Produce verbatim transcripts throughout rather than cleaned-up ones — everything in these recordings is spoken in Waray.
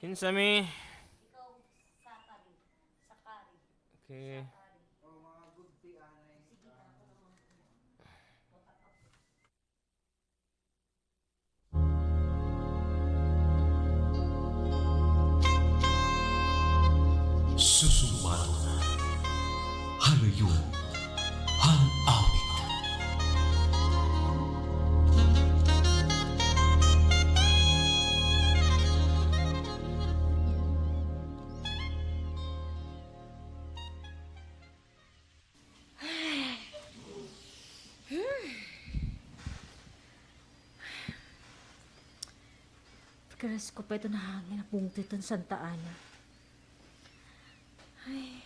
Kinsa mi? Okay. Susumaron, halayo, han awit. Pagkaras ko pa iton hangin, napungto iton Santa Ana. Ay.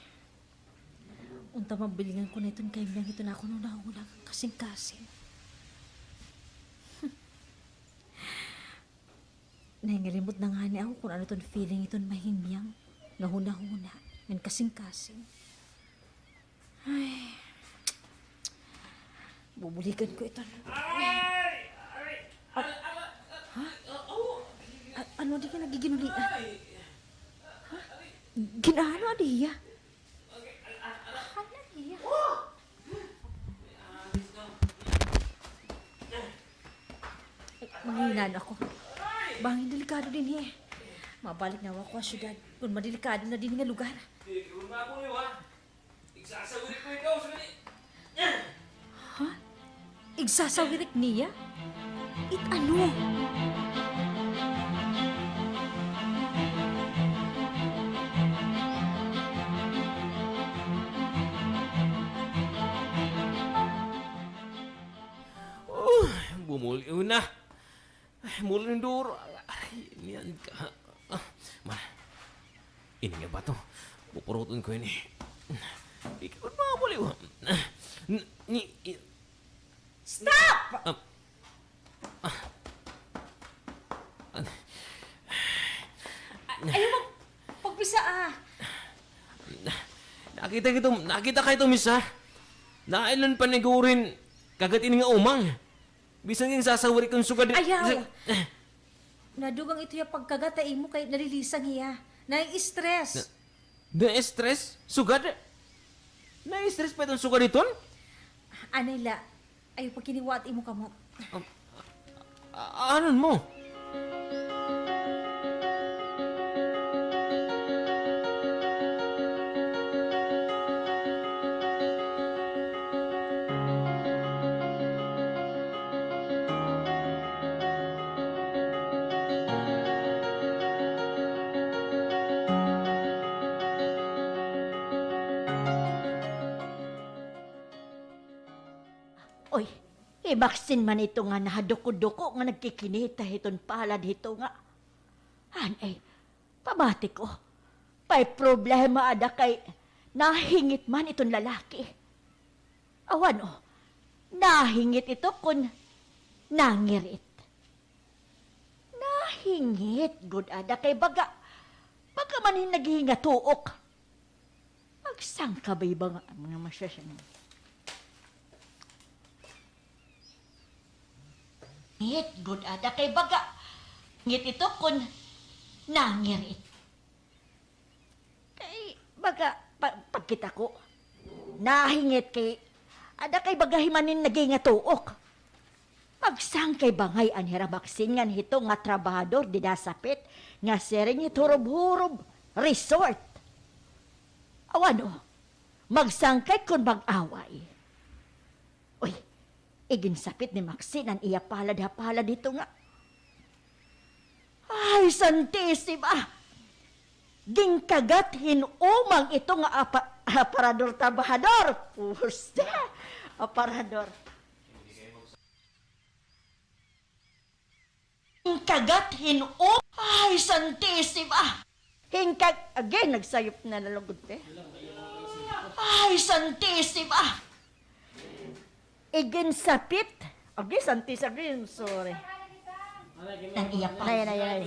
Unta mabilingan ko na iton kay Miang iton akon hunahuna ngan kasingkasing. Nahingalimot na ngani ako kon ano iton feeling iton mahinmiang nga hunahuna ngan kasingkasing. Ay. Bubuligan ko iton. Aray! Aray! Ah, ha? A-, ano di ka nagiginulian? Ha? Gin-ano, Adia? Hala, iya. Ay, manghinano ako. Bangin delikado dinhi. Mabalik na ako ha syudad kon madelikado na dinhi nga lugar. Ha? Igsasawirik niya? It ano? Oh, bumuliw na. Ay, mulinduro. Aray, niyan ka. Ah, ma. Ini nga bato. Pupuruton ko ini. Ikaw, mga buliw. N-, ni, i- Stop! Ah. Ah. An- Ayaw mag-, pagpisa, ah. Nakita kito, nakita kay ito, miss, ha? Nailan pa ni Gurin kagat ini nga umang. Bisan ginsasawirik kon sugad. Ayaw. Nadugang ito ya pagkagat ha imo kay nalilisang hiya. Na-stress. Na-, na-stress? Sugad? Na-stress pa iton sugad iton? Anay la, ayaw pagkiniwaat imo kamot. Um, a-, a-, anon mo? Oy, hi Maxine man ito nga nahaduko-duko nga nagkikinita hiton palad hito nga. Anay, pamati ko. May problema ada kay nahingit man iton lalaki. Aw ano, nahingit ito kon nangirit. Nahingit gud ada kay baga, baga man hin naghihingatuok. Magsangkabay ba nga, mga masyasyan. Ngit gud ada kay baga. Ngit ito kon nangirit. Kay baga, pa-, pagkita ko. Nahingit kay, ada kay baga hi man hin naghingatuok. Magsangkay bangay an hira Maxine ngan hito nga trabahador dida sapit nga siring hit Hurob-Hurob Resort. Aw ano, magsangkay kon mag-away. Uy, iginsapit ni Maxine an iya palad ha palad hito nga. Ay, Santisima! Ginkagat hin umang ito nga apa-, aparador trabahador. Puste! Aparador. Ginkagat hin u-, ay, Santisima! Hinkag-, agi, nagsayop na lalugod, te. Ay, Santisima! Iginsapit. Agi, Santis, agi, sorry. An iya pa-, nay, nay, nay.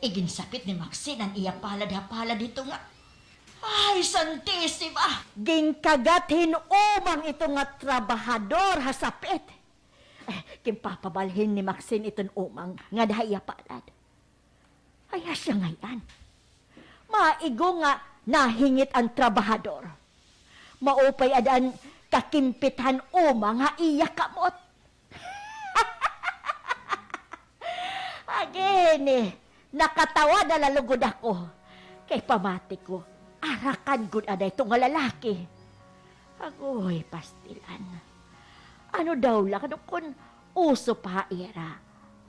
Iginsapit ni Maxine an iya palad ha palad hito nga. Ay, Santisima! Ginkagat hin umang ito nga trabahador ha sapit. Eh, ginpapabalhin ni Maxine iton umang ngada ha iya palad. Ay, Asya ngay-an. Maigo nga nahingit an trabahador. Maupay ada an kakimpit han uma nga iya kamot. Agi ini, nakatawa na la lugod ako. Kay pamati ko, arakan gud ada ito nga lalaki. Agoy, pastilan. Ano daw la, ano kon uso pa ha ira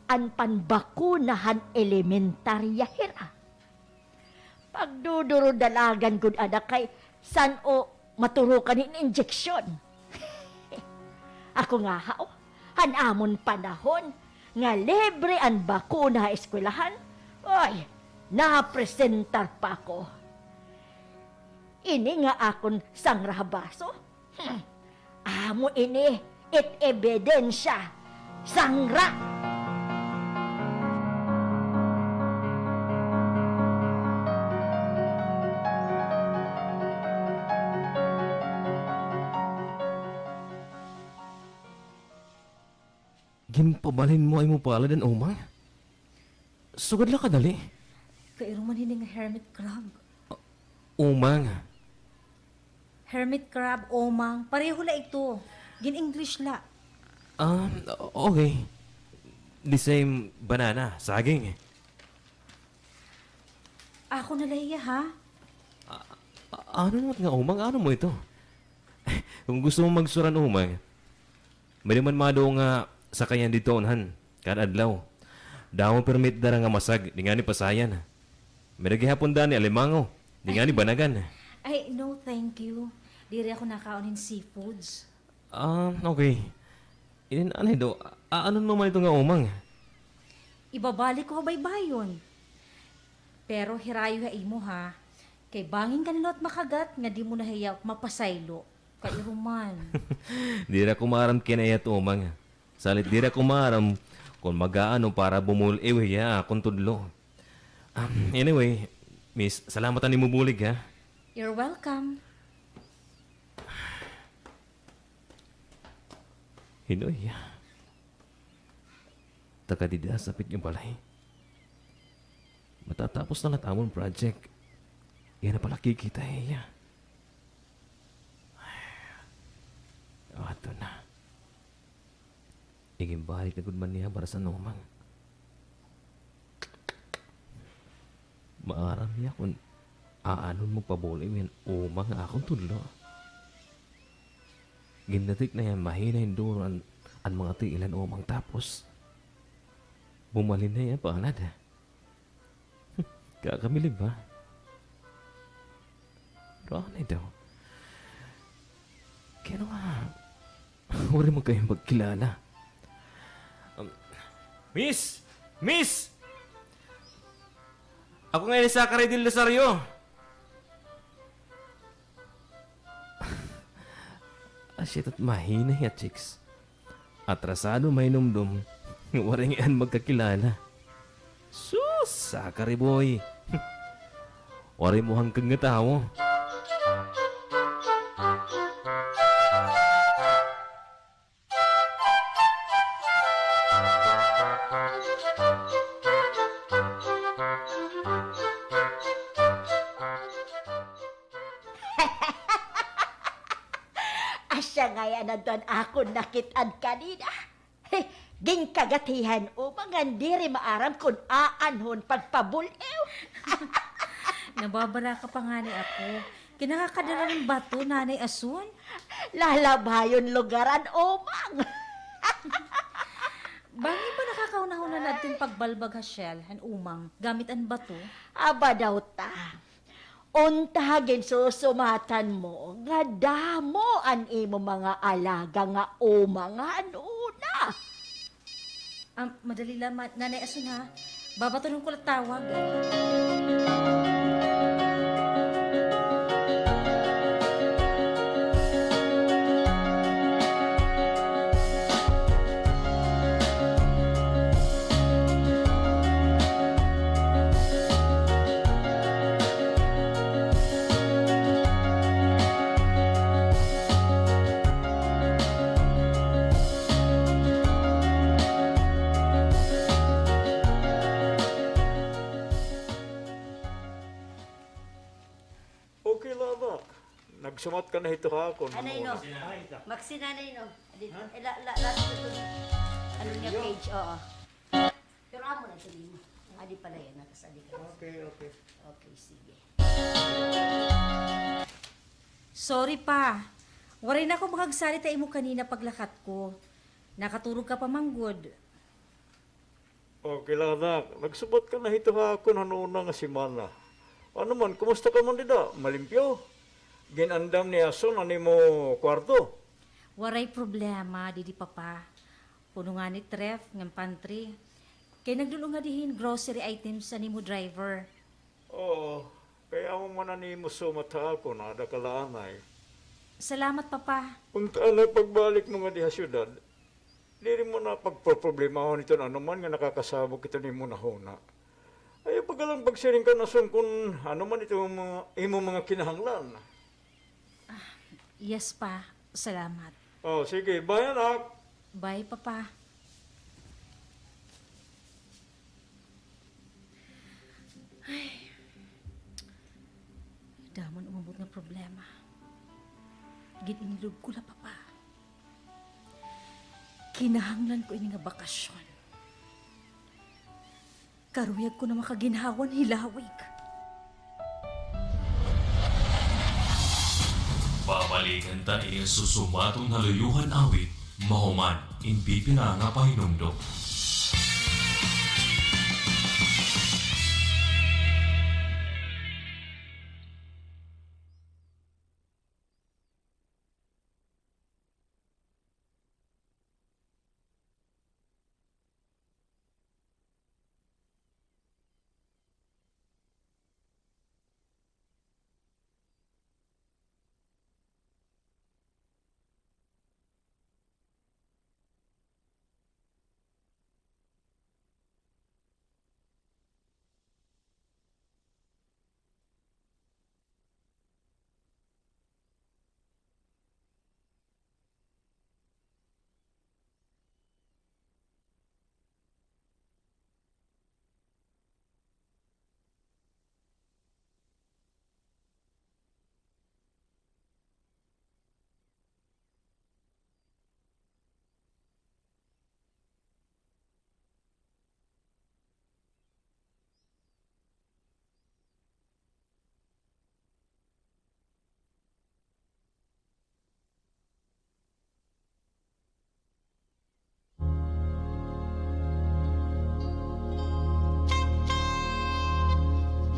an panbakuna han elementarya hira? Pagdudurudalagan gud ada kay san-o maturukan hin injeksyon. Ako ngaha, o, han amon panahon nga libre an bakuna ha eskwelahan, oy, napresentar pa ako. Ini nga akon sangra ha baso, hmm, amo ini it ebidensya. Sangra! Ginpabalhin mo ha imo palad an umang? Sugad la kadali. Kairo man hini nga hermit crab. Umang. Hermit crab, umang, pareho la ito. Gin-English la. Ah, okay. The same banana, saging. Ako na la hiya, ha? A-, a-, ano naman nga umang? Ano mo ito? Kung gusto mo magsuran umang, may naman mado nga sakayan didto unhan, kada adlaw. Damo permit dara nga masag, di ngani pasayan. May gihapon dani alimango, di ngani banagan. Ay, no, thank you. Diri ako nakaon hin seafoods. Ah, okay. Inin anay daw, aanon mo man ito nga umang? Ibabalik ko ha baybayon. Pero hirayo ha imo, ha. Kay bangin ka na liwat makagat nga di mo na hiya mapasaylo. Kairo man. Diri ako maaram kay na iya tumang. Salit diri ako maaram kon mag-aano para bumul-iw hiya akon tudlo. Um, anyway, miss, salamat han imo bulig, ha? You're welcome. Hinoy, taga dida sapit nga balay. Matatapos na la it amon project. Iya na pala kikita hiya. Ato na. Iginbalik na gud man niya para sa numang. Maaram niya kon aanon mo pabul-iw hin umang nga akon tudlo. Gindatik na hiya mahina hin duro an, an mga tiil han umang tapos bumalhin na hiya palad. Kakamiling ba? Pero anay daw. Kay ano nga, waray man kami magkilala. Um, Miss! Miss! Ako nga ini Zachary Del Rosario. Asya ito't mahina hiya, chicks. Atrasado mahinumdom nga waray ngay-an magkakilala. Sus, Zachary boy. Waray mo hangkag nga tawo. Asya ngay-an adto an akon nakit-an kanina. He, ginkagat hiya hin umang ngan diri maaram kon aanhon pagpabul-iw. Nababaraka pa ngani ako. Kinakadala hin bato, Nanay Asun. Lalabayon lugar an umang. Bangin ba nakakahunahuna na adton pagbalbag ha shell han umang gamit an bato? Aba daw ta. Unta ginsusumatan mo nga damo an imo mga alaga nga umang han una. Ah, madali la, ma-, Nanay Asun, ha? Babatunon ko la tawag. Nagsumat ka na hito ha akon. Anay, no? Magsinanay, no? Adi, eh, la, la, last na to. Ano niya, page, oo. Pero amo na ito nimo. Adi pala yan, tas adi ka. Okay, okay. Okay, sige. Sorry, Pa. Waray na ako makagsarita imo kanina paglakat ko. Nakaturog ka pa man gud. Okay la, anak. Nagsubat ka na hito ha akon han una nga semana. Ano man, kumusta ka man dida? Malimpyo? Gin-andam ni Ason an imo kwarto? Waray problema didi, Papa. Puno ngani it ref ngan pantry. Kay nagdul-ong ngadi hin grocery items an imo driver. Oo, kay amo man an imo sumat ha akon, aada ka la anay. Salamat, Papa. Unta anay pagbalik mo ngadi ha syudad, diri mo na pagpoproblemahon iton ano man nga nakakasabok iton imo nahuna. Ayaw pag-alang pagsiring kan Ason kon ano man iton mga, imo mga kinahanglan. Ah, yes, Pa. Salamat. Oh, sige. Bye, anak. Bye, Papa. Ay. Damo an umabot nga problema. Gin-inlob ko la, Papa. Kinahanglan ko ini nga bakasyon. Karuyag ko na makaginhawa han hilawig. Babalikan ta ini Susumaton ha Luyo han Awit, mahuman in pipila nga pahinumdom.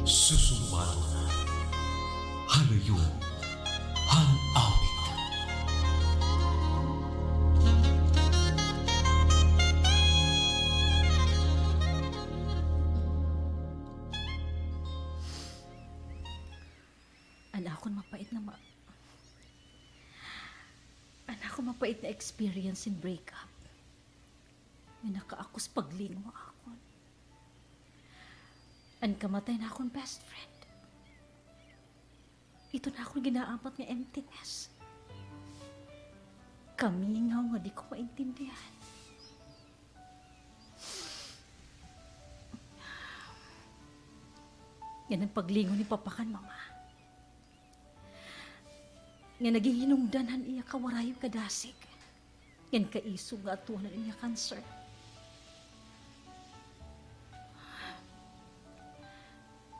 Susumaton ha Luyo han Awit. An akon mapait nga ma-, an akon mapait nga experience in breakup nga nakaagos paglingaw ha akon. An kamatay han akon best friend. Ito an akon ginaampat nga emptiness. Kamingaw nga di ko maintindihan. Ngan an paglingaw ni Papa kan Mama, nga naghihinungdan han iya kawarayo kadasig, ngan kaisog nga atuan an iya cancer.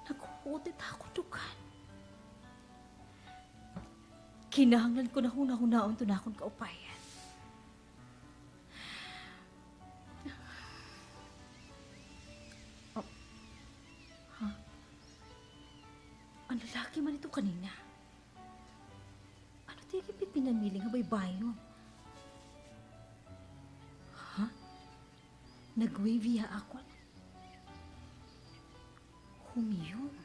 Naghuhuot it akon dugan. Kinahanglan ko na hunahunaon iton akon kaupayan. Oh. Ha? An lalaki man ito kanina. Ano it iya ginpipinamili nga baybayon? Ha? Nag-wavy ha akon? Humiyom.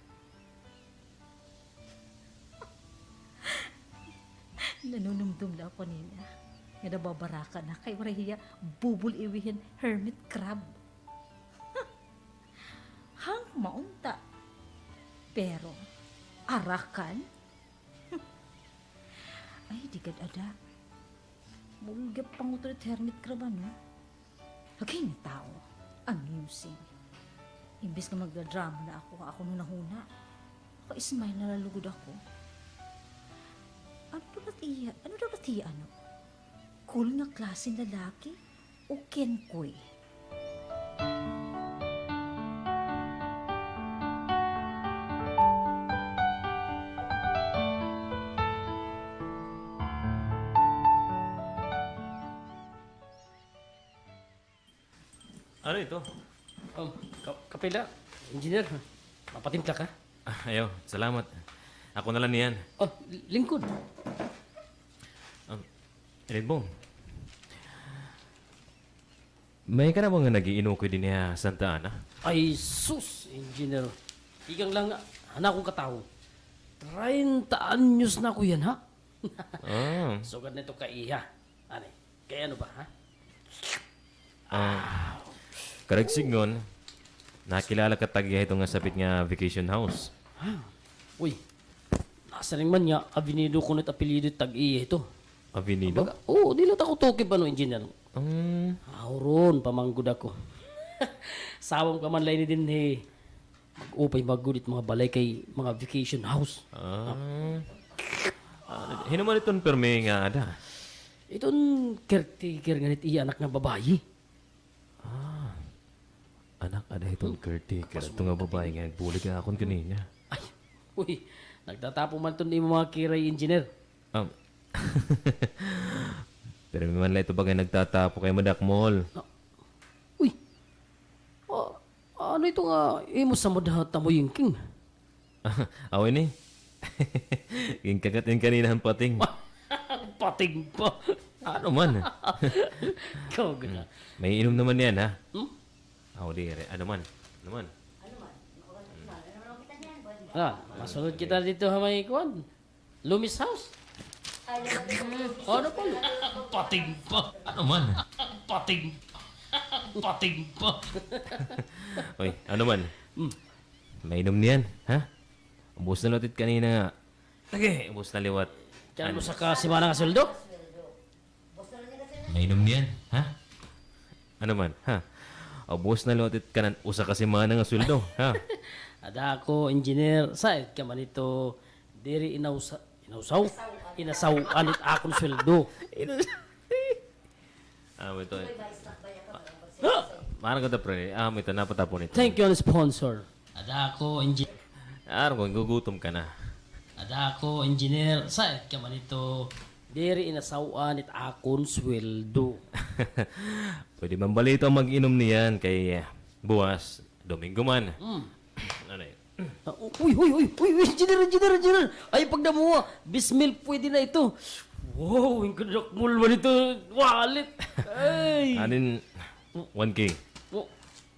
Nanunumdom la ako nina nga nababaraka na kay waray hiya bubul-iwi hin hermit crab. Hangma unta. Pero, arakan? Ay, di gad ada. Bulga panguton it hermit crab, ano? Lagi nga tawo, amusing. Imbis nga magdadrama na ako, ako hunahuna, naka-smile na la lugod ako. Ano daw ba siya, ano daw ba siya, ano? Cool nga klase nga lalaki o kenkoy? Ano ito? Um, ka-, kape la, Engineer. Mapatimpla ka? Ah, ayaw, salamat. Ako na la niyan. Oh, lingkod. Um, Red Bong, may ka na ba nga nag-iinukoy dinhi ha Santa Ana? Ay, sus, Engineer. Tikang la nga, han akon katawo. Treinta anyos na ako yana. Ah. Sugad na ito kaiha. Anay, kay ano ba, ha? Ah, karuyag sidngon, nakilala ka tag-iya hito nga sapit nga vacation house? Ha? Uy, nasiring man nga, Avenido kuno it apelyido it tag-iya hito. Avenido? Baga, oo, diri la it ako tukib, ano, Engineer. Um. Aw, huron pa man gud ako. Sawam ka man la ini dinhi. Mag-upay man gud it mga balay kay mga vacation house. Ah. Ah, hin-o man iton pirmi nga ada? Iton caretaker ngan it iya anak nga babayi. Ah. Anak ada hiton caretaker, adto nga babayi nga nagbulig ha akon kanina. Ay, uy, nagtatapo man iton imo mga kiray, Engineer. Um, pirmi man la ito baga nagtatapo kay madakmol. Ah, uy, ah, ano ito nga imo samad ha tamoy, King? Aw ini. Ginkagat in kanina han pating. Pating pa. Ano man? Ikaw gud, ha? Hmm. May inom naman yan, ha? Hmm? Aw, diri. Ano man? Ano man? Ah, masunod kita didto ha may kuan. Lumis House. Ano pa? Pating pa. Ano man? Pating. Pating pa. Uy, ano man? Hmm. Mainom niyan, ha? Ubos na liwat it kanina nga. Lagi, ubos na liwat. Kan usa ka semana nga sweldo? Mainom niyan, ha? Ano man, ha? Ubos na liwat it kanan usa ka semana nga sweldo, ha? Ada ako, engineer, saet ka man ito, diri inawsa-, inawsaw? Inasaw-an it akon sweldo. Inas-, ah, ito, eh. Maaram ka, pre. Ah, may ito, napatapon ito. Thank you, sponsor. Ada ako, engineer. Aron ko, gugutom ka na. Ada ako, engineer. Saet ka man ito. Diri inasaw-an it akon sweldo. Pwede man bala ito mag-inom niyan kay, eh, buwas, Domingo man. Mm. Ano eh? Ah, uy, uy, uy, uy, uy, engineer, engineer, engineer. Ay, pagdamuha. Bismil, pwede na ito. Wow, incredible man ito. Wallet. Ay. Anin, one K. Oh.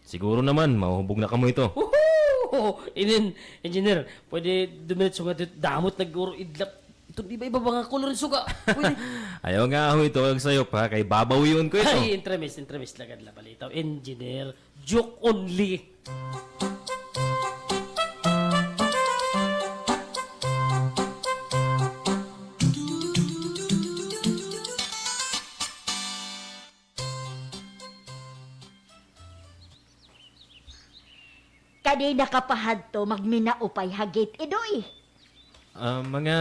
Siguro naman, mahuhubog na kamo ito. Woohoo! Inin, engineer, pwede dumiretso nga dito, damo it nag-uro idlap. Ito, di ba iba ba nga kolor it suga? Pwede. Ayaw nga ako ito, kag sayop, ha, kay babawion ko ito. Ay, entremis, entremis, lagad la balitaw. Engineer, joke only. Kanina ka pa hadto magminaupay ha gate, Idoy? Ah, mga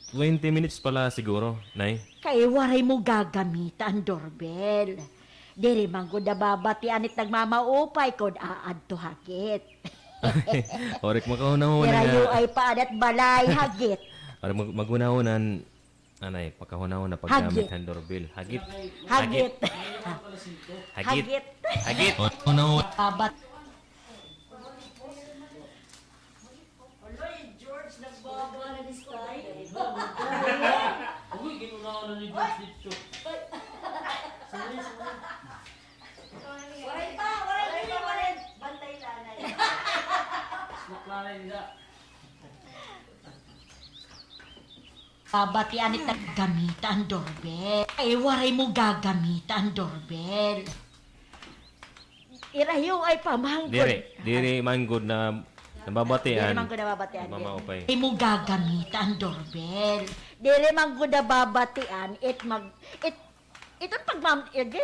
twenty minutes pa la siguro, Nay. Kay waray mo gagamita an doorbell. Diri man gud nababatian it nagmamaupay kon aadto ha gate. Waray ko makahunahuna nga. Dirayo ay paadat balay ha gate. Waray mag-, maghunahuna an Anay, pakahunahuna paggamit han doorbell. Hagit. Hagit. Hagit. Hagit. Hagit. Ano? Babat. Aloy, George, nagbaba na ni Sky. Uy, ginunahan na ni George dito. Sorry, sorry. Waray pa, waray pa, waray. Bantay lanay. Snack lanay nila. Babatian it naggamita an doorbell. Ay, waray mo gagamita an doorbell. Irayo ay pamanggod. Diri, diri man gud na nababatian. Diri man gud nababatian. Mamaupay. Waray mo gagamita an doorbell. Diri man gud nababatian it mag-, it Iton pagmam-, agi.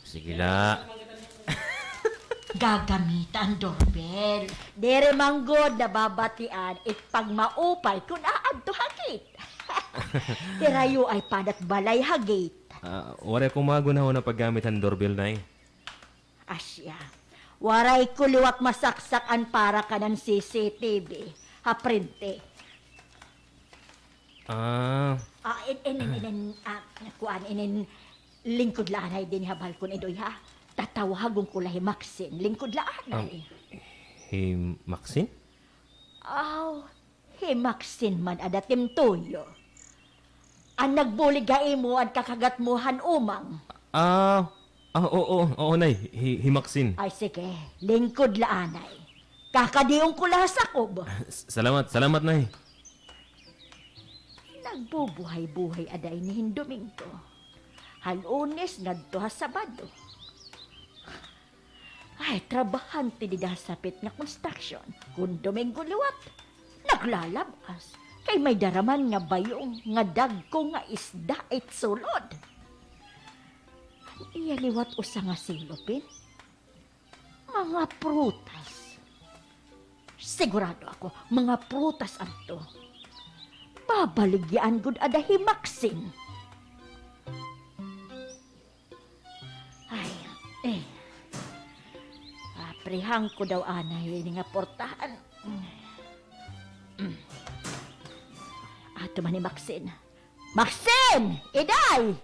Sige la. Gagamita an doorbell. Diri man gud nababatian it pagmaupay kon aa Adto ha gate. Hirayo ay padat balay ha gate. Ah, waray ako mga gunahon na paggamit han doorbell, Nay. Asya. Waray ko liwat masaksak an para kanan C C T V ha prente. Ah. Ah, in, in, in, in, in, ah, kuan, in, in, lingkod la anay dinhi ha balkon, Idoy, ha? Tatawagon ko la hi Maxine, lingkod la anay. Ah, hi Maxine? Aw, hi Maxine man ada, Timtoyo. An nagbulig ha imo an kakagat mo han umang. Ah, ah, oo, oo, Nay. Hi, hi Maxine. Ay, sige. Lingkod la anay. Kakadion ko la ha sakob. S-, salamat, salamat, Nay. Nagbubuhay-buhay ada ini hin Domingo. Ha Lunes ngadto ha Sabado. Ay, trabahante dida ha sapit nga konstruksyon. Kon Domingo liwat, naglalab-as. Kay may dara man nga bayong nga dagko nga isda it sulod. An iya liwat usa nga silopin. Mga prutas. Sigurado ako, mga prutas adto. Babaligyaan gud ada hi Maxine. Ay, eh. Aprihan ko daw anay ini nga portahan. Mm. Ato man ni Maxine. Maxine! Iday!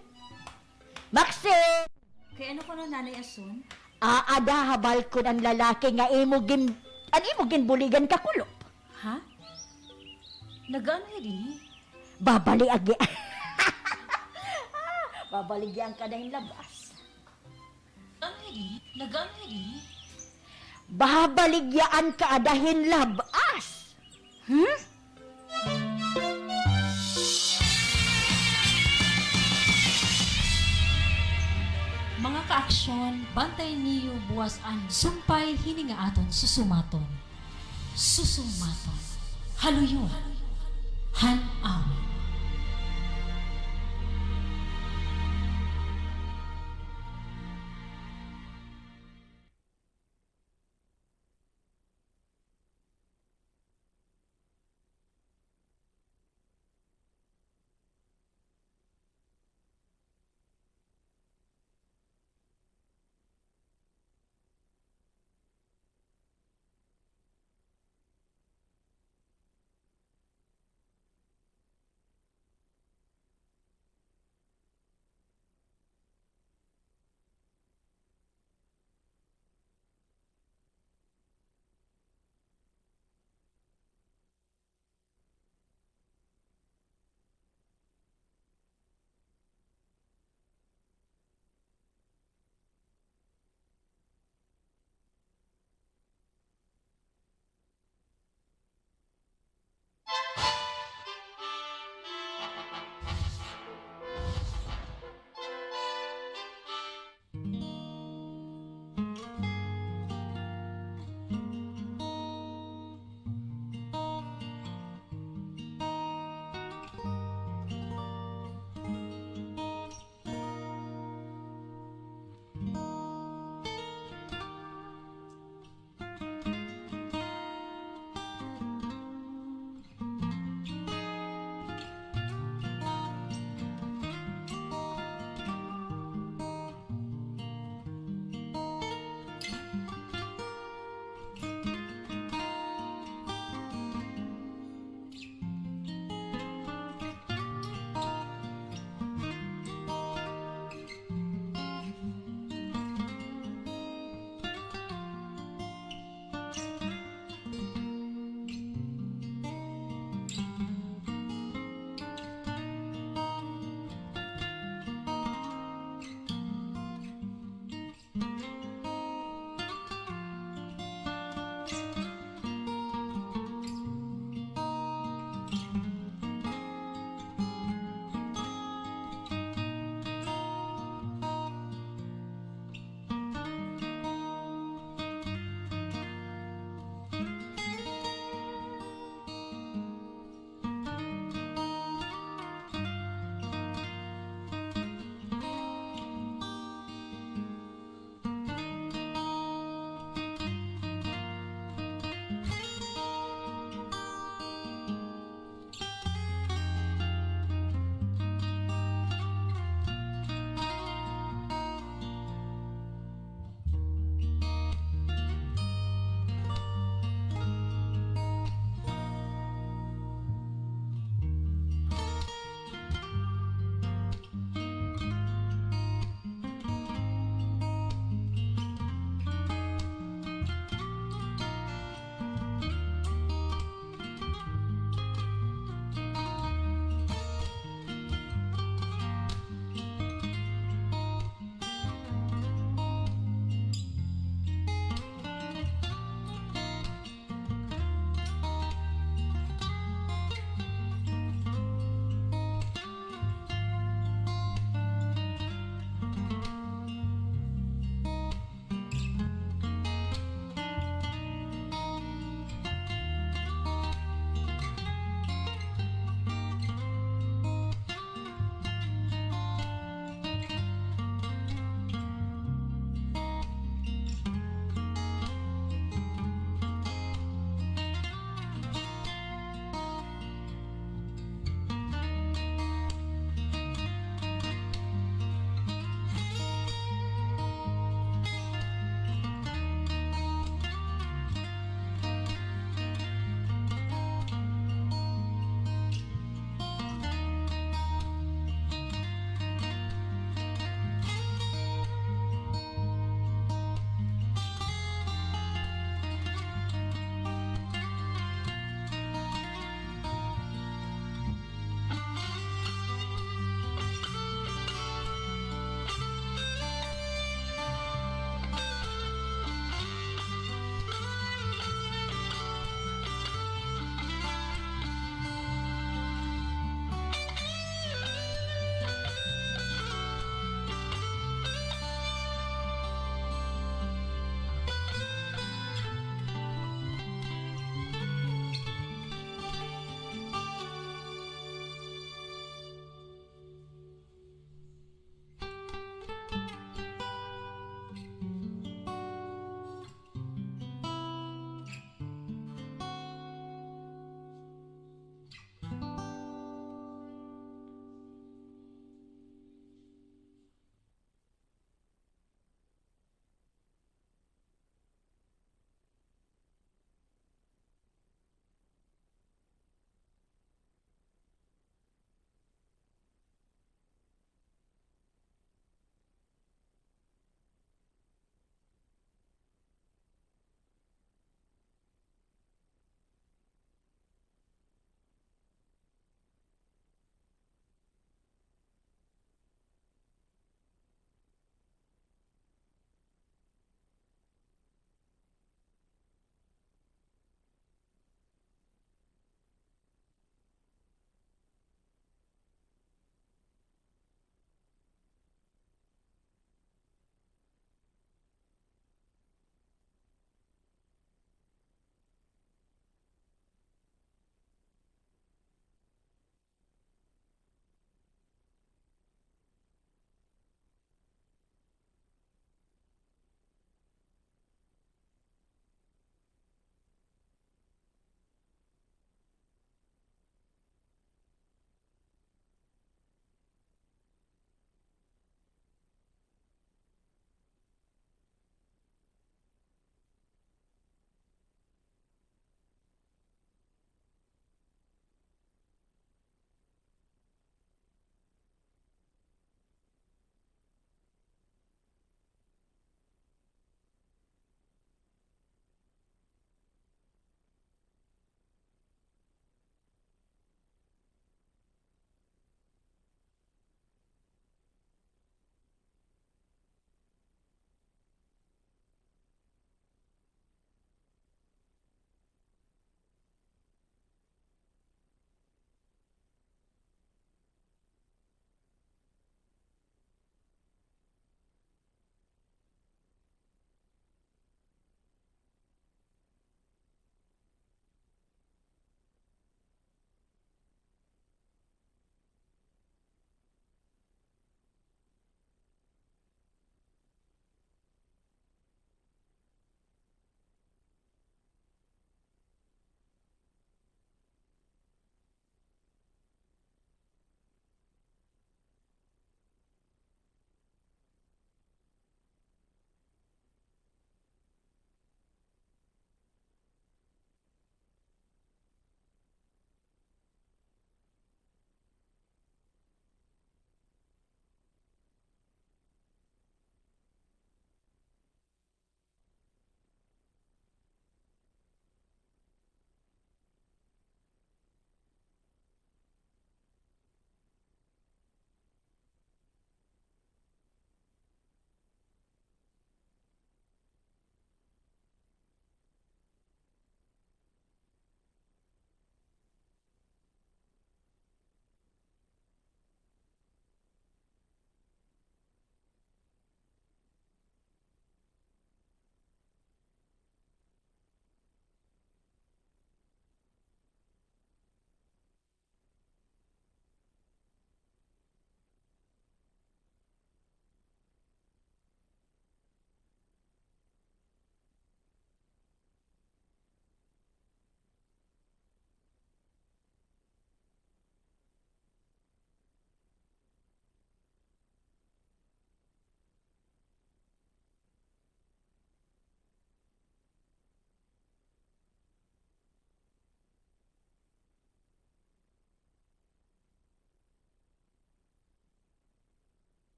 Maxine! Kay ano kuno, Nanay Asun? Aada ha balkon an lalaki nga imo gin-, an imo ginbuligan kakulop. Ha? Nagaano hiya dinhi? Babaliagi-, babaligyaan ka ada hin lab-as. Ano hiya dinhi? Nagaano hiya dinhi? Babaligyaan ka ada hin lab-as. Hmm? Mga kaaksyon, bantayan niyo buwas an sumpay hini nga aton susumaton. Susumaton. Haluyon. Han awit.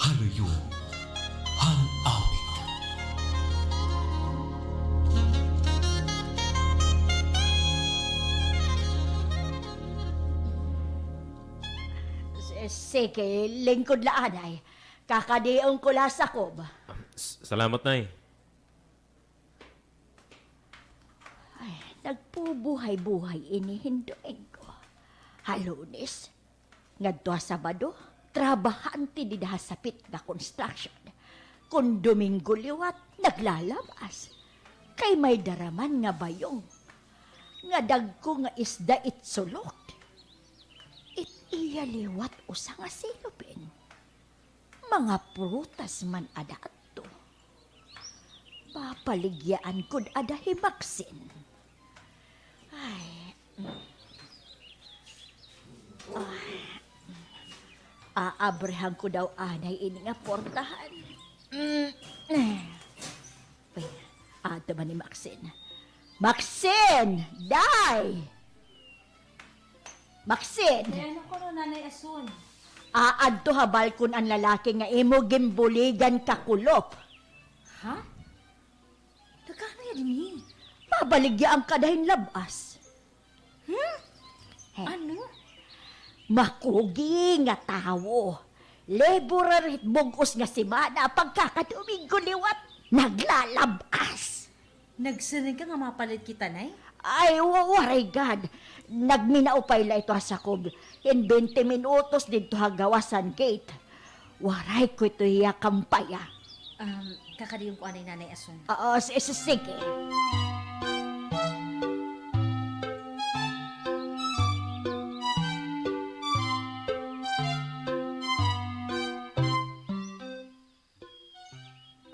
Kaluyo han awit. S-, sige, lingkod la anay. Kakadion ko la sakob. S-, salamat, Nay. Ay, nagbubuhay-buhay ini hin Domingo. Ha Lunes, ngadto ha Sabado, trabahante dida ha sapit nga construction. Kon Domingo liwat, naglalab-as. Kay may dara man nga bayong. Nga dagko nga isda it sulok. It iya liwat usa nga silupin. Mga prutas man ada adto. Papaligyaan kod ada hi Maxine. Ay. Ah. Aabrehan ko daw anay ini nga portahan. Mm. Uy, adto man ni Maxine. Maxine! Day! Maxine! Ay, ano kuno, Nanay Asun? Aadto ha balkon an lalaki nga imo ginbuligan kakulop. Ha? Nag-ano ya dinhi? Mabaligya an kada hin lab-as. Hmm? He. Ano? Makugi nga tawo. Laborer hit bug-os nga semana, pagkakadomingo liwat, naglalab-as. Nagsiring ka nga mapalit kita, Nay? Ay, wa-, waray gad. Nagminaupay la ito ha sakob. In bente minutos didto ha gawas han gate. Waray ko ito iya kampaya. Um, kakadiyon ko anay, Nanay Asun. Oo, si-, si-, sige.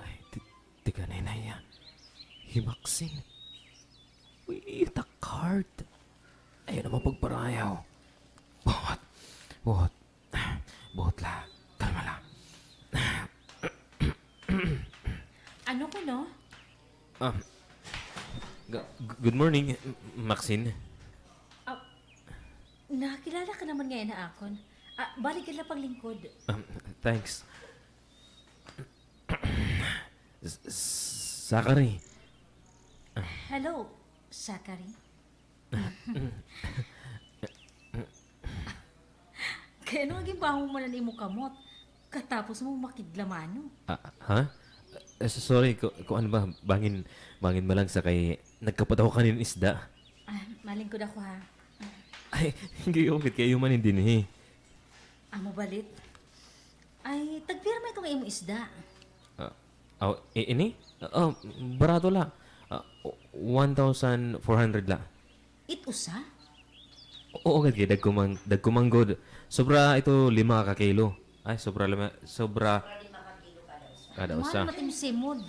Ay, ti-, tikanay na hiya. Hi Maxine. Wait, a card. Ayaw na mapagparayaw. Buot. Buot. Buot la. Kalma la. Ano kuno? Ah, g-, g-, good morning, M-, Maxine. Ah, nakilala ka naman ngay-an ha akon. Ah, balik ka la paglingkod. Um, thanks. Z-, Z-, Zachary. Hello, Zachary. Kay ano nga ginbaho mo man an imo kamot? Katapos mo makidlamano. Ah, ha? Eh, so-, sorry, ku-, kuan ba, bangin, bangin malangsa kay nagkapat ako kanin isda. Ah, malingkod ako, ha. Ay, hindi ko kay iyo man dinhi. Amo balit. Ay, tagpira man ito nga imo isda? Ah, aw, i-, ini? Ah, barato la. Ah, one thousand four hundred la. It usa? Oo, gad kay dagko man, dagko man gud. Sobra ito lima ka kilo. Ay, sobra lima, sobra kada usa. Kada usa. Man, matimsimod.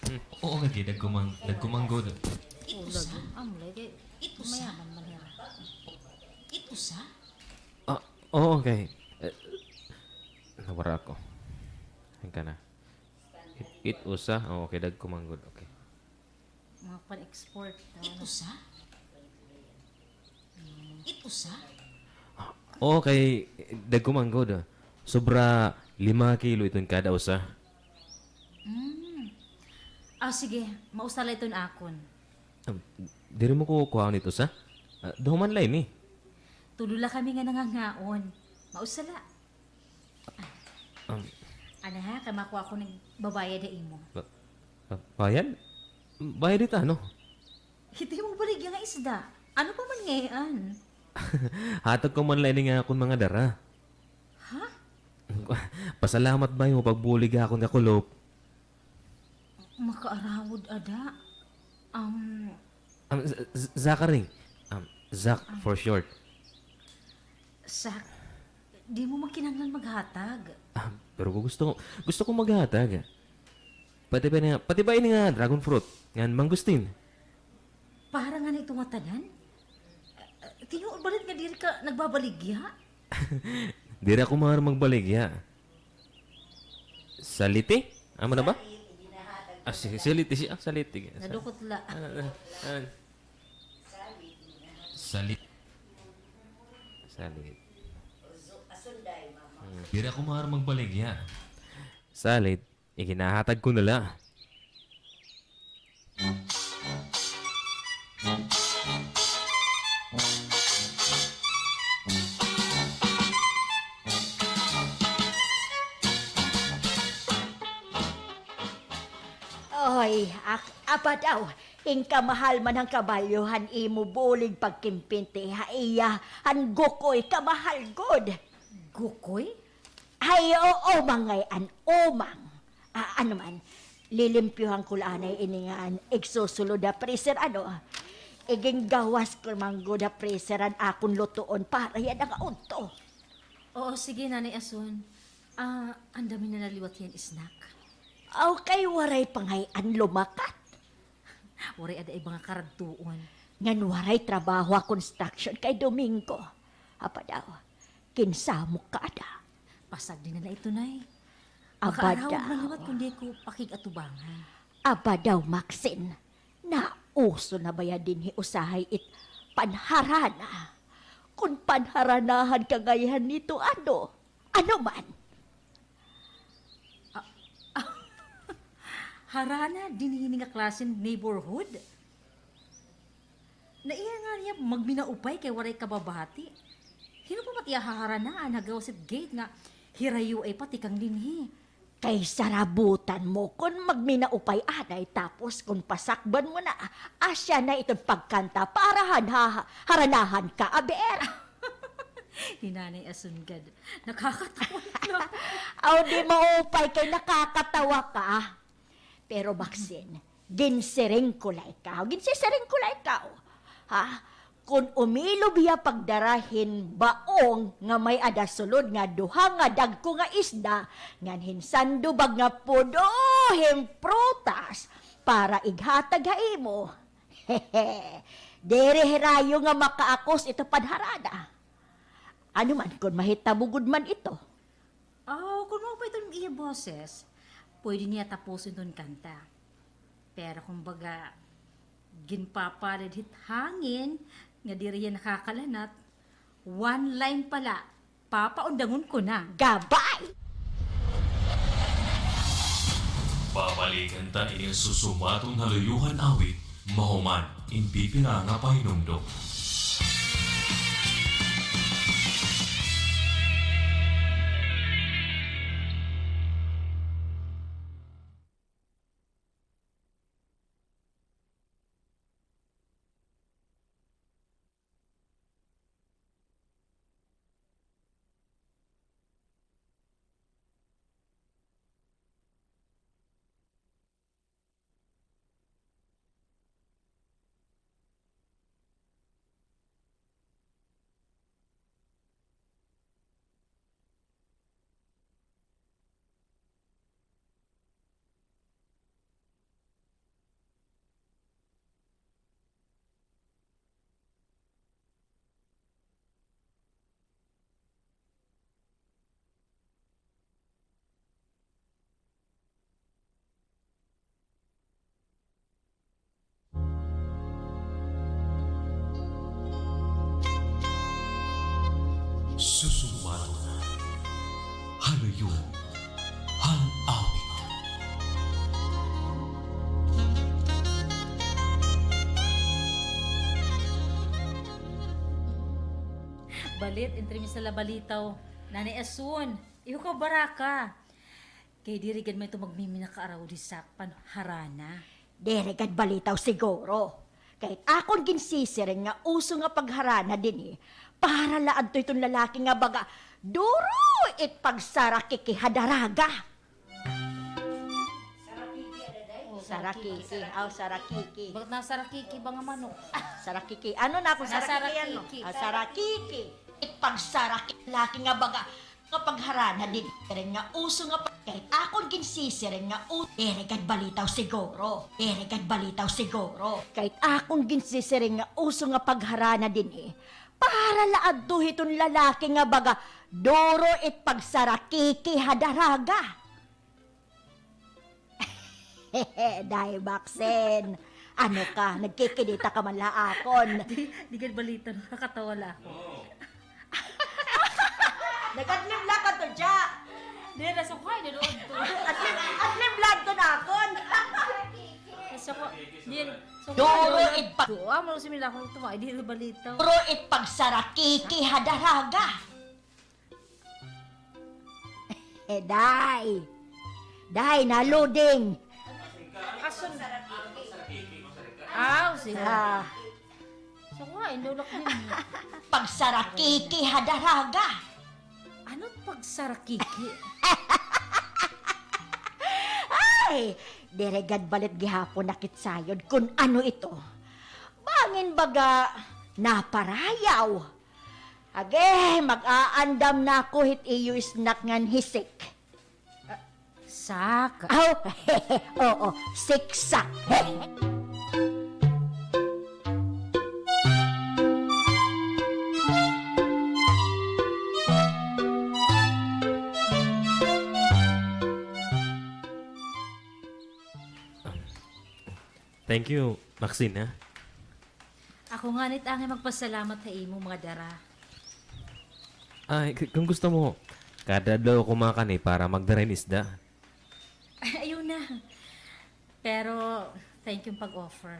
Hmm. Oo, gad kay dagko man, dagko man gud. It usa? Amo lagi. It usa? Mayaman man hira. It usa? Ah, oo, okay. Eh, nawara ako. Hangkan na. It, it usa? Oh, okay, dagko man gud. Okay. Mga pan-export, ah. It usa? It usa? Ah, okay, dagko man gud. Sobra lima kilo iton kada usa. Mm. Ah, sige, mausa la iton akon. Ah, diri mo ko kuhaon it usa? Ah, duha man la ini. Tulo la kami nga nangangaon. Mausa la. Um, ano ha, kay makuha ko nagbabayad ha imo. Ba-, ba-, bayad? Bayad it ano? Hito imo baligya nga isda. Ano pa man ngay-an? Hatag ko man la ini nga akon mga dara. Ha? Pasalamat ba imo pagbulig ha akon kakulop? Makaarawod ada. Um, Um, Z-, Z-, Zachary. Um, Zach for short. Zach, di mo man kinahanglan maghatag. Ah, pero gusto, gusto ko maghatag. Pati ba ini, pati ba ini nga dragon fruit? Ngan mangosteen? Para ngani ito nga tanan? Ah, ah, tinuod balit nga diri ka nagbabaligya? Diri ako mahal magbaligya. Saliti? Amo na ba? Ah, si-, saliti siya. Ah, saliti. Nadukot la. Ah, ah, ah. Salit. Salit. Hmm, diri ako mahal magbaligya. Salit, iginahatag ko na la. Oy, ak-, apa daw, in kamahal man han kabalyo han imo bulig pagkimpinti ha iya, han gukoy, kamahal gud. Gukoy? Ay, oo, mangay-an, umang. Ah, ano man, lilimpyuhan ko la anay ini nga igsusulod ha freezer, ano? Iginggawas ko man gud ha freezer an akon lutoon para yana nga udto. Oo, sige, Nanay Asun. Ah, andami na la liwat hiyan snack. Aw, kay waray pa ngay-an lumakat. Waray ada iba nga karadtuon. Ngan waray trabaho ha construction kay Domingo. Apa daw, kinsamok ka ada. Pasagdi na la ito, Nay. Apa daw? Makaaraw man liwat kon di ko pakig-atubangan. Apa daw, Maxine, nauso na baya dinhi usahay it panharana? Kon panharanahan ka ngay-an hito, ano? Ano man? Ah, ah, harana dinhi ini nga klase nga neighborhood? Naiya ngani niya magminaupay kay waray kababati. Hin-o pa ba it iya haharanaan ha gawas hit gate nga hirayo ay pa tikang dinhi? Kay sarabutan mo kon magminaupay anay, tapos kon pasakban mo na, asya na iton pagkanta para han ha-, haranahan ka, aber. Hi Nanay Asun gad. Nakakatawa na. Aw, di maupay kay nakakatawa ka. Pero, Maxine, ginsiring ko la ikaw, ginsisiring ko la ikaw. Ha? Kon umilob hiya pagdara hin baong nga may-ada sulod nga duha nga dagko nga isda, ngan hin sandubag nga puno hin prutas para ighatag ha imo, diri hirayo nga makaakos ito panharana. Ano man kon mahitabo gud man ito? Aw, kon mao pa iton iya boses, pwede niya tapuson iton kanta. Pero kumbaga, ginpapalid hit hangin nga diri hiya nakakalanat, one line pa la, papaundangon ko na. Gabay! Babalikan ta ini nga susumaton ha luyo han awit. Mahuman in pipira nga pahinumdom. Susumaton ha luyo han awit. Balit, entre mi sa la balitaw, Nanay Asun, iho ka baraka. Kay diri gad man ito magmiminakaaraw di sa panharana. Diri gad balitaw siguro. Kay akon ginsisiring nga uso nga pagharana dinhi, para la adto hiton lalaki nga baga duro it pagsarakiki ha daraga. Sarakiki, ada, day? Oh, sarakiki. Sarakiki. Aw, sarakiki. Bakit na sarakiki ba nga manok? Sarakiki. Ano na kung sarakiki, ano? Sarakiki. Ah, sarakiki. It pagsaraki, laki nga baga, nga pagharana dinhi, siring nga uso nga pa-, kay akon ginsisiring nga u-, diri gad balitaw siguro. Diri gad balitaw siguro. Kay akon ginsisiring nga uso nga pagharana dinhi, para la adto hiton lalaki nga baga, duro it pagsarakiki ha daraga. Day, Maxine. Ano ka? Nagkikinita ka man la ha akon. Di, di gad balitaw, nakakatawa la ako. Nag-adlib la ka to, Jack. Dira, sukoy, dira, dira. At least, at least blood to nakon. Sukoy, dira, sukoy, dira. Duro it pag- Duro, amo si Mila ko tuwa, dira balita. Duro it pagsarakiki ha daraga. Eh, day. Day, na-loading. Asun. Ah, sige. Ah. So, nga, indulok din. Pagsarakiki ha daraga. Ano't pagsarakiki? Ay, diri gad balit gihapon nakitsayod kun ano ito. Bangin baga naparayaw. Agi, mag-aandam na ako hit iyo snack ngan hisik. Ah, sak. Aw, oo, siksak. Thank you, Maxine, ha? Ako ngani it angay magpasalamat ha imo mga dara. Ay, k-, kon gusto mo, kada adlaw ako makani para magdara hin isda. Ay, ayaw na. Pero, thank you pag-offer.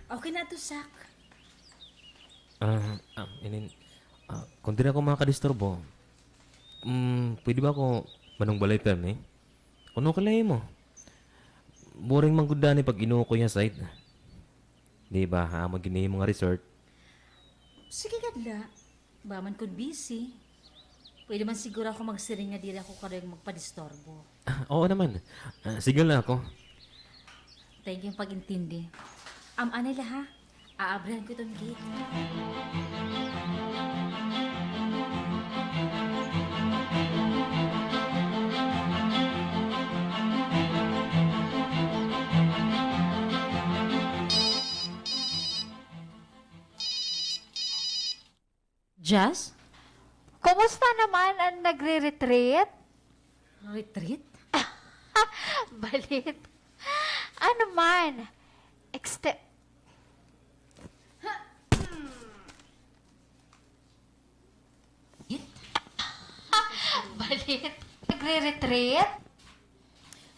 Okay na to, sak. Ah, ah, inin, ah, kon diri ako makadisturbo, mm, pwede ba ako manungbalay pirmi? Kon okay la ha imo. Boring man gud dani pag-inukoy ha site. Di ba, ha amo gud ini nga resort. Sige gad la. Bangin kon busy. Pwede man siguro ako magsiring nga diri ako karuyag magpadisturbo. Ah, oo naman. Ah, sige la ako. Thank you pag-intindi. Am, anay la ha. Aabrihan ko iton gate. Jazz? Kumusta naman an nagre-retreat? Retreat? Balit. Ano man? Exte- Balit. Nagre-retreat?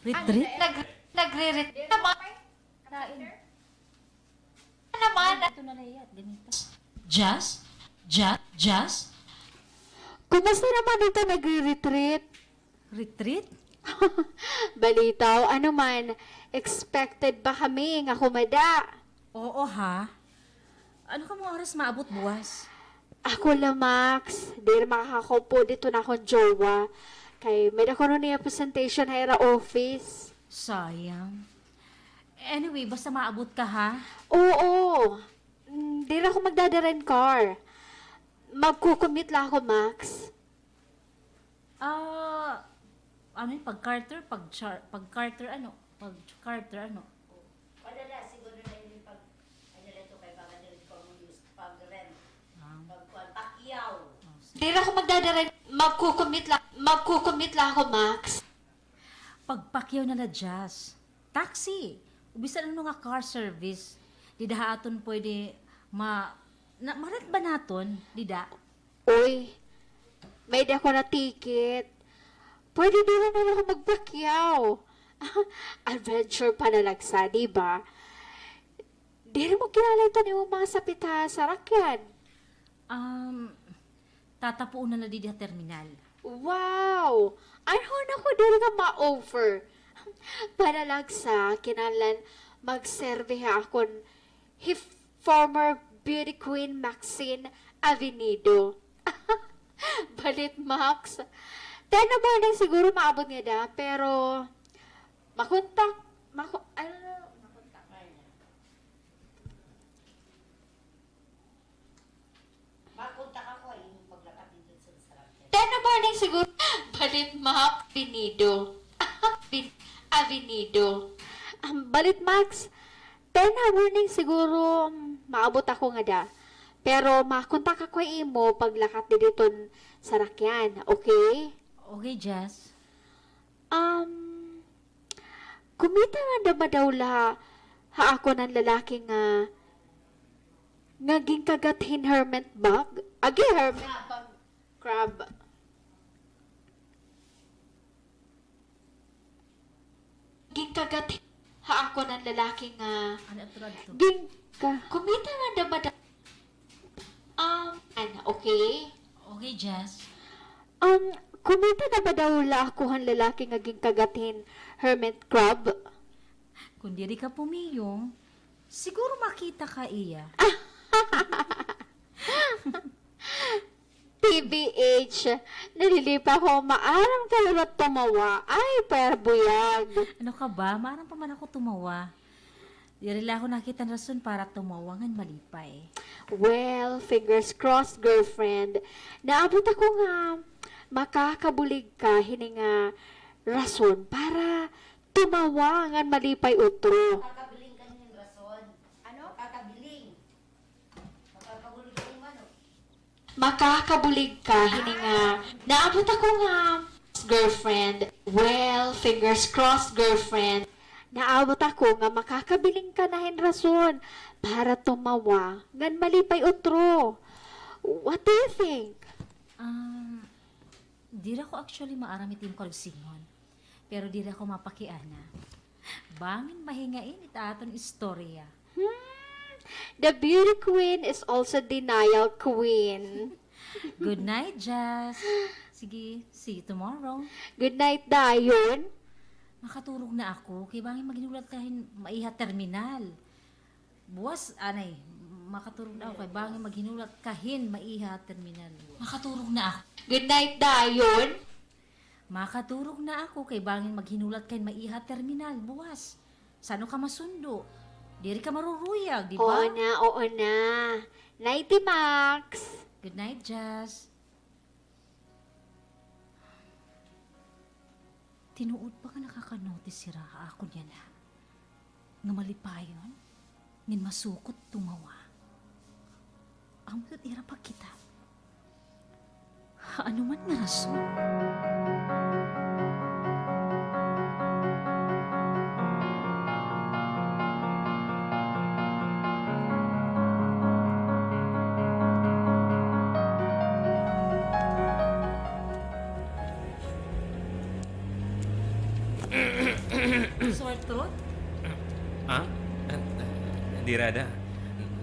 Retreat? Nag-, nagre-retreat naman. Nain. Naman. Ito na la iya, ganito. Jazz? Ja-, Jazz? Kumusta naman ito nagre-retreat? Retreat? Balitaw, ano man, expected ba kami nga kumada? Oo, ha? Ano kamo nga oras maabot buwas? Ako la, Max, diri makakaupo didto an akon jowa. Kay may-ada kuno niya presentation ha ira office. Sayang. Anyway, basta maabot ka, ha? Oo. Mm, diri ako magdadara hin car. Magko-commute la ako, Max. Ah, ano yun? Pag-Carter? Pag-char-, pag-Carter, ano? Pag-Carter, ano? Padala, siguro na yun pag, ano na ito, kay baka diri ko mo use, pag-rent. Ah. Pag-kuan, pakyaw. Oh, sige. Diri ako magdadara, magko-commute la, magko-commute la ako, Max. Pagpakyaw na la, Jazz. Taxi. O bisan ano nga car service. Dida ha aton pwede ma-, na, ma-rent ba naton? Dida? Uy, may-ada ako na ticket. Pwede dida na la ako magpakyaw. Adventure pa na la sa, di ba? Diri mo kilala iton imo mga sapit ha sarakyan? Um, tatapuon na la didi ha terminal. Wow! Arhon ako diri nga ma-over. Panalagsa, kinahanglan magserbi ha akon hi former beauty queen Maxine Avenido. Balit, Max. Ten na morning siguro maabot ngada, pero makontak, mako-, ano, makontak. Makontak ako, ay, imo paglakat didto sa sarakyan. Ten na morning siguro. Balit, Max. Avenido. Bin-, Avenido. Um, balit, Max. Ten na morning siguro, maabot ako ngada. Pero makontak ako ha imo paglakat didto han sarakyan, okay? Okay, Jazz. Um, kumita ngada ba daw la ha akon an lalaki nga, nga ginkagat hin hermit bag? Agi, hermit bag. Crab. Kagat ha akon an lalaki nga Ano, adto, adto. Gin ka. Kumita nga da mada-, um, an, okay. Okay, Jess. Um, kumita na ba daw la ako han lalaki nga ginkagat hin hermit crab? Kon diri ka pumiyong, siguro makita ka iya. T B H, nalilipa ako, maaram ka liwat tumawa. Ay, pwer buyag. Ano ka ba? Maaram pa man ako tumawa. Diri la ako nakita hin rason para tumawa ngan malipay. Well, fingers crossed, girlfriend. Naabot ako nga makakabulig ka hini nga rason para tumawa ngan malipay utro. Makakabiling ka hin rason. Ano? Makakabiling. Makakabulig ka hin manok. Makakabulig ka hini nga naabot ako nga girlfriend. Well, fingers crossed, girlfriend. Naabot ako nga makakabiling ka na hin rason para tumawa ngan malipay utro. What do you think? Um, diri ako actually maaram it imo karuyag sidngon. Pero diri ako mapakiana. Bangin mahingain it aton istorya. Hmm, the beauty queen is also denial queen. Good night, Jess. Sige, see you tomorrow. Good night dayon. Makaturog na ako, kay bangin maghinulat ka hin maiha terminal. Buwas, anay, makaturog na ako kay bangin maghinulat ka hin maiha terminal. Makaturog na ako. Good night dayon. Makaturog na ako kay bangin maghinulat ka hin maiha terminal buwas. San-o ka masundo? Diri ka maruruyag, di ba? Oo na, oo na. Nighty, Max. Good night, Jess. Tinuod ba nga nakaka-notice hira ha akon yana nga malipayon ngan masukot tumawa? Amo it ira pagkita. Ha ano man nga rason. Sore throat? Ha? Diri, da.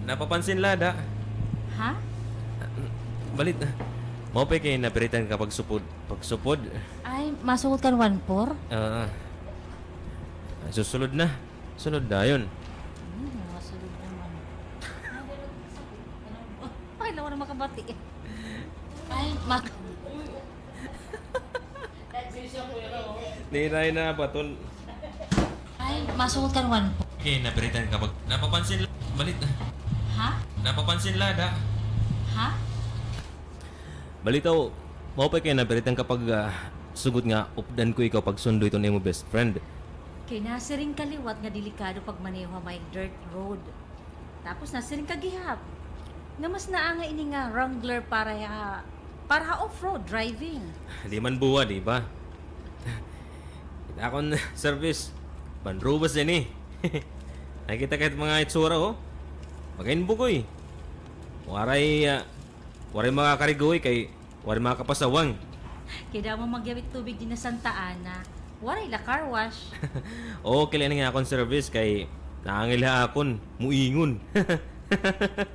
Napapansin la, da. Ha? Balit, maupay kay napiritan ka pagsupod. Pagsupod? Ay, masukot kan one four? Ah. Susulod na. Sulod dayon. Hmm, masulod naman. Ay, lawa na makabati. Ay, mak- Niray na baton. Ay, masukot kan one four. Okay, napiritan ka pag napapansin la-, balit. Ha? Napapansin la, da. Ha? Balitaw, maupay kay napiritan ka pag, ah, sugot nga updan ko ikaw pagsundo hiton imo best friend. Kay nasiring ka liwat nga delikado pagmaneho ha may dirt road. Tapos nasiring ka gihap nga mas naangay ini nga Wrangler para ha, para ha off-road driving. Di man buwa, di ba? Akon service, panrubas ini. Nakita ka it mga itsura, oh. Magainbugoy. Waray, ah, waray makakarigoy kay waray makakapasawang. Kay damo magyawit tubig dinhi ha Santa Ana. Waray la car wash. Okay la ini nga akon service kay naangay la ha akon muingon.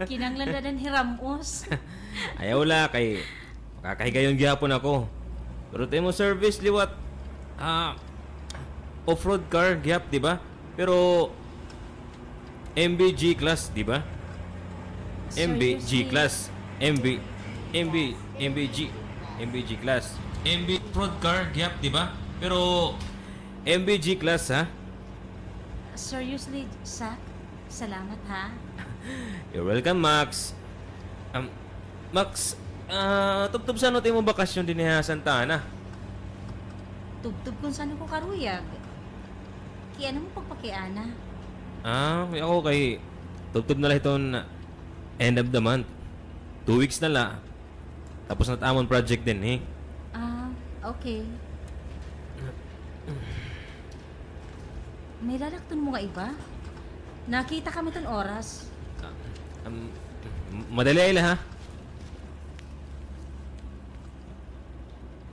Kinahanglan la daw hiram-os. Ayaw la kay makakahigayon gihapon ako. Pero it imo service liwat, ah, off-road car gihap, di ba? Pero M V G class, di ba? M V G class. M V, M V, M V G, M V G class. M V road car gihap, di ba? Pero M V G class, ha? Seriously, Zach? Salamat, ha? You're welcome, Max. Um, Max, ah, tubtob san-o it imo bakasyon dinhi ha Santa Ana? Tubtob kon san-o ko karuyag. Kay ano mo pagpakiana? Ah, ako kay tubtob na la hiton end of the month. Two weeks na la. Tapos na it amon project dinhi. Ah, okay. May lalakton mo nga iba? Nakita kami ton oras. Ah, um, madali la, ha?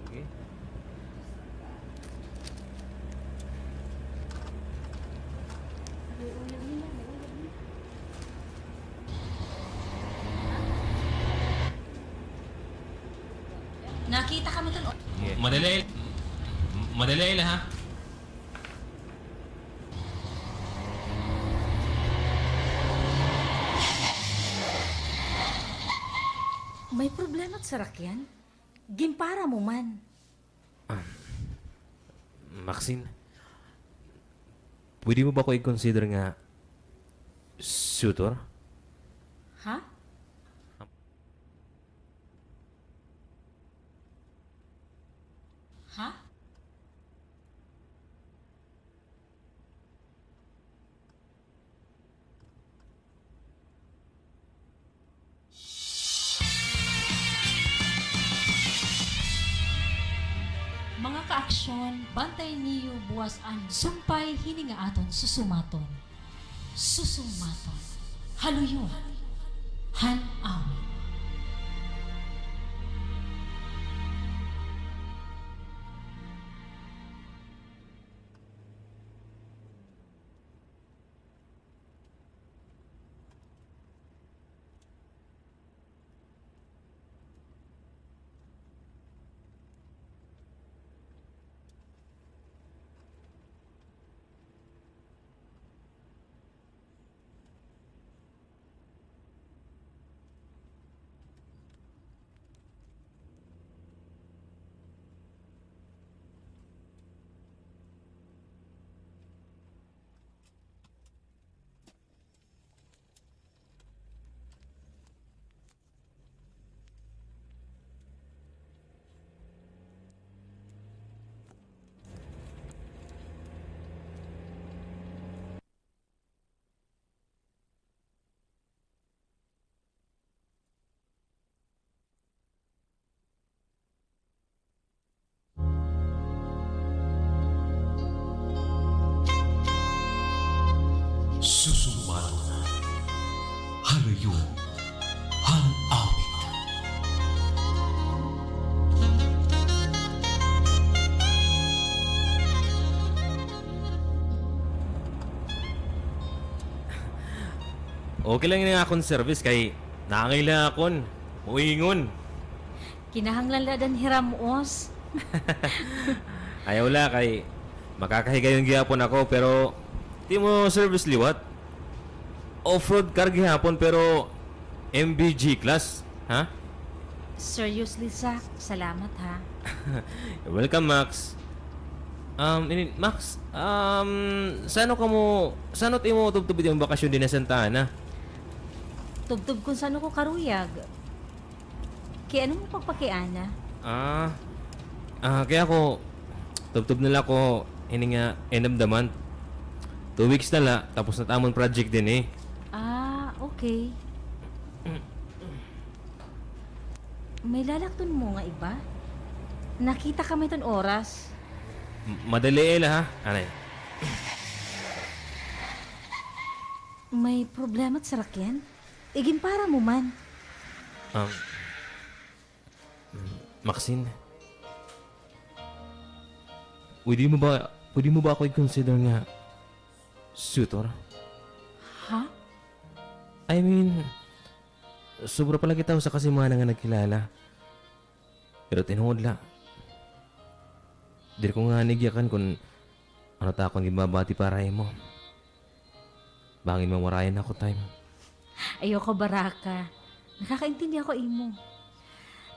Okay. Nakita kami dun. Madali, madali la, ha? May problema it sarakyan? Ginpara mo man. Ah, Maxine, pwede mo ba ako i-consider nga suitor? Ha? Ha? Mga kaaksyon, bantayan niyo buwas an sumpay hini nga aton susumaton. Susumaton. Haluyon. Han awit. Susumaton. Haluyon. Han awit. Okay lang ini nga akon service kay nangangailangan akon uingon. Kinahanglan la dan hiram-os. Ayaw la, kay makakahigayon gihapon ako, pero it imo service liwat. Off-road car gihapon, pero M V G class, ha? Seriously, Zack, salamat, ha. You're welcome, Max. Um, ini, Max, um, san-o kamo, san-o it imo tubtob it imo bakasyon dinhi ha Santa Ana? Tubtob kon san-o ko karuyag. Kay ano mo pagpakiana? Ah, ah, kay ako, tubtob na la ako, ini nga, end of the month. Two weeks na la, tapos na it amon project dinhi, eh. Ah, okay. May lalakton mo nga iba? Nakita kami iton oras. M-, madali la, ha? Anay. May problema it sarakyan? Iginpara mo man. Um, Maxine, pwede mo ba, pwede mo ba ako i-consider nga suitor? Ha? I mean, sobra pa la kita usa ka semana nga nagkilala. Pero tinuod la, diri ko ngani giyakan kon ano it akon ginbabati para ha imo. Bangin mawarayan ako, time. Ayaw ka baraka. Nakakaintindi ako ha imo.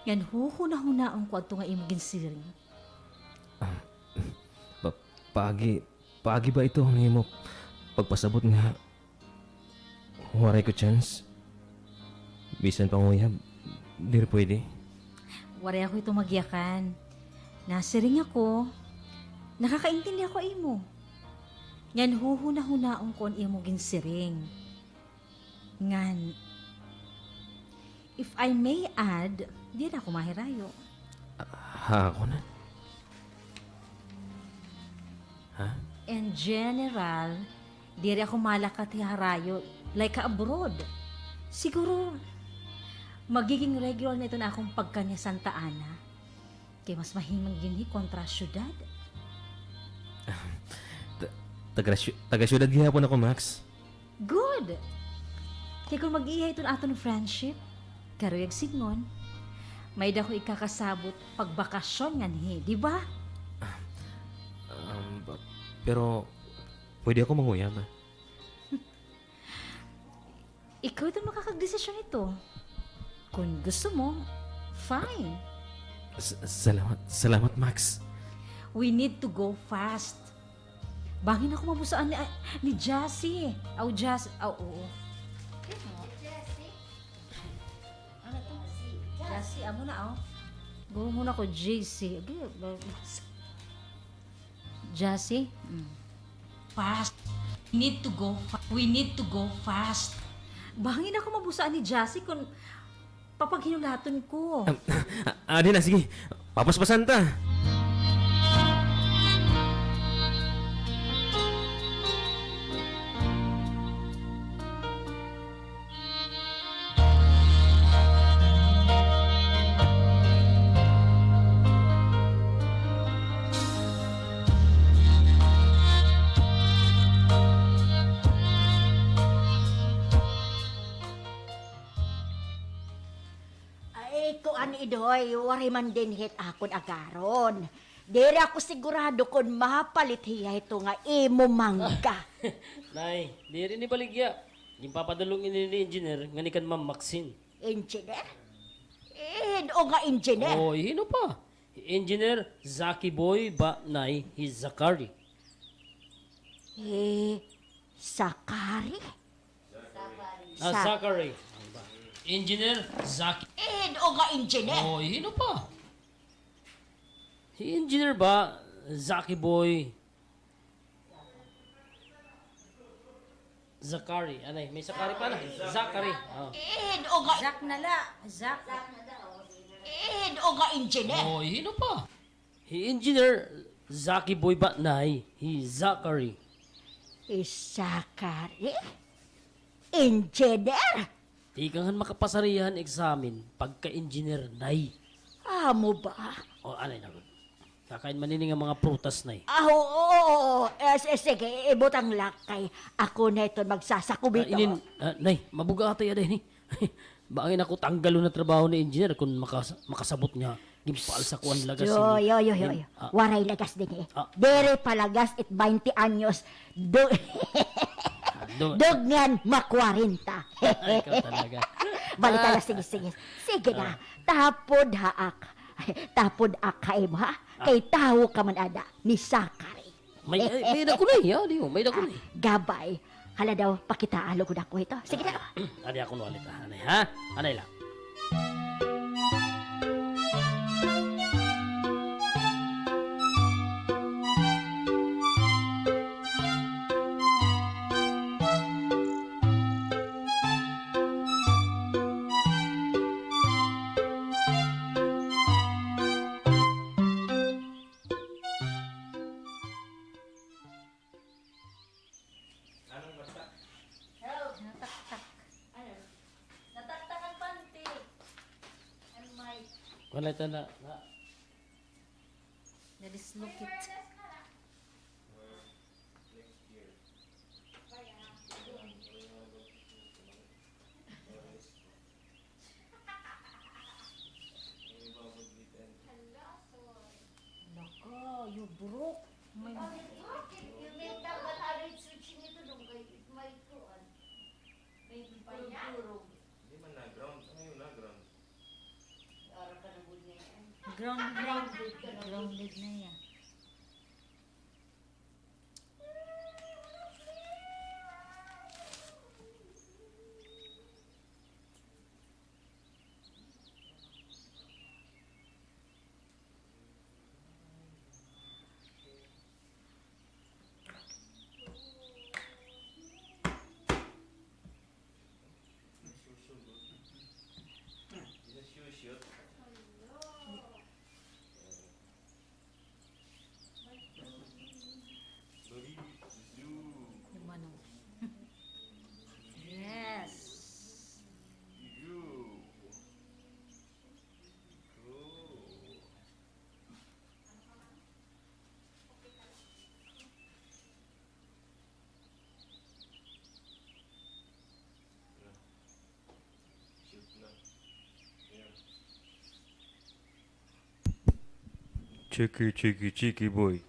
Ngan huhunahunaon ko adto nga imo ginsiring. Ah, pa-, paagi, paagi ba ito nga imo pagpasabot nga waray ko chance? Bisan panguyab, diri pwede. Waray ako ito magyakan. Nasiring ako, nakakaintindi ako ha imo. Ngan huhunahunaon ko an imo ginsiring. Ngan, if I may add, diri ako mahirayo. Ha, ako na? Ha? In general, diri ako malakat ha harayo, like ha abroad. Siguro, magiging regular na iton akon pagkan ha Santa Ana. Kay mas mahimong dinhi kontra ha syudad. Ta-, taga syu-, taga syudad gihapon ako, Max. Good! Kay kon mag-iiha iton aton friendship, karuyag sidngon, May-ada ko ikakasabot pagbakasyon nganhi, di ba? Ah, um, ba-, pero pwede ako manguyama. Ikaw ito makakagdesisyon ito. Kung gusto mo, fine. S-, salamat, salamat, Max. We need to go fast. Bangin ako mabusaan ni, ah, ni Jassy. Aw, Jassy. Aw, oo. Ano to? Jassy, amo na, oh. Go muna ko, J C. Agi, ba-, Jassy? Mm. Fast. We need to go fa-, we need to go fast. Bangin ako mabusaan ni Jassy kun papaghinulaton ko. Um, adi na, sige. Papaspasan ta. Ay, kuan, Idoy, waray man dinhi it akon agaron. Diri ako sigurado kon mapalit hiya hito nga imo mangga. Nay, diri ini baligya. Ginpapadulong ini ni Engineer nganhi kan Ma'am Maxine. Engineer? Hin-o nga engineer? Oh, hin-o pa? Engineer Zaki Boy ba, Nay, hi Zachary? Hi Zachary? Ah, Sa- Zachary. Engineer Zaki. Hin-o nga engineer? Oh, hin-o pa? Hi Engineer ba, Zaki Boy? Zachary. Anay, may Zachary pa na. Zachary. Oh. Hin-o nga Zach na la. Zach. Hin-o nga engineer? Oh, hin-o pa? Hi Engineer Zaki Boy ba, Nay, hi Zachary? Hi Zachary? Engineer? Tikang han makapasar hiya han eksamen pagka-engineer, Nay. Amo ba? O, anay na gud. Kakain man ini nga mga prutas, Nay. Ah, oo, oo, oo. Eh, si-, sige, ibutang la kay ako na iton magsasakob hito. Ah, inin, ah, Nay, mabug-at hiya, Nay. Bangin ako tanggalon ha trabaho ni Engineer kon makas-, makasabot nga ginpaal sa kuan lagas. Yoy, yoy, yoy, yoy. Ah. Waray lagas dinhi. Ah. Diri pa lagas it baynte anyos. Du-, ah, du-, dugay ngan makwarenta. Ay, ikaw talaga. Balik ka na, sige, sige. Sige na. Ah. Tapod ha ak-, tapod ak ha imo, ha? Ah. Kay tawo ka man ada ni Zachary. May, ay, may-ada ko, Nay, ha? Di mo, may-ada ko, Nay. Ah, gabay. Hala daw, pakitaa lugod ako ito. Sige na. Adi ako no, alit, ha? Anay, ha? Anay la. Anong basta? Help! Nataktak. Ano? Nataktak an panty. An mic. Wala ito na, na. Na-dislocate. Next year. Naka, you broke. May, oh, you broke it. You made that, but I will switch nito doon kay it may kuan. May turog-turog. Hindi man na-ground. Ano yung na-ground? Ara ka na gud na yan. Grounded. Grounded ka na gud. Grounded na yan. Chiki, chiki, chiki, boy.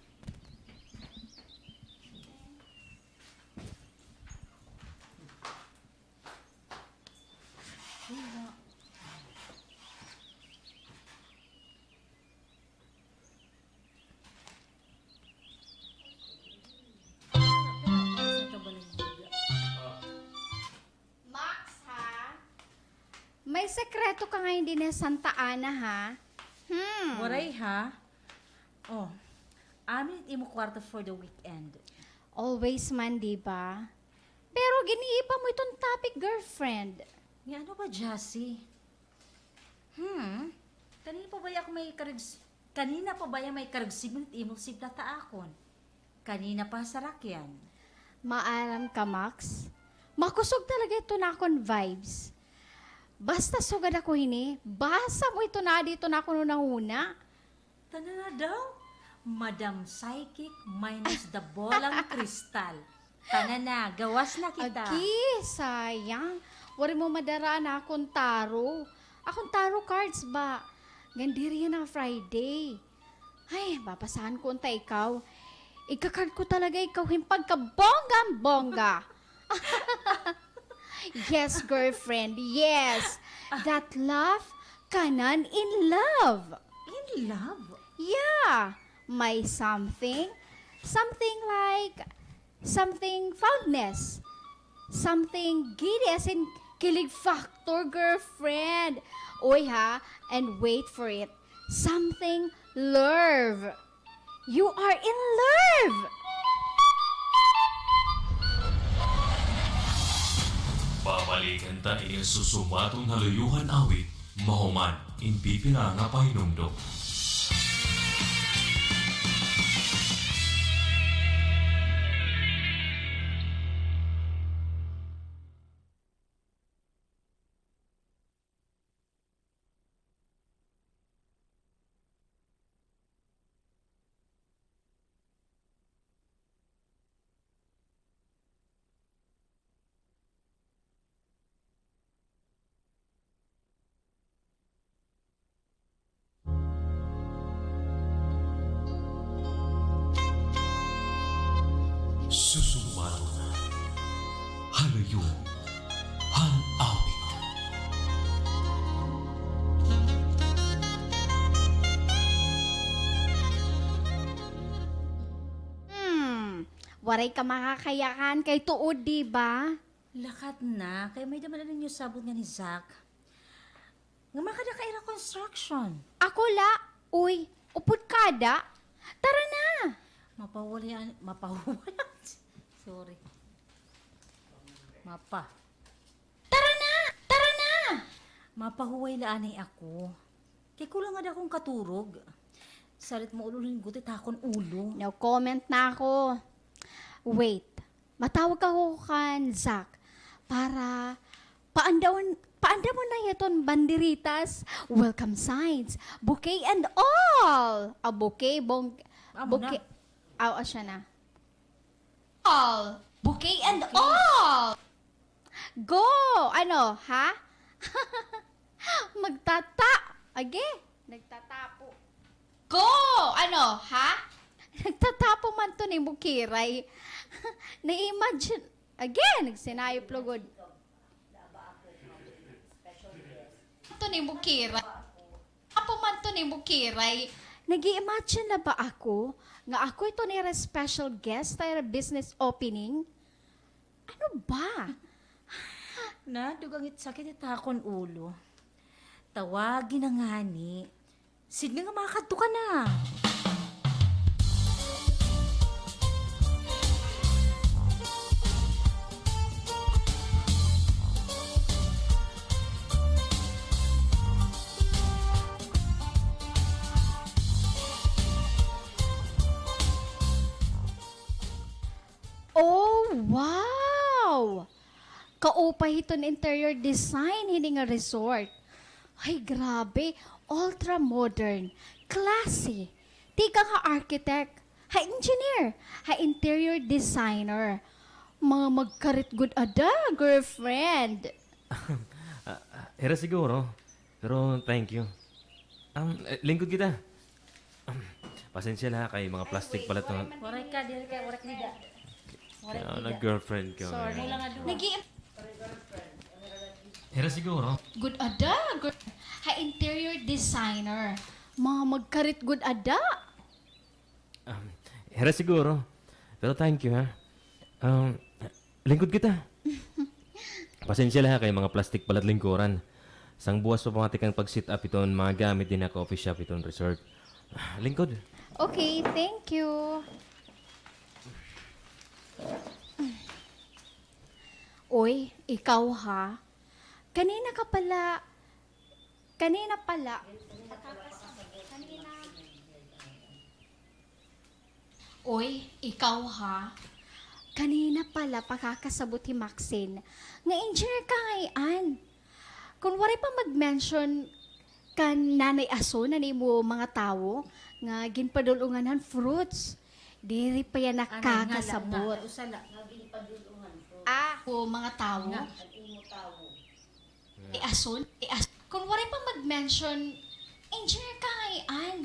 Max, ha? May sekreto ka ngay-an dinhi ha Santa Ana, ha? Hmm. Waray, ha? Oh, amin it imo kwarto for the weekend. Always man, di ba? Pero gin-iiba mo iton topic, girlfriend. Nga ano ba, Jassy? Hmm? Kanina pa baya ako may karag-, kanina pa baya may karag-sibling it imo sibling ha akon? Kanina pa ha sarakyan. Maaram ka, Max? Makusog talaga iton akon vibes. Basta sugad ako hini, basa mo iton adi iton akon hunahuna. Tanan na daw? Madam Psychic minus the bolang kristal. Tanan na, gawas na kita. Agi, sayang. Waray mo madara an akon tarot. Akon tarot cards ba? Ngan diri yana Friday. Ay, babasahan ko unta ikaw. Ika-card ko talaga ikaw hin pagkabonggang-bongga. Yes, girlfriend, yes. That laugh, kanan in love. In love? Yeah, may something, something like, something fondness, something giddy, as in kilig factor, girlfriend. Uy, ha, and wait for it. Something love. You are in love! Babalikan ta ini susumaton ha luyo han awit, mahuman in pipira nga pahinumdom. Susumaton ha luyo han awit. Hmm, waray ka makakayakan kay tuod, di ba? Lakat na, kay may-ada man la niyo sabot nga ni Zack. Nga makada ka ira construction. Ako la, uy, upod kada. Tara na. Mapahuway an-, mapahuway. Sorry. Mapa. Tara na, tara na. Mapahuway la anay ako. Kay kulang ngada akon katurog. Salit mo ulo, linggot it akon ulo. No comment na ako. Wait. Matawag ako kan Zack para paandamon, paandamon na hiton banderitas, welcome signs, bouquet and all! A bouquet, bong-, bouquet. Aw, asya na. All! Bouquet and all! Go! Ano, ha? Magtata-, agi, nagtatapo. Go! Ano, ha? Nagtatapo man to ni Bukiray. Na-imagine, again, nagsinayop lugod. To ni Bukiray. Apo man to ni Bukiray. Nag-i-imagine na ba ako nga ako iton ira special guest ha ira business opening? Ano ba? Nadugang it sakit it akon ulo. Tawagi na ngani. Sidnga nga makadto ka na. Oh, wow! Kaupay hiton interior design hini nga resort. Ay, grabe. Ultra modern. Classy. Tikang ha architect, ha engineer, ha interior designer. Mga magkarit gud ada, girlfriend. Ah, ah, hira siguro. Pero thank you. Um, eh, lingkod kita. Um, Pasensya la ha, kay mga plastic pala ito. Waray ka, diri ka, waray ka liga. Kay ano, girlfriend ka. Sorry. Nag-i- Hira siguro. Gud ada, gud. Ha interior designer. Mga magkarit gud ada. Um, hira siguro. Pero thank you, ha. Um, lingkod kita. Pasensya la ha, kay mga plastic pala it lingkuran. Sang buwas pa pamati kan pag-set up iton mga gamit dinhi ha coffee shop iton resort. Lingkod. Okay, thank you. Uy, ikaw ha? Kanina ka pala, kanina pala, kanina. Uy, ikaw ha? Kanina pala pakakasabot hi Maxine nga engineer ka ngay-an. Kon waray pa mag-mention kan Nanay Ason an imo mga tawo nga ginpadul-ongan han fruits, diri pa hiya nakakasabot. Usa la. Ah, o mga tawo. Nga. Ni Ason, ni As-, kon waray pa mag-mention, engineer ka ngay-an.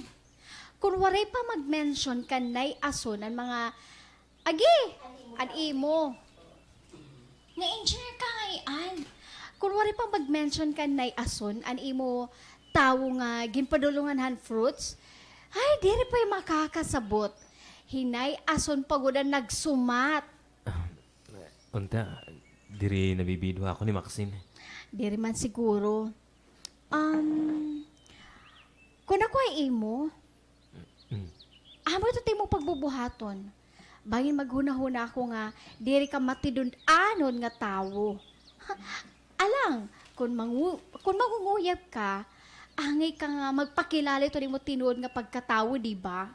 Kon waray pa mag-mention kan Nay Ason an mga, agi, an imo. Nga engineer ka ngay-an. Kon waray pa mag-mention kan Nay Ason an imo tawo nga ginpadul-ongan han fruits, ay, diri pa hiya makakasabot. Hi Nay Ason pa gud an nagsumat. Unta, diri nabibidwa ako ni Maxine. Diri man siguro. Um, kon ako ay imo, amo ito it imo pagbubuhaton. Bangin maghunahuna ako nga diri ka matidun-anon nga tawo. Alang, kon mangu-, kon mangunguyab ka, angay ka nga magpakilala ito nimo tinuod nga pagkatawo, di ba?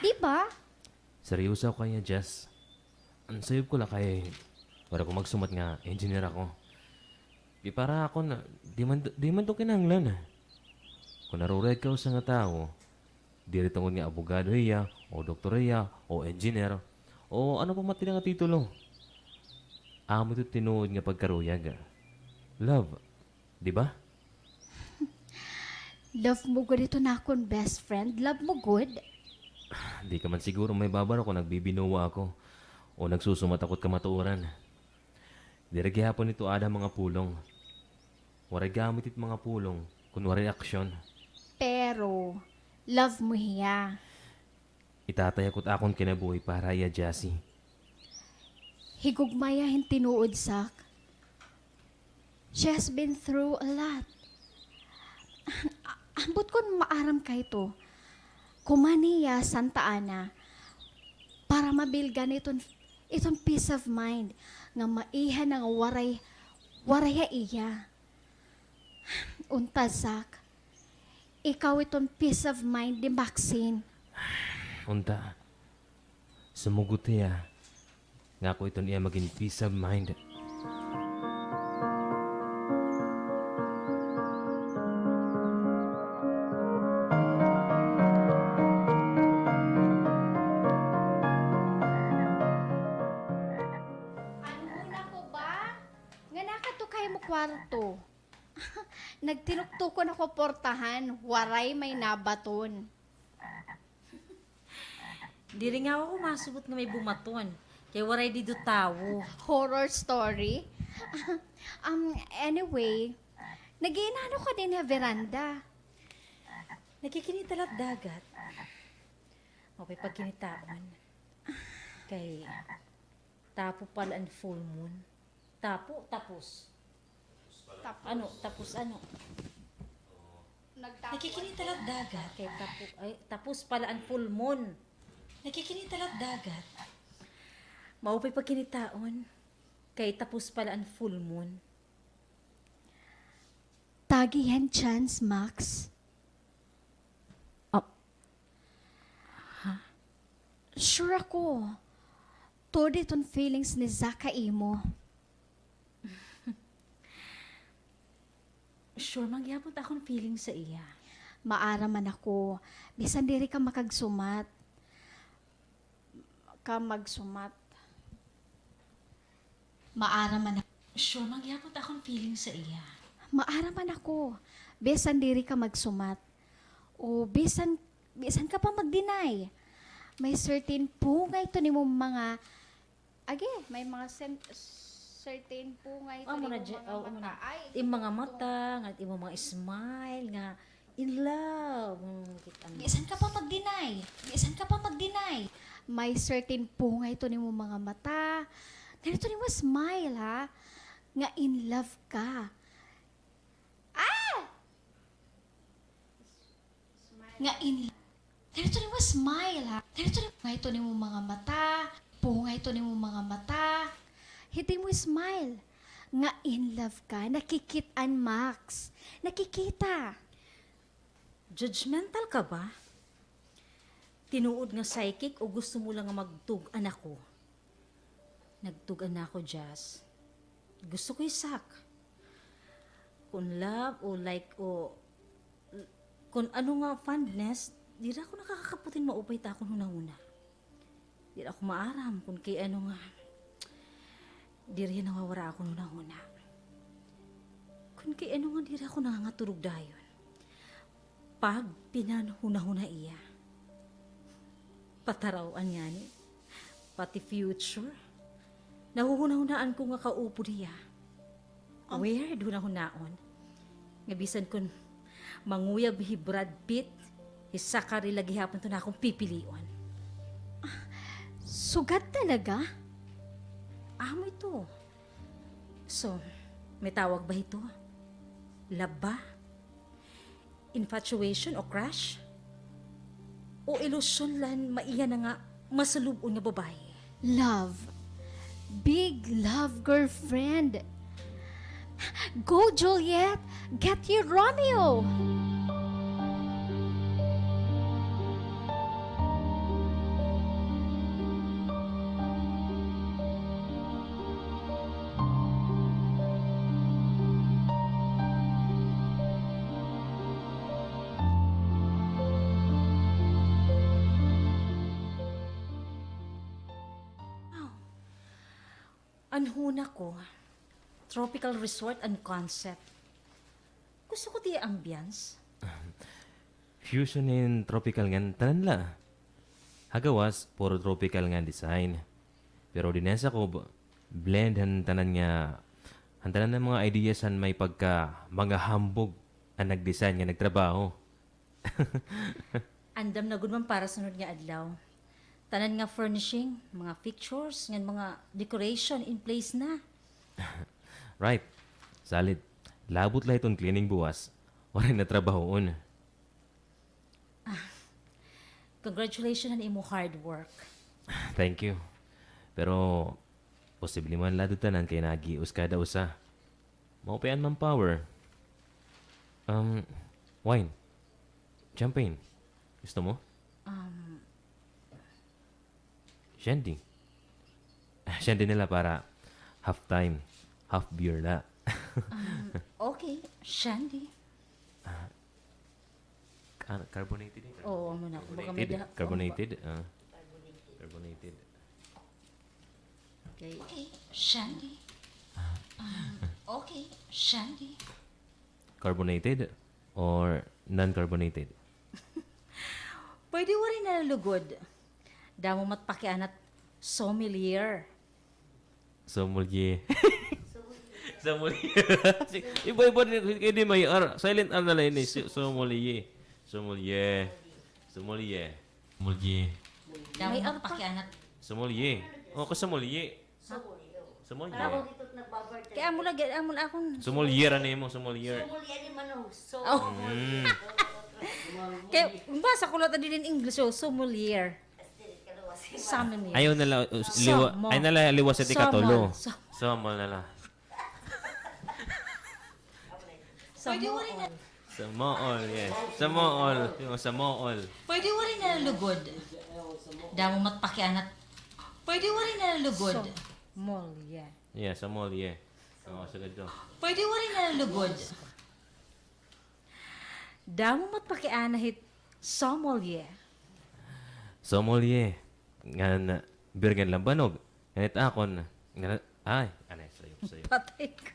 Di ba? Seryoso ako kaya, Jess. An sayop ko la kay waray ko magsumat nga engineer ako. Kay para akon, di man, di man ito kinahanglan. Kon naruruyag ka usa nga tawo, diri tungod nga abogado hiya, o doktor hiya, o engineer, o ano pa man it ila nga titulo. Amo ito tinuod nga pagkaruyag. Love. Di ba? Love mo gud ito nakon best friend? Love mo gud? Di ka man siguro mahibabaro kon nagbibinuwa ako o nagsusumat ako hit kamatuoran. Diri gihapon ito aada ha mga pulong. Waray gamit it mga pulong kon waray aksyon. Pero, love mo hiya. Itatay ako it akon kinabuhi para ha iya, Jassy. Higugma hiya hin tinuod, Zach. She has been through a lot. A-, ambot kon maaram ka ito. Kuman hiya Santa Ana para mabilgan iton, iton peace of mind nga maiha na nga waray, waray ha iya. Unta, Zach, ikaw iton peace of mind ni Maxine. Unta, sumugot hiya nga ako iton iya magin peace of mind. Ano na ko ba? Nga nakadto ka ha imo kwarto. Nagtinuktukon ako portahan, waray may nabaton. Diri nga ako masugot nga may bumaton, kay waray didto tawo. Horror story? Um, anyway, nag-iinano ka dinhi ha veranda? Nagkikinita la it dagat. Maupay pagkinitaon. Kay tapo pala an full moon. Tapo, tapos. Tapos. Ano, tapos ano? Nagtapo. Nagkikinita la it dagat. Kay tapo, ay, tapos pala an full moon. Nagkikinita la it dagat. Maupay pagkinitaon. Kay tapos pala an full moon. Tagi han chance, Max. Oh. Ha? Sure ako. Tuod iton feelings ni Zach ha imo. Sure man gihapon it akon feelings ha iya. Maaram man ako. Bisan diri ka makagsumat. Ka magsumat. Maaram man ako. Sure man gihapon it akon feelings ha iya. Maaram man ako. Bisan diri ka magsumat. O bisan, bisan ka pa mag-deny. May certain pungay to nimo mga, agi, may mga sen-, certain pungay to nimo mga mata. Ay, im mga mata, ngan im mga smile nga in love. Mm, kita mo. Bisan ka pa mag-deny. Bisan ka pa mag-deny. May certain pungay to nimo mga mata. Ganito nimo smile, ha? Nga in love ka. Ah! Nga in, ganito nimo smile, ha? Ganito nimo, pungay to nimo mga mata. Pungay to nimo mga mata. Hit imo smile. Nga in love ka. Nakikit-an, Max. Nakikita. Judgmental ka ba? Tinuod nga psychic o gusto mo lang nga magtug-an ako? Nagtug-an na ako, Jazz. Gusto ko isak. Kon love o like o kon ano nga fondness, diri ako nakakakaputin maupay ta akon hunahuna. Diri ako maaram kon kay ano nga diri nawawara akon hunahuna. Kon kay ano nga diri ako nangangaturog dayon. Pagpinanhunahuna iya. Pataraw-an ngani. Pati future. Nahuhunahunaan ko nga kaupod hiya. Weird hunahunaon. Nga bisan kon manguyab hi Brad Pitt, hi Zachary la gihapon to na akon pipilion. Ah, sugad talaga? Amo ito. So, may tawag ba ito? Love ba? Infatuation o crush? O ilusyon la han maiha na nga masulub-on nga babaye? Love. Big love, girlfriend. Go, Juliet! Get your Romeo! An huna ko, tropical resort an concept. Gusto ko it iya ambience. Fusion hin tropical ngan tanan la. Ha gawas, puro tropical nga design. Pero dinhi ha sakob, blend han tanan nga, han tanan nga mga ideas han may pagka-, mga hambog an nag-design nga nagtrabaho. Andam na gud man para sunod nga adlaw. Tanan nga furnishing, mga fixtures, ngan mga decoration in place na. Right. Solid. Labot la hiton cleaning buwas. Waray na trabahoon. Ah, congratulations han imo hard work. Thank you. Pero posible man la ito tanan kay nag-ius kada usa. Maupay an manpower. Um, wine. Champagne. Gusto mo? Um, Shandy. Ah, shandy na la para half time. Half beer la. Um, okay, shandy. Ah, Car-, carbonated eh. Oo, amo na. Kumbaga may carbonated, da-, carbonated, ah. Carbonated. Okay. Okay, shandy. Ah. Um, okay, shandy. Carbonated or non-carbonated? Pwede waray na lugod. Damo mat pakianat sommelier. Sommelier. Sommelier. Iba-iba ni, kay di may R. Silent R na la ini. Si-, sommelier. Sommelier. Sommelier. Sommelier. May R pa. Sommelier. O, ka sommelier. Sommelier. Kay amo lagi, amo la akon. Sommelier, ano mo? Sommelier. Sommelier di man, o. Mm. Kay basa ko la ta diri in English, o, sommelier. Sommelier. Ayaw na la, uh, liwa-, ayaw na la liwas it ikatulo. Somol. Somol na la. Pwede waray na. Somool, yes. Somool. Yung Somool. Pwede waray na lugod. Damo mat pakianat. Pwede waray na lugod. Sommelier. Yeah, sommelier. Oo, sugad to. Pwede waray na lugod. Damo mat pakiana hit sommelier. Sommelier. Ngan beer ngan lambanog. Ngan it akon, ngan, ay, anay, sayop, sayop. Patay ka.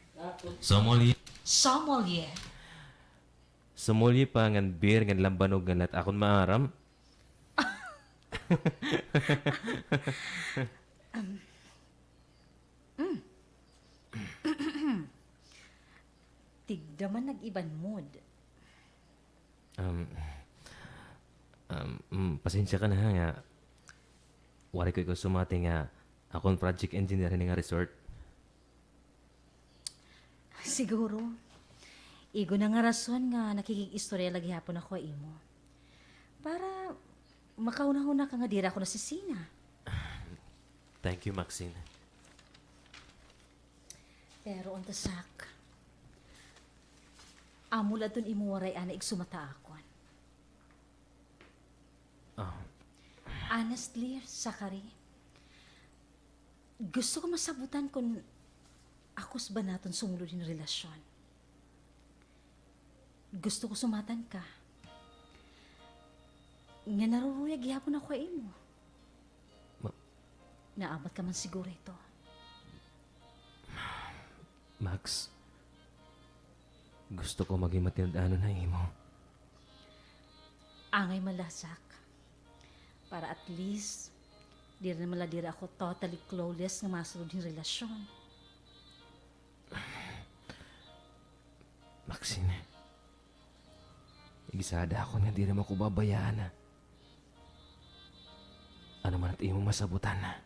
Sommelier. Sommelier. Sommelier pa ngan beer ngan lambanog ngan la it akon maaram. Um, mm. Tigda man nag-iban mood. Um, um, mm, pasensya ka na ha nga waray ko ikaw sumati nga akon project engineer hini nga resort. Siguro, igo na nga rason nga nakikig-istorya la gihapon ako ha imo. Para makahunahuna ka nga diri ako nasisina. Thank you, Maxine. Pero unta, Zach, amo la adton imo waray anay igsumata akon. Ah. Honestly, Zachary, gusto ko masabutan kon akos ba naton sumulod hin relasyon. Gusto ko sumatan ka nga naruruyag gihapon ako ha imo. Ma- Naabat ka man siguro hito. Max, gusto ko maging matinud-anon ha imo. Angay man la, Zach. Para at least, diri man la diri ako totally clueless nga masulod hin relasyon. Maxine, igsada ako nga diri mo ako babayaan, ha. Ano man it imo masabutan, ha?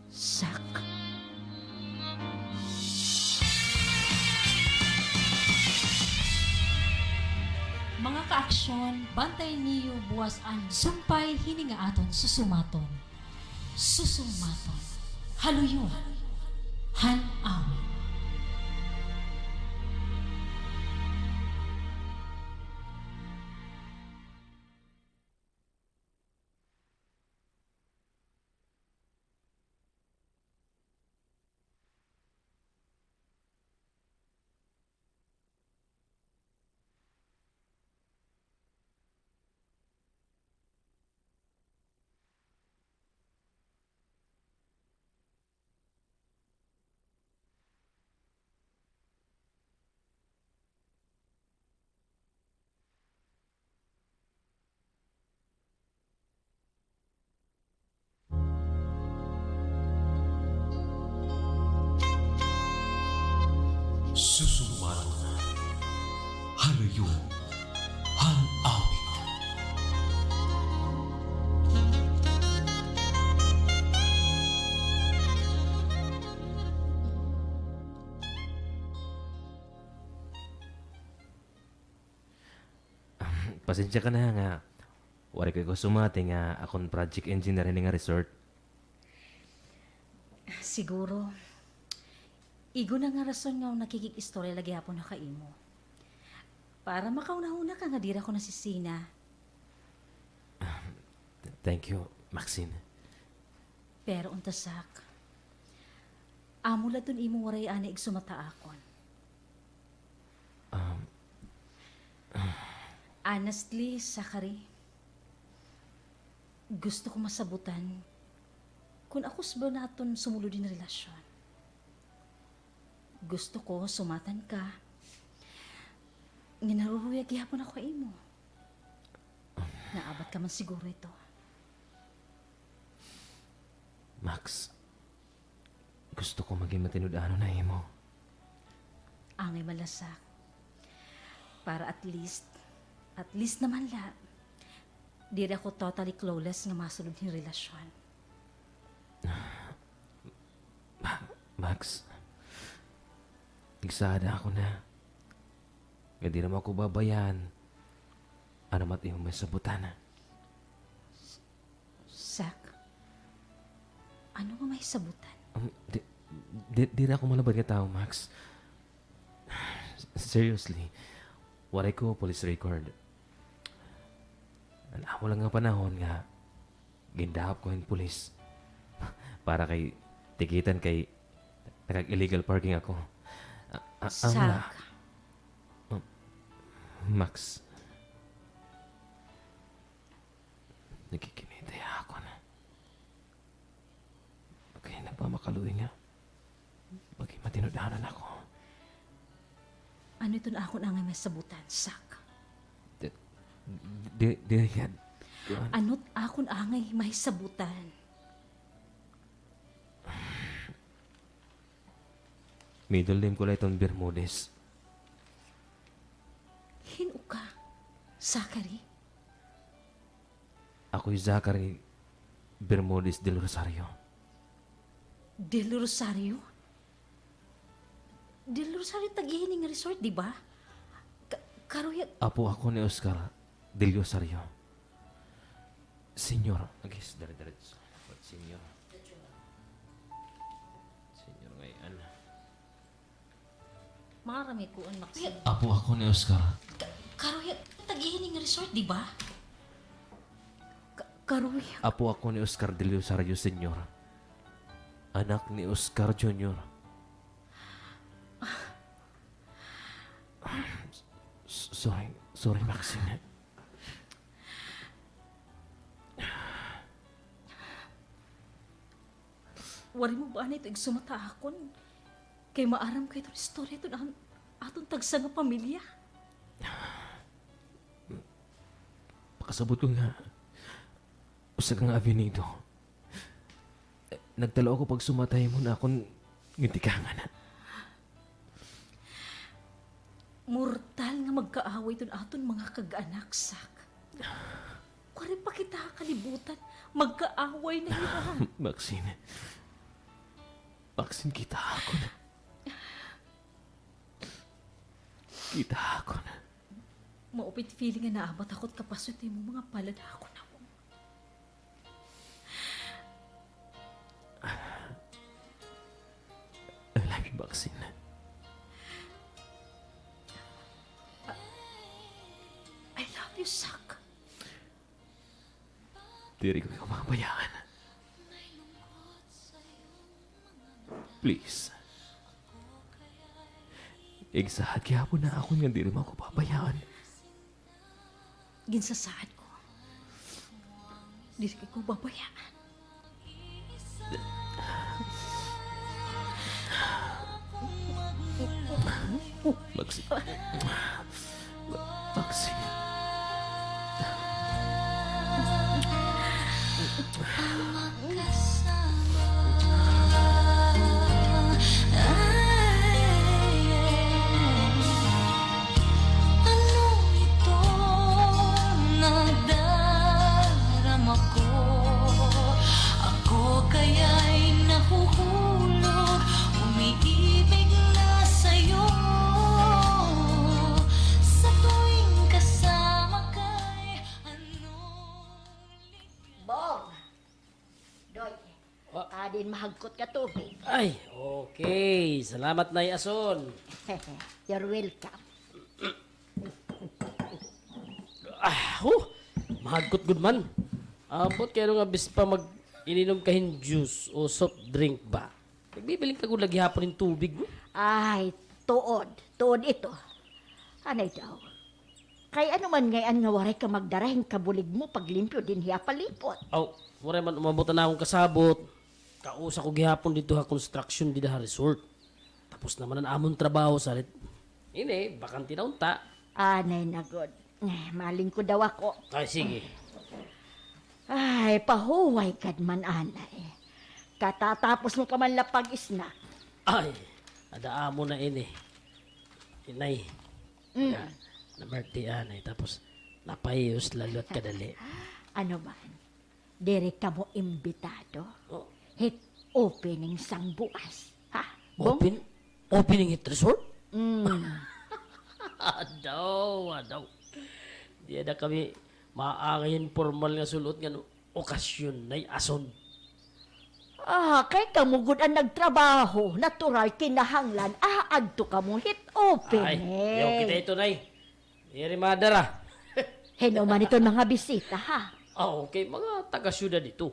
Zach. Mga kaaksyon, bantayan niyo buwas an sumpay hini nga aton susumaton. Susumaton. Ha luyo han awit. Susumaton ha luyo han awit. Pasensya ka na nga waray ko ikaw sumati nga akon project engineer hini nga resort. Siguro, igo na nga rason nga nakikig-istorya la gihapon ako ha imo. Para makahunahuna ka nga diri ako nasisina. Thank you, Maxine. Pero unta, Zach, amo la adton imo waray anay igsumata akon. Um, honestly, Zachary, gusto ko masabutan kon akos ba naton sumulod hin relasyon. Gusto ko sumatan ka nga naruruyag gihapon ako ha imo. Naabat ka man siguro hito. Max, gusto ko maging matinud-anon ha imo. Angay man la, Zach. Para at least, at least naman la, diri ako totally clueless nga masulod hin relasyon. Ma-, Max, igsada ako na nga diri mo ako babayaan. Ano man it imo mahisabutan? Zach, ano nga mahisabutan? Um, di, di, diri ako malabad nga tawo, Max. Seriously, waray ko police record. An amo lang nga panahon nga gindahop ko hin pulis para kay tikitan kay nakag-illegal parking ako. A-, a-, ang la- Zach. Max. Nakikinita ya ako na. Kay nagpamakaluoy nga maging matinud-anon ako. Ano iton akon angay mahisabutan, Zach? Di, di, di, di, Ano it akon angay mahisabotan? Middle name ko la iton Bermudez. Hin-o ka, Zachary? Ako hi Zachary Bermudez del Rosario. Del Rosario? Del Rosario, tag-iya hini nga resort, di ba? Ka-, karuya. Apo ako ni Oscar Del Rosario. Senyor, agis, dire-diretso. Senyor. Senyor ngay-an. Maaram it kuan, Maxine. Apo ako ni Oscar. Ka-, karuya, tag-iya hini nga resort, di ba? Ka-, karuya. Apo ako ni Oscar Del Rosario, Senyor. Anak ni Oscar Junior. S-, sorry, sorry, Maxine. Waray mo ba anay ito igsumata ha akon? Kay maaram ka iton istorya iton an-, aton tagsa nga pamilya. Pakasabot ko nga usa ka nga abinido. Nagtalo ako pagsumata ha imo nga akon gintikangan. Mortal nga magkaaway iton aton mga kag-anak, Zach. Waray pa kita ha kalibutan, magkaaway na hira. Maxine. Maxine, kitaa ako na. Kitaa ako na. Maupay it feeling nga naabat ako it kapaso it imo mga palad ha akon nawong. I love you, Maxine. I love you, Zach. Diri ko ikaw pababayaan. Please. Igsaad gihapon ha akon nga diri mo ako pabayaan. Ginsasaad ko. Diri ko ikaw pabayaan. Maxine. Maxine. Ano ito nagdarama ko? Ako kaya'y nahuhulog, umiibig na sa'yo. Sa tuwing kasama ka'y ano. Bong! Doy, ah, din mahagkot nga tubig. Ay, okay. Salamat, Nay Ason. You're welcome. Ah, huh. Mahagkot gud man. Ambot kay ano nga bis pa mag-ininom ka hin juice o soft drink ba? Nagbibiling ka gud la gihapon hin tubig, no? Ay, tuod. Tuod ito. Anay daw. Kay ano man ngay-an nga waray ka magdara hin kabulig mo paglimpyo dinhi ha palibot? Aw, waray man umabot an akon kasabot. Kausa ko gihapon didto ha construction dida ha resort. Tapos naman an amon trabaho, salit ini, bakante na unta. Anay na gud. Eh, malingkod daw ako. Ay, sige. Ay, pahuway kad man anay. Katatapos mo pa man la pag-snack. Ay, ada amo na ini. Inay. Mm. Na-birthday anay, tapos napahiyos la liwat kadali. Ano man? Diri kamo imbitado. Oh. Hit opening sang buwas. Ha? Bong? Open-, opening hit resort? Mm. Adaw, adaw. Di ada kami maangay hin pormal nga sul-ot ngan okasyon, Nay Ason. Ah, kay kamo gud an nagtrabaho, natural kinahanglan aadto kamo hit opening. Ay, ayaw kita ito, Nay. Diri madara. Hin-o man iton mga bisita, ha? Ah, okay, mga taga-syudad ito.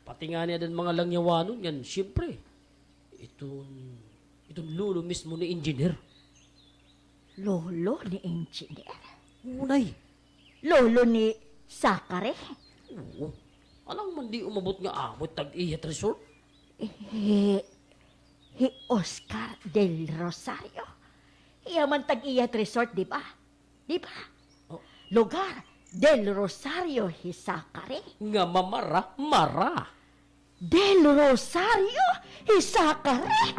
Pati ngani ada an mga langyawanon ngan, siyempre, iton, iton lolo mismo ni engineer. Lolo ni engineer? Oo, Nay. Lolo ni Zachary? Oo. Ano man di umabot nga amo it tag-iya hit resort? Hi, hi Oscar Del Rosario. Iya man tag-iya hit resort, di ba? Di ba? Oh. Lugar, Del Rosario Hisakari. Nga mamara-mara. Del Rosario Hisakari.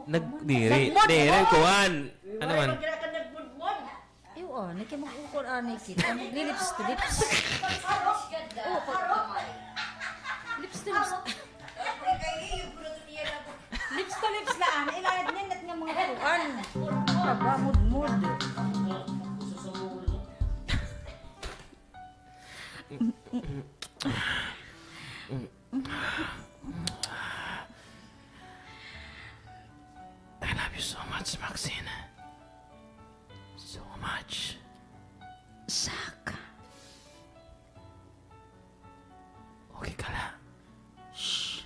Nag-, diri, diri, kuan. Ano man? Ay, oo, nagkimag-ukol, ah, nakita. Maglilips to lips. Oo, pag-, lips to lips. Lips to lips la, ah. Nailanad niya, nat nga mga kuan. Pagmudmud. I love you so much, Maxine. So much. Sak. Okay ka la? Shh.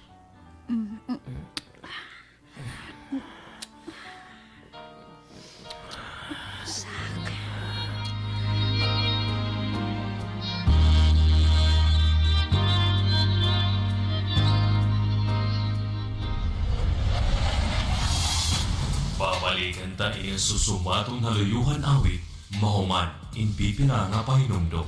Babalikan ta ini an susumaton nga luyohan awit mahuman in pipila nga pahinumdom.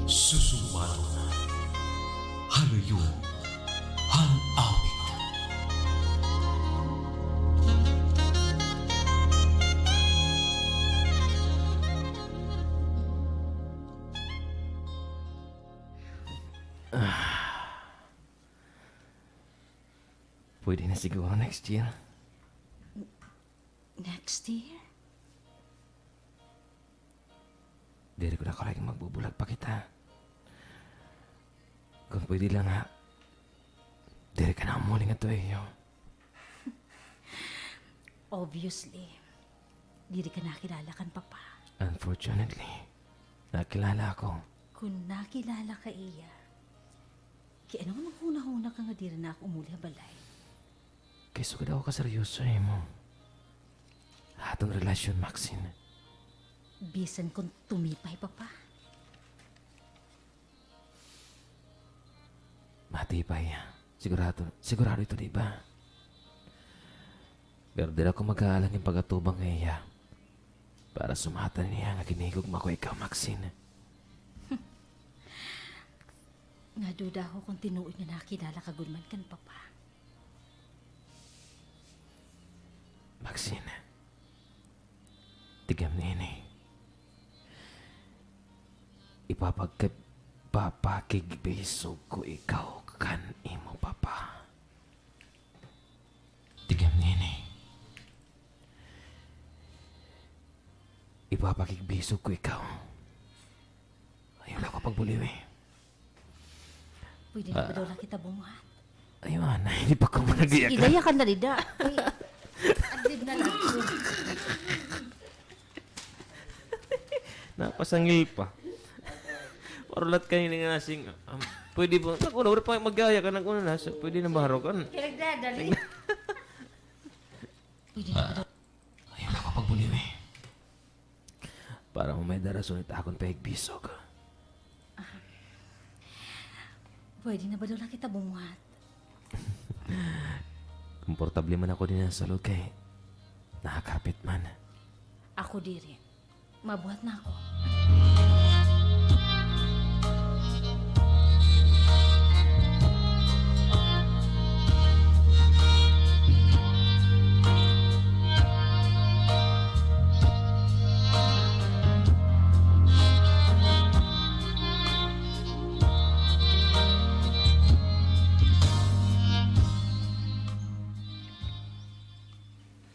Susumaton ha luyo han awit. Ah. Pwede na siguro next year. N-, next year? Diri ko na karayo magbubulag pa kita. Kon pwede la nga, diri ka na umuli ngadto ha iyo. Obviously, diri ka nakilala kan Papa. Unfortunately, nakilala ako. Kon nakilala ka iya, kay ano nga naghunahuna ka nga diri na ako umuli ha balay? Kay sugad ako kaseryoso ha imo. Ha aton relasyon, Maxine. Bisan kon tumipay pa pa. Matipay. Sigurado, sigurado ito, di ba? Pero diri ako mag-aalang hin pag-atubang ha iya para sumatan niya nga ginhigugma ko ikaw, Maxine. Nga duda ako kon tinuod nga nakilala ka gud man kan Papa. Maxine, tigam niini. Ipapagka-, papakigbisog ko ikaw kan imo papa. Tigam niini. Ipapakigbisog ko ikaw. Ayaw la ko pagbuliwi. Pwede na ba daw la kita bumuhat? Ayaw, anay, di pa ko manag-iyakan. Sige, yakan na dida. Uy, adlib na la ko. Napasangil pa. Marulat kanina nga nasing, um, pwede ba? Nag-una, wala pa mag-aya ka, nag-una na. So, pwede na ba, Harokan? Kaya nagdadali. Pwede na ba daw? Ayaw na ko pagbuliwi. Para mo may darason it akon pahigbisog. Ah. Pwede na ba daw la kita bumuhat? Komportable man ako dinhi ha sulod kay nakakapit man. O diri. Mabuhat na ako.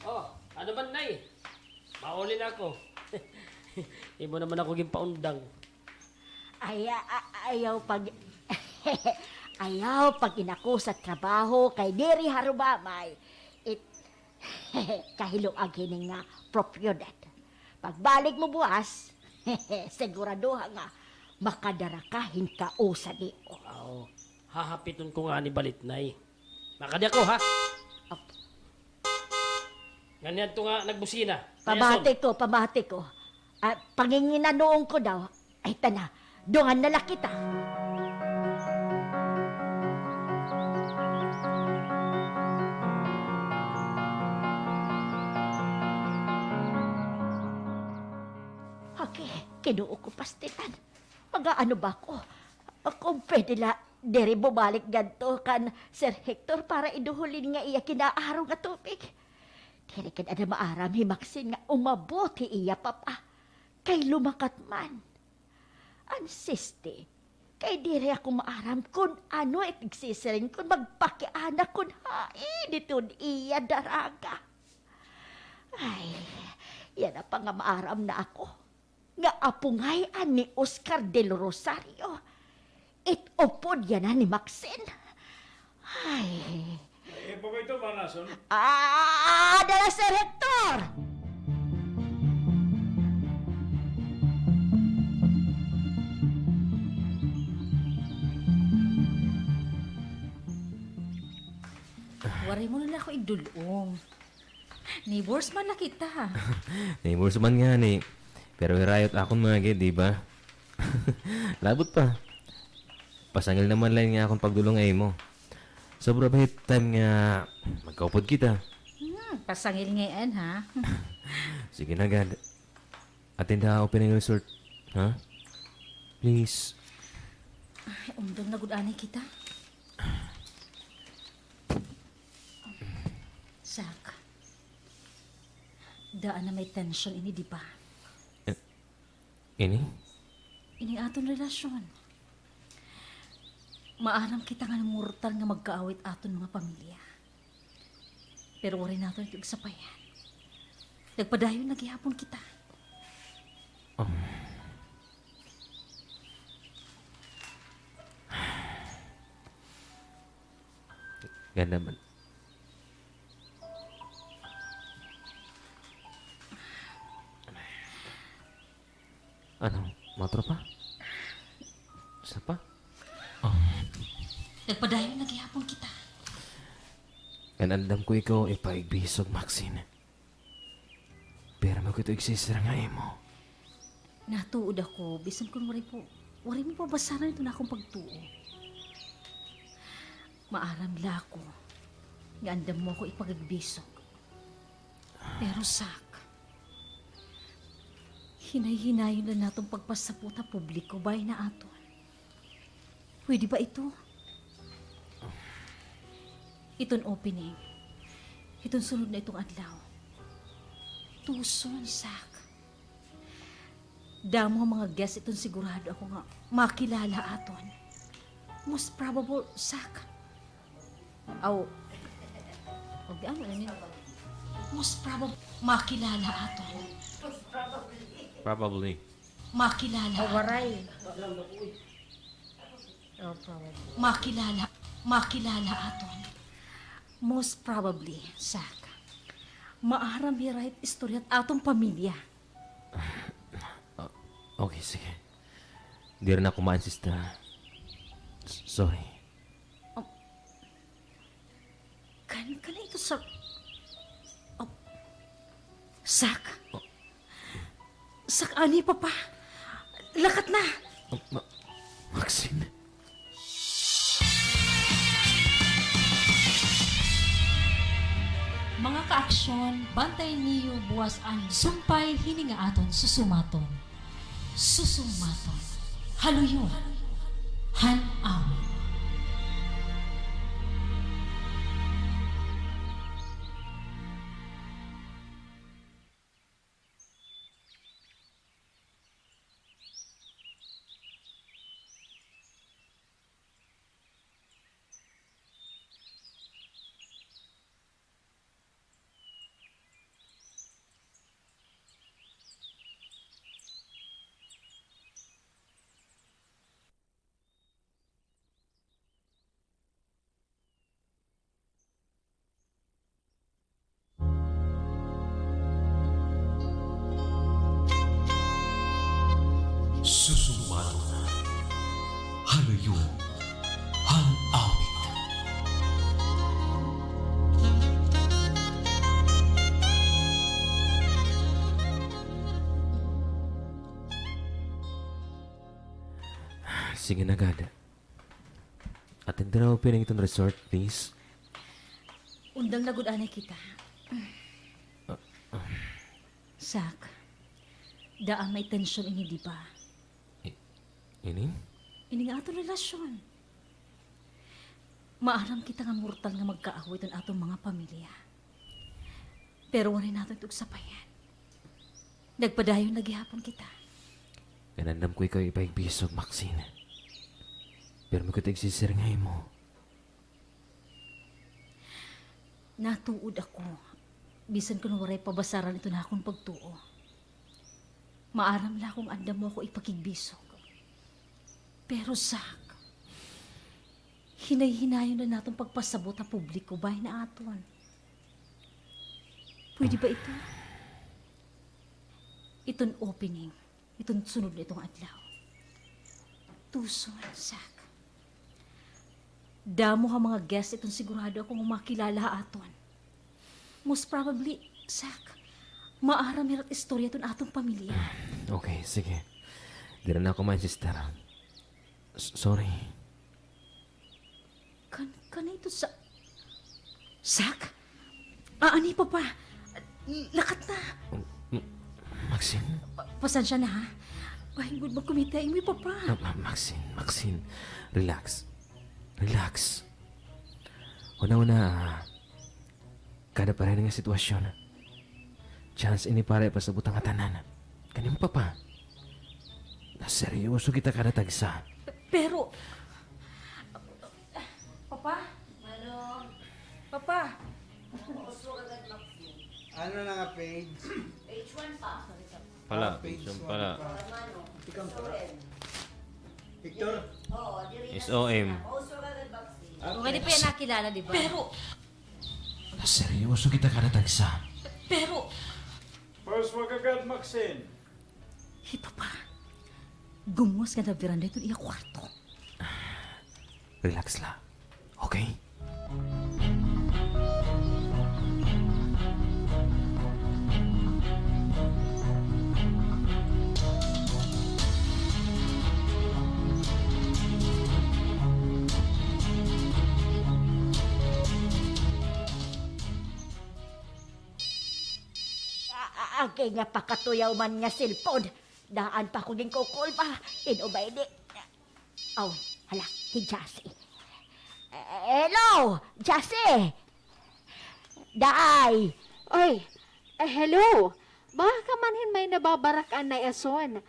Oh, ano man, Nay? Mauli na ako. Imo naman ako ginpaundang. Ay, a-, a-, ayaw pag-, ayaw pag-inakusa trabaho kay diri harumamay. It-, kahiluag hini nga propiedad. Pagbalik mo buwas, siguraduha nga makadara ka hin kausa nimo. Aw, hahapiton ko ngani balit, Nay. Makadi ako, ha? Ap- Ngan yadto nga nagbusina. Pamati ko, pamati ko. Ah, panginginanoon ko daw. Ay, tana, dungan na la kita. Okay, Ginoo ko, pastilan. Mag-aano ba ako? Kon pwede la, diri bumalik ngadto kan Sir Hector para iduhol ini nga iya kinaaro nga tubig. Diri gad ada maaram hi Maxine nga umabot hi iya papa. Kay lumakat man. An siste, kay diri ako maaram kon ano it igsisiring kon magpakiana kon hain iton iya daraga. Ay, yana pa nga maaram na ako nga apo ngay-an ni Oscar Del Rosario. It upod yana ni Maxine. Ay. Eh, pa ba ito, Manason? Ah, dala, Sir Hector! Waray mo na ako igdul-ong. Neighbors man la kita. Neighbors man ngani. Pero hirayo it akon mga gid, di ba? Labot pa. Pasangil naman la ini nga akon pagdul-ong ha imo. Sobra ba it time nga magkaupod kita? Hmm, pasangil ngay-an, ha? Sige na gad. Attend ha opening resort, ha? Please. Ay, umdom na gud anay kita. Zach, daan na may tensyon ini, di ba? Eh, ini? Ini aton relasyon. Maaram kita nga mortal nga magkaaway it aton mga pamilya. Pero waray naton ito igsapayan. Nagpadayon na gihapon kita. Um. Ganda man. Ano, mga tropa? Isa pa? Oh. Nagpadayon na gihapon kita. Ngan andam ko ikaw ipaigbisog, Maxine. Pero mo kita igsisira nga imo. Natuod ako, bisan kon waray po, waray mo pabasaran ito na akong pagtuo. Maaram la ako nga andam mo ako ipagagbisog. Pero, Zach, hinay-hinayon la naton pagpasabot ha publiko, bay na aton. Pwede ba ito? Iton opening, iton sunod na iton adlaw. Tuson, Zach. Damo nga mga guest iton sigurado ako nga makilala aton. Most probable, Zach. Aw. Og ano, ano yun? Most probable, makilala aton. Probably. Makilala. O, waray. O, probably. Makilala. Makilala aton. Most probably, Zach. Maaram hira hit istorya hit aton pamilya. Ah, okay, sige. Diri na ako ma-insista. S-, sorry. Um, kan, kan ito sa, um, Zach? Oh. Zach, anhi, Papa. Lakat na. Um, Ma-, Maxine. Mga Kaaksyon, bantayan niyo buwas an sumpay hini nga aton susumaton. Susumaton. Haluyon. Han awit. Susumaton. Haluyon. Han awit. Sige na gad. Attend daw opening iton resort, please. Undang na gud anay kita. Zach, daan may tensyon ini, di ba? I-, ini? Ini nga aton relasyon. Maaram kita nga mortal nga magkaaway iton aton mga pamilya. Pero waray naton ito igsapayan. Nagpadayon la gihapon kita. Ngan andam ko ikaw ipahigbisog, Maxine. Pirme ko ito igsisiring ha imo. Natuod ako, bisan kon waray pa basaran iton akon pagtuo. Maaram la nga andam mo ako ipakigbisog. Pero, Zach, hinay-hinayon la naton pagpasabot ha publiko bahin ha aton. Pwede ba ito? Iton opening, iton sunod na iton adlaw. Tuson, Zach. Damo ha mga guest iton sigurado ako nga makilala ha aton. Most probably, Zach, maaram hira hit istorya iton aton pamilya. Okay, sige. Diri na ako ma-insistir. S-, sorry. Kan-, kanay ito sa, Zach? Ah, ani, Papa? Lakat na. M-, M-, Maxine? Pa-, pasensya na, ha? Bahin gud magkumita imo, Papa. Ma-, Ma-, Maxine, Maxine, relax. Relax. Huna-huna, ah, kada parehas nga sitwasyon, chance ini para ipasabot an ngatanan. Kan imo papa, naseryoso kita kada tagsa. Pero, Papa? Papa? Ano na nga page? Page one pa. Pala, ah, page one pala. Tikang pala. Victor? S O M. Ah, pwede pa yan nakilala, di ba? Pero, naseryoso kita kada tagsa. Pero, first, wag agad, Maxine. Hi, Papa. Gumos nga nabiran dito iya kwarto. Relax la. Okay? A-, a-, agi nga pakatuyaw man nga cellphone. Daan pa ako ginkukol ba? Ino ba ini? Aw, hala, hi Jassy. Eh, hello, Jassy! Day! Oy, eh, hello! Baka ka man hin may nababarak-an, Nay Ason.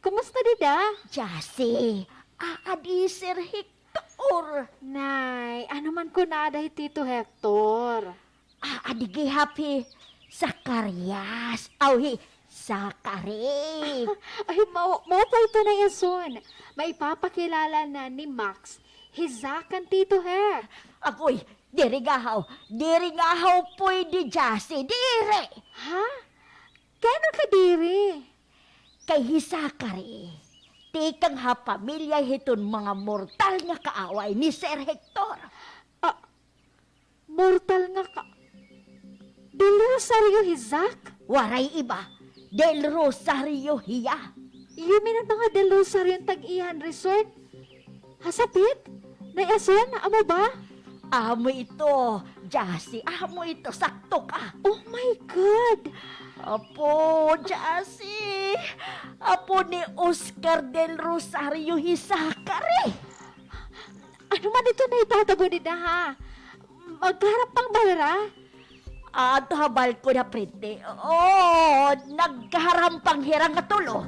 Kumusta dida? Jassy, aadi hi Sir Hector. Nay, ano man kon aada hi Tito Hector? Aadi gihap hi Zacarias. Aw, hi Zachary. Ay, mao, mao pa ito, Nay Ason. Maipapakilala na ni Max hi Zach kan Tito Hec. Agoy, diri ngahaw. Diri ngahaw pwede, Jassy. Diri. Ha? Kay ano ka diri? Kay hi Zachary, tikang ha pamilya hiton mga mortal nga kaaway ni Sir Hector. Ah, Mortal nga ka-, Del Rosario hi Zach? Waray iba, Del Rosario hiya. You mean an mga Del Rosario an tag-iya han resort? Ha Sapit? Nay Ason, amo ba? Amo ito, Jassy, amo ito, sakto ka. Oh my God! Apo, Jassy! Apo ni Oscar Del Rosario hi Zachary! Ano man ito nga itatabo nira, ha? Magkaharap pa ba hira? Adto ha balkon ha prente. Oo, nagkaharampang hira nga tulo.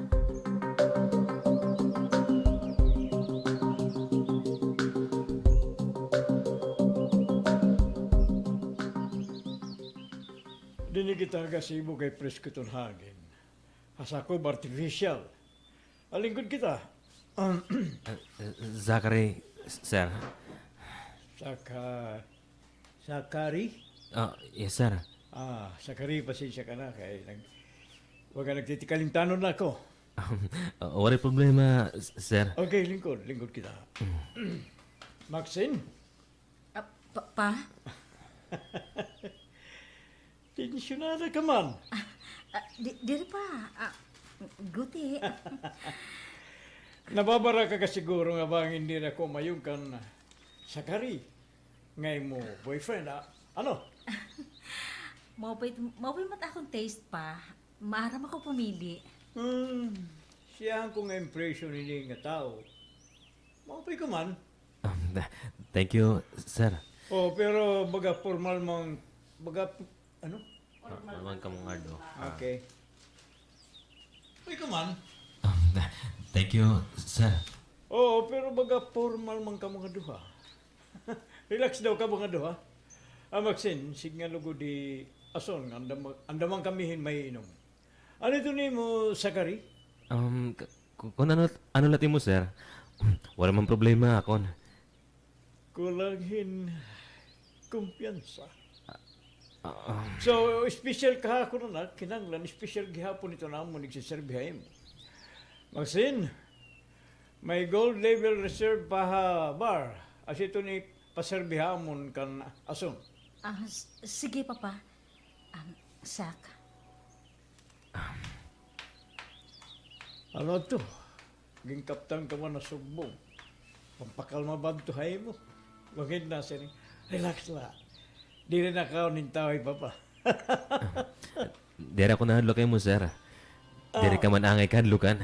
Dinhi kita ha gazebo kay presko iton hangin. Ha sakob artificial. Ha lingkod kita. Um, ah, Zachary, sir. Saka-, Zachary? Ah, yes, sir. Ah, Zachary, pasensya ka na kay nag-, baga nagtitikalimtanon na ako. Um, ah, waray problema, s-, sir. Okay, lingkod, lingkod kita. Maxine? Ah, pa, pa? Tensyonada ka man. Ah, ah, di, diri pa. Ah, guti. Nababaraka ka siguro nga bangin diri ako umayon kan Zachary nga imo boyfriend, ah. Ano? Maupay, maupay man it akon taste, pa. Maaram ako pumili. Hmm, siyahan ko nga impresyon hini nga tawo. Maupay ka man. Um, th-, thank you, sir. Oh, pero baga formal man, baga, ano? Formal man kamo nga duha. Okay. Maupay ka man. Um, th-, thank you, sir. Oo, pero baga formal man kamo nga duha. Relax daw kamo nga duha. Ah, Maxine, sige nga lugod hi Ason, andam-, andaman kami hin maiinom. Ano ito nimo, Zachary? Um, k-, Ku-, kun ano, ano la it imo, sir? Waray man problema akon. Kulang hin kumpiyansa. Ah, ah, um. So, special kahapon, anak, kinahanglan special gihapon ito namon igsiserbi ha imo. Maxine, may gold level reserve pa ha bar. Asya ito ni paserbi ha amon kan Ason. Ah, s-, sige, Papa. Um, Zach. Ano to? Ginkaptan ka man na sugbong. Pampakalma ba adto ha imo? Bangin na siring, relax la. Diri na kaon hin tawo hi Papa. Diri ako nahadlok ha imo, sir. Diri ka man angay kahadlokan.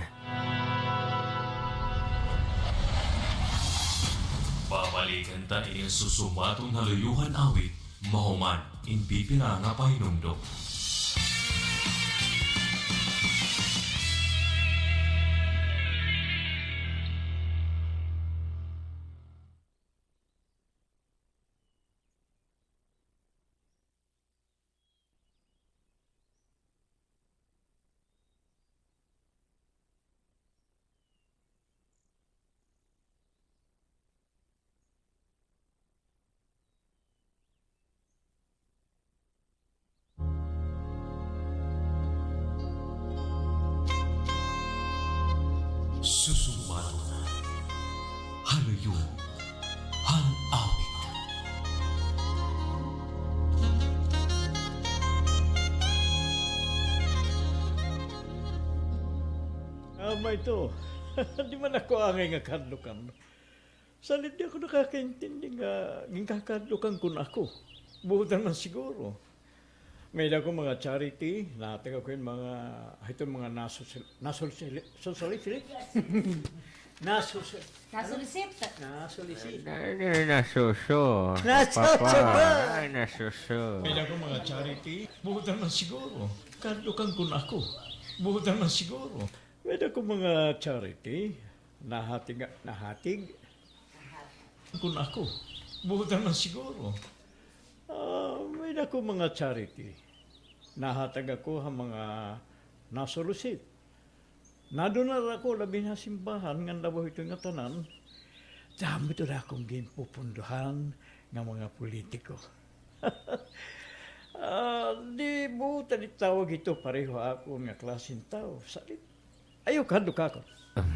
Babalikan ta ini susumaton ha luyohan awit. Mahuman in pipira nga pahinumdom. Susumaton ha luyo han awit. Ama ito, di man ako angay nga kahadlokan. Salit di ako nakakaintindi nga ginkakahadlokan kon ako. Buotan man siguro. May-ada ako mga charity, nahatag ako hin mga, hiton mga nasusol-, nasusol-, susol-, nasusol-, Nasulisit. Nasulisit. Na, na, nasuso. Nasuso. Ay, nasuso. May-ada ako mga charity. Buotan man siguro. Kahadlokan kon ako. Buotan man siguro. May-ada ako mga charity. Nahatig, nahatig. Kon ako. Buotan man siguro. Ah, may-ada ako mga charity. Nahatag ako ha mga nasulisit. Nadunal ako, labi na ha simbahan, ngan labaw hito ngatanan, damo ito la akon ginpupundohan nga mga politiko. Ah, di buotan itawag hito pareho ha akon nga klase hin tawo. Salit, ayaw kahadlok ha akon. Um,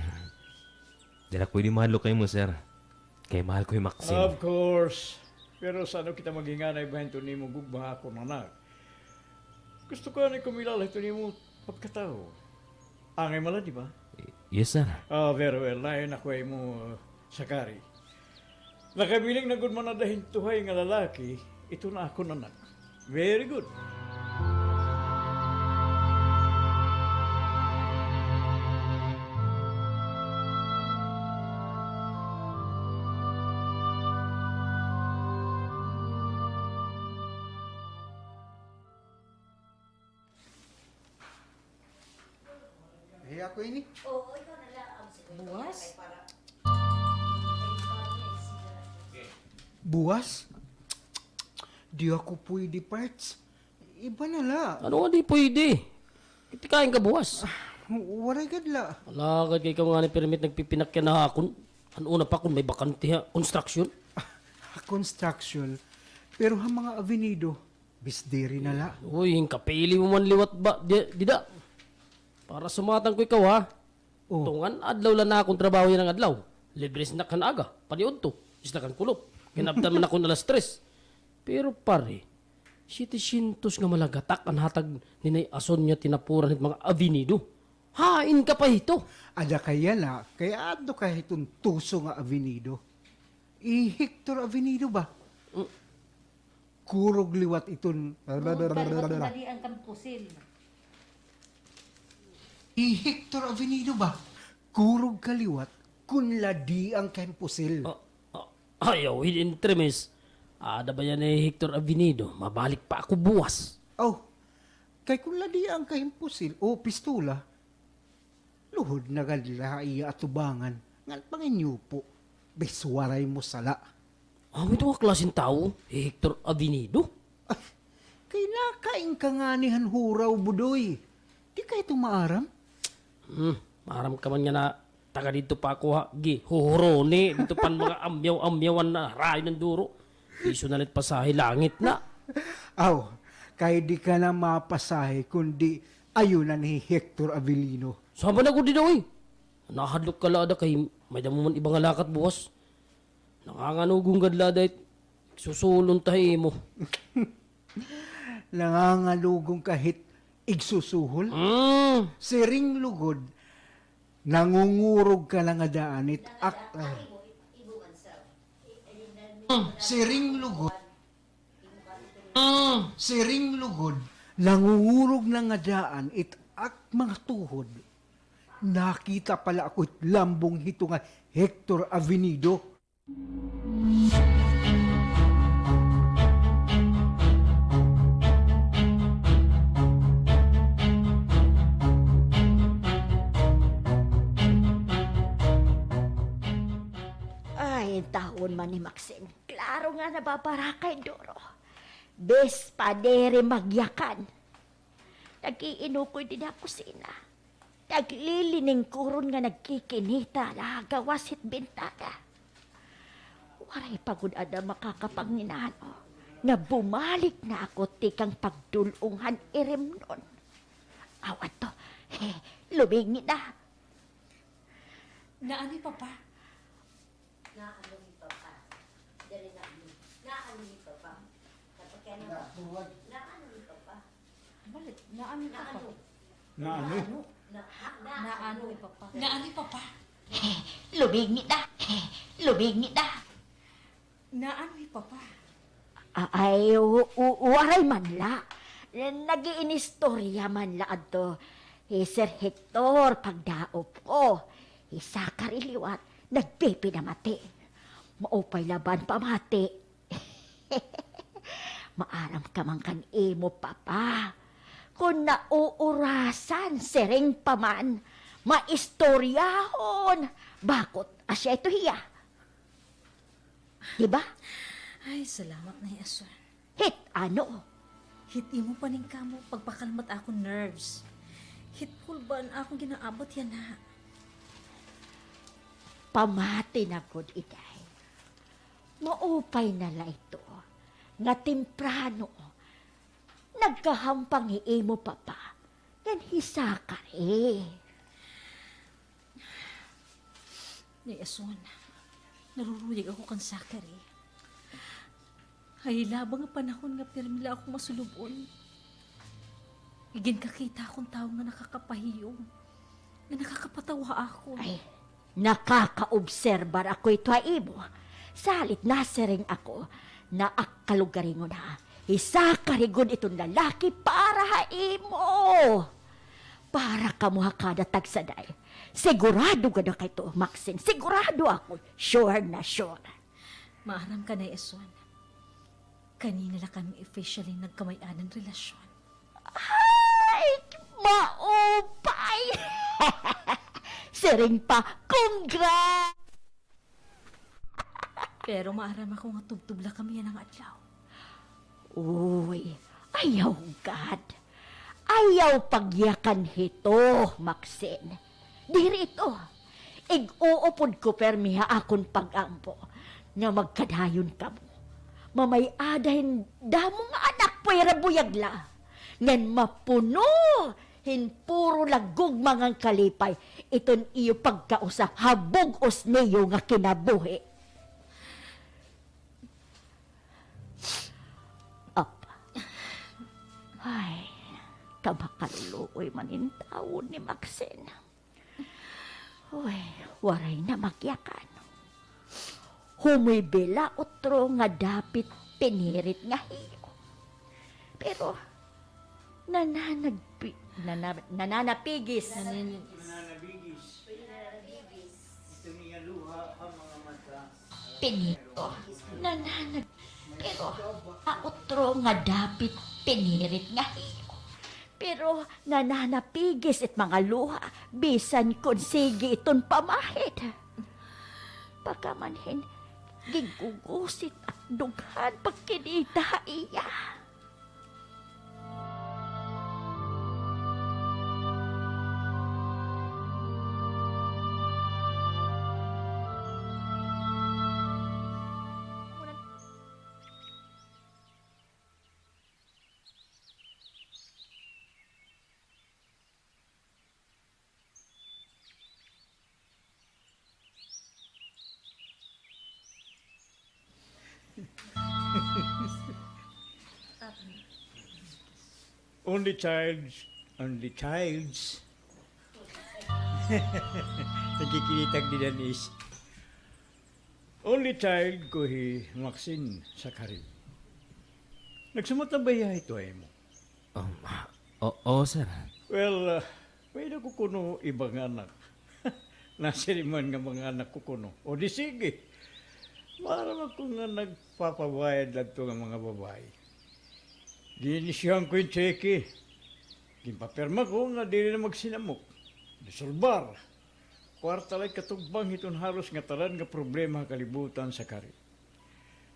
diri ako pwede mahadlok ha imo, sir. Kay mahal ko hi Maxine. Of course. Pero san-o kita maghinganay bahin hiton imo gugma ha akon anak? Gusto ko anay kumilala hiton imo pagkatawo. Angay man la, di ba? Yes, sir. Ah, very well. Lain ako ha imo, Zachary. Nakabiling na gud man ada hin tuhay nga lalaki, Ito na akon anak. Very good. Eh, ako ini. Buwas? Buwas? Di ako pwede, Parts. Iba na la. Ano nga di pwede? Itikain ka buwas. Ah, waray gad la. Alagad kay ikaw ngani pirmi it nagpipinakyan ha akon. Ano na pa kon may bakante ha construction? Ah, construction. Pero ha mga abinido, bis diri na la. Uy, hinkapili mo man liwat ba, di, dida. Para sumatan ko ikaw, ha? Oh. Tungan, adlaw la na akon trabaho yana nga adlaw. Libre snack han aga, paniudto, snack han kulop. Kinabtan man akon alas tres. Pero, pare, siyete syentos nga malagatak an hatag ni Nay Ason nga tinapuran hit mga abinido. Hain ka pa hito? Ada kay yana, kay adto ka hiton tuso nga abinido. I Hector Avenido ba? Mm. Kurog liwat iton. Kurog ka liwat kon ladian ka hin pusil. I Hector Avenido ba? Kurog ka liwat kon ladian ka hin pusil. Ah, ah, ayaw hin entremis. Ada ba yana hi Hector Avenido? Mabalik pa ako buwas. Aw, kay kon ladian ka hin pusil o pistola, luhod na gad la ha iya atubangan, ngan panginyupo, bis waray mo sala. Amo ito nga klase hin tawo, hi Hector Avenido? Ah, kay nakain ka ngani han huraw, Budoy. Di ka ito maaram? Hmm, maaram ka man nga na, taga didto pa ako ha, gihuhuroni, didto pa an mga amyaw-amyawan na rayo nan duro. Piso na la it pasahe, langit na. Aw, kay di ka na mapasahe, kundi ayunan hi Hector Avelino. Saba na gud dida, uy. Nahadlok ka la ada kay may-ada mo man iba nga lakat buwas. Nanganganugon gad la ada it susulon ta ha imo. Nanganganugon ka hit igsusuhol? Mm. Siring lugod, nangungurog ka na nga daan it ak-, ah. Mm, siring lugod. Mm, siring lugod, nangungurog na nga daan it ak mga tuhod. Nakita pa la ako hit lambong hito nga Hector Avenido. Ay, intawon man ni Maxine. Klaro nga nababaraka hin duro. Bis pa diri magyakan. Nag-iinukoy dida ha kusina. Nagliliningkuron nga nagkikinita la ha gawas hit bintana. Waray pa gud ada makakapanginano nga bumalik na ako tikang pagdul-ong han irimnon. Aw, adto. He, lumingi na. Naano hi Papa? Naano hi Papa? Dali, naano? Naano hi Papa? Napakiana ba? Naano hi Papa? Balik. Naano hi Papa? Naano? Naano? Na-, na-, naano hi Papa? Naano hi Papa? Lumingi na. Lumingi na. Naano hi Papa? A-, ay, u-, u-, waray man la. Nag-iinistorya man la adto hi Sir Hector pagdaop ko. Hi Zachary liwat, nagpipinamati. Maupay la ba an pamati? Maaram ka man kan imo papa. Kon nauurasan, siring pa man, maistoryahon. Bakot asya ito hiya. Di ba? Ay, salamat, Nay Ason. Hit ano? Hit imo paningkamot pagpakalmat ha akon nerves. Hit kulba an akon gin-aabot yana. Pamati na gud, Iday. Maupay na la ito nga temprano nagkahampang hi imo papa ngan hi Zachary. Nay Ason, naruruyag ako kan Zachary. Ha hilaba nga panahon nga pirmi la ako masulub-on, iginkakita akon tawo nga nakakapahiyom, nga nakakapatawa ha akon. Ay, nakakaobserbar ako ito ha imo. Salit nasiring ako Naak ka lugaringon, ha? Hisaka rigod iton lalaki para ha imo. Para kamo ha kada tagsa, day. Sigurado gad ako hito, Maxine. Sigurado ako. Sure na sure. Maaram ka, Nay Eswan. Kanina la kami officially nagkamay-adan relasyon. Ay, maupay! Siring pa, congrats! Pero maaram ako nga tubtob la kami yana nga adlaw. Uy, ayaw gad. Ayaw pagyakan hito, Maxine. Diri ito. Ig-uupod ko permi ha akon pag-ampo nga magkadayon kamo. Mamay-ada hin damo nga anak, pwera buyag la. Ngan mapuno hin puro la gugma ngan kalipay iton iyo pagkausa ha bug-os niyo nga kinabuhi. Apa. Ay, kamakaluluoy man in tawo ni Maxine. Uy, waray na magyakan. Humibila utro nga dapit pinirit nga hiyo. Pero nananagpi-, nana-, nananapigis. Nananabigis. Ito niya luha ang mga mata. Pinito. Nananag-, pero ha utro nga dapit pinirit nga hiyo. Pero nananapigis it mga luha, bisan kon sige iton pamahid. Baka man hin gigugusit ak dughan pagkinita ha iya. Only childs, only childs. Nagkikita ak dida, Nis. Only child ko hi Maxine Sakari. Nagsumat na ba hiya hito ha imo? Um, o-, oo, sir. Well, ah, may-ada ko kuno iba nga anak. Nasiring man nga mga anak ko kuno. O di sige. Maaram ako nga nagpapabayad la adto nga mga babaye. Gininisyohan ko hin tseke. Ginpapirma ko nga diri na magsinamok. Disolbar. Kwarta la it katugbang hiton haros ngatanan nga problema ha kalibutan, Sakari.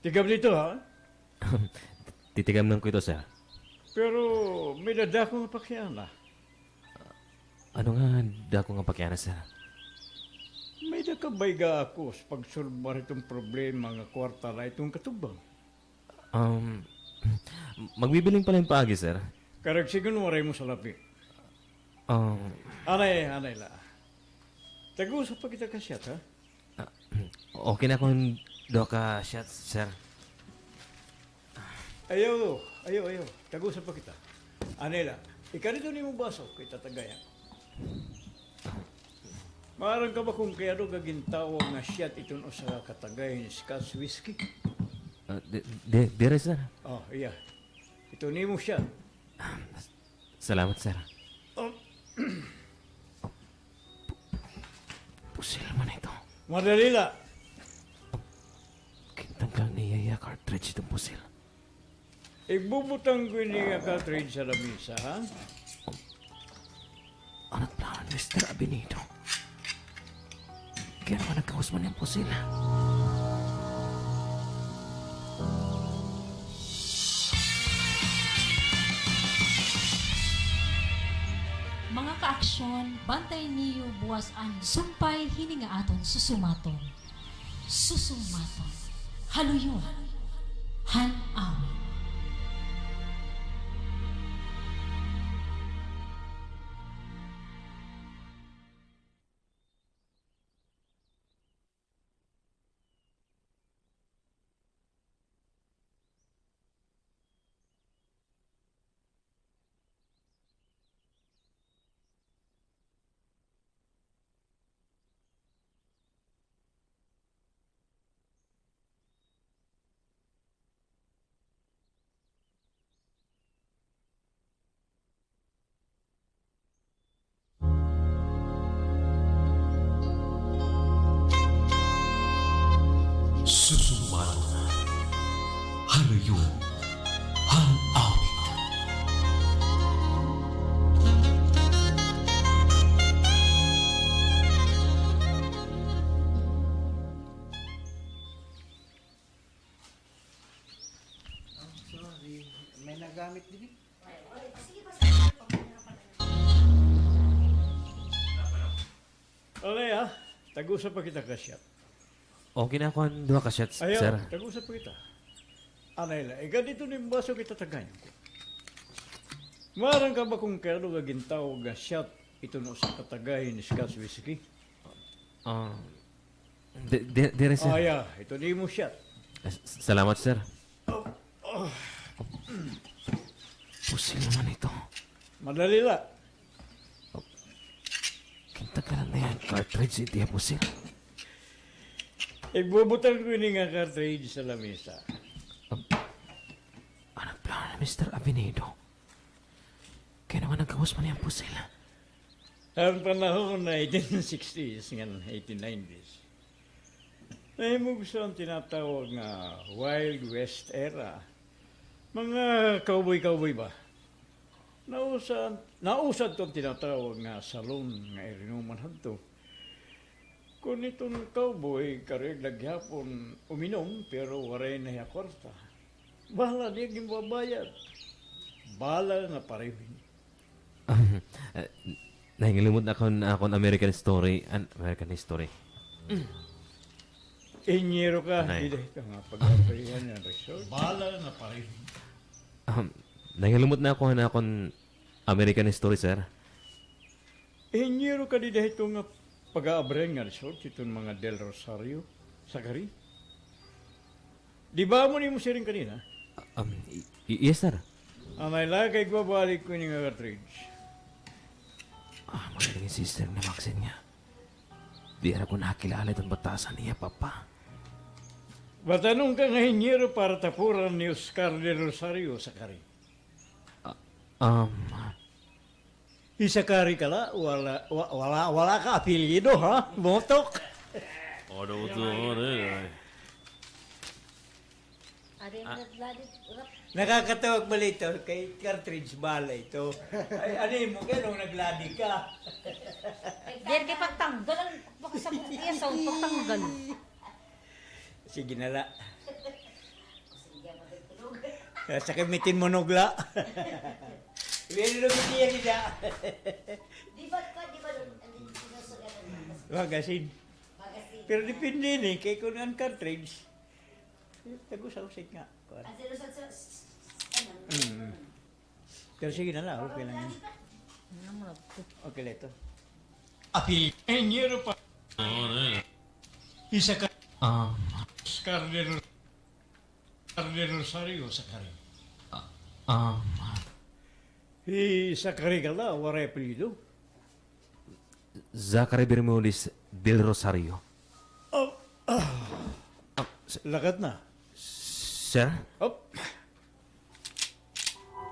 Tikam dito, ha? Titikamnan ko ito, sir. Pero may-ada dako nga pakiana. Ano nga dako nga pakiana, sir? May-ada ka bayga ako sa pagsolbar hiton problema nga kwarta la iton katugbang? Um, magbibiling pa la hin paagi, sir. Karuyag sidngon waray mo salapi. Um, anay, anay la. Tag-usa pa kita ka shot, ha? Ah, okay na kon duha ka shots, sir. Ayaw, ayaw, ayaw. Tag-usa pa kita. Anay la. Ikadto nimo baso kay tatagayan. Maaram ka ba kon kay ano ka gintawag nga shot iton usa ka katagay hin Scotch whiskey? Ah, di, di, diri, sir. Oh, iya. Ito nimo shot. Ah, salamat, sir. Oh. Pu-, pusil man ito. Madali la. Gintanggal niya hiya cartridge iton pusil. Igbubutang ko ini nga cartridge ha lamisa, ha? Ano it plano ni Mister Abinido? Kay ano man nagkahusman nga pusil? Mga kaaksyon, bantay niyo buwas an sumpay hini nga aton susumaton. Susumaton. Haluyon. Han awit. Kalayo han awit. Sorry, may nagamit diri. Alay, ha? Tag-usa pa kita ka shot. Okay na ako an duha ka shots, sir. Ayaw, tag-usa pa kita. Anay la, igadto nim baso kita tagay. Maaram ka ba kon kay ano nga gintawag nga shot iton usa ka tagay hin Scotch whiskey? Ah, di-, di-, diri, sir. Ah, yeah, ito na imo shot. Ah, s-, salamat, sir. Pusil naman ito. Madali la. Kintagalan na yan, cartridge, hindi yan pusil. Igbubutang ko ini nga cartridge sa lamesa. Ano plano ni Mister Avenido? Kay naman nagkawas man yang pusil. An panahon na eighteen sixties ngan eighteen nineties, nahimugso an tinatawag nga Wild West era. Mga cowboy-cowboy ba? Nausa-, nausad to an tinatawag nga saloon nga irinuman hadto. Kon iton cowboy, karuyag la gihapon uminom, pero waray na hiya kwarta. Bahala niya ginbabayad. Bala nga pareho ini. Ah, nahingalimot na akon, akon American story, an American history. Inhinyero ka, dida hito nga pag-abrihan nga resort. Bala nga pareho. Um, nahingalimot na ako han akon American history, sir. Inhinyero ka dida hito nga pag-aabri nga resort hiton mga Del Rosario, Zachary? Di ba amo an imo siring kanina? Um, y-, y-, yes, sir. Anay la, kay igbabalik ko ini nga cartridge. Ah, magaling si Sister nga Maxine nga. Di ra ko nakilala iton batasan niya, Papa. Batanon ka nga inhinyero para tapuran ni Oscar Del Rosario, Zachary. Ah, um, Hi Zachary ka la, wala, wa-, wala, wala ka apelyido, ha? Motok. Ano ito, ano, eh? Nakakatawa bala ito, kay cartridge bala ito. Ay, ano mo, kaya nung nagladi ka? Diri kay pagtanggal, an baka sa iya, sa pagtanggal. Sige na la. Sa kamitin mo nugla. Pero lumitiya nila. Di ba, di ba, magasin. Magasin. Pero depende ni, kay kung an cartridge, tag-usa-usa nga, kuwan. Mm. Pero sige na la, okay lang yan. Okay la ito. Apil. Inhinyero pa. Isa ka. Um, Oscar de Ro-, Oscar de Rosario, Zachary. Ah, um, Hi Zachary ka la, waray apelyido. Zachary Bermudez del Rosario. Oh, ah. Ah, s-, Lakat na. Sir? Hop.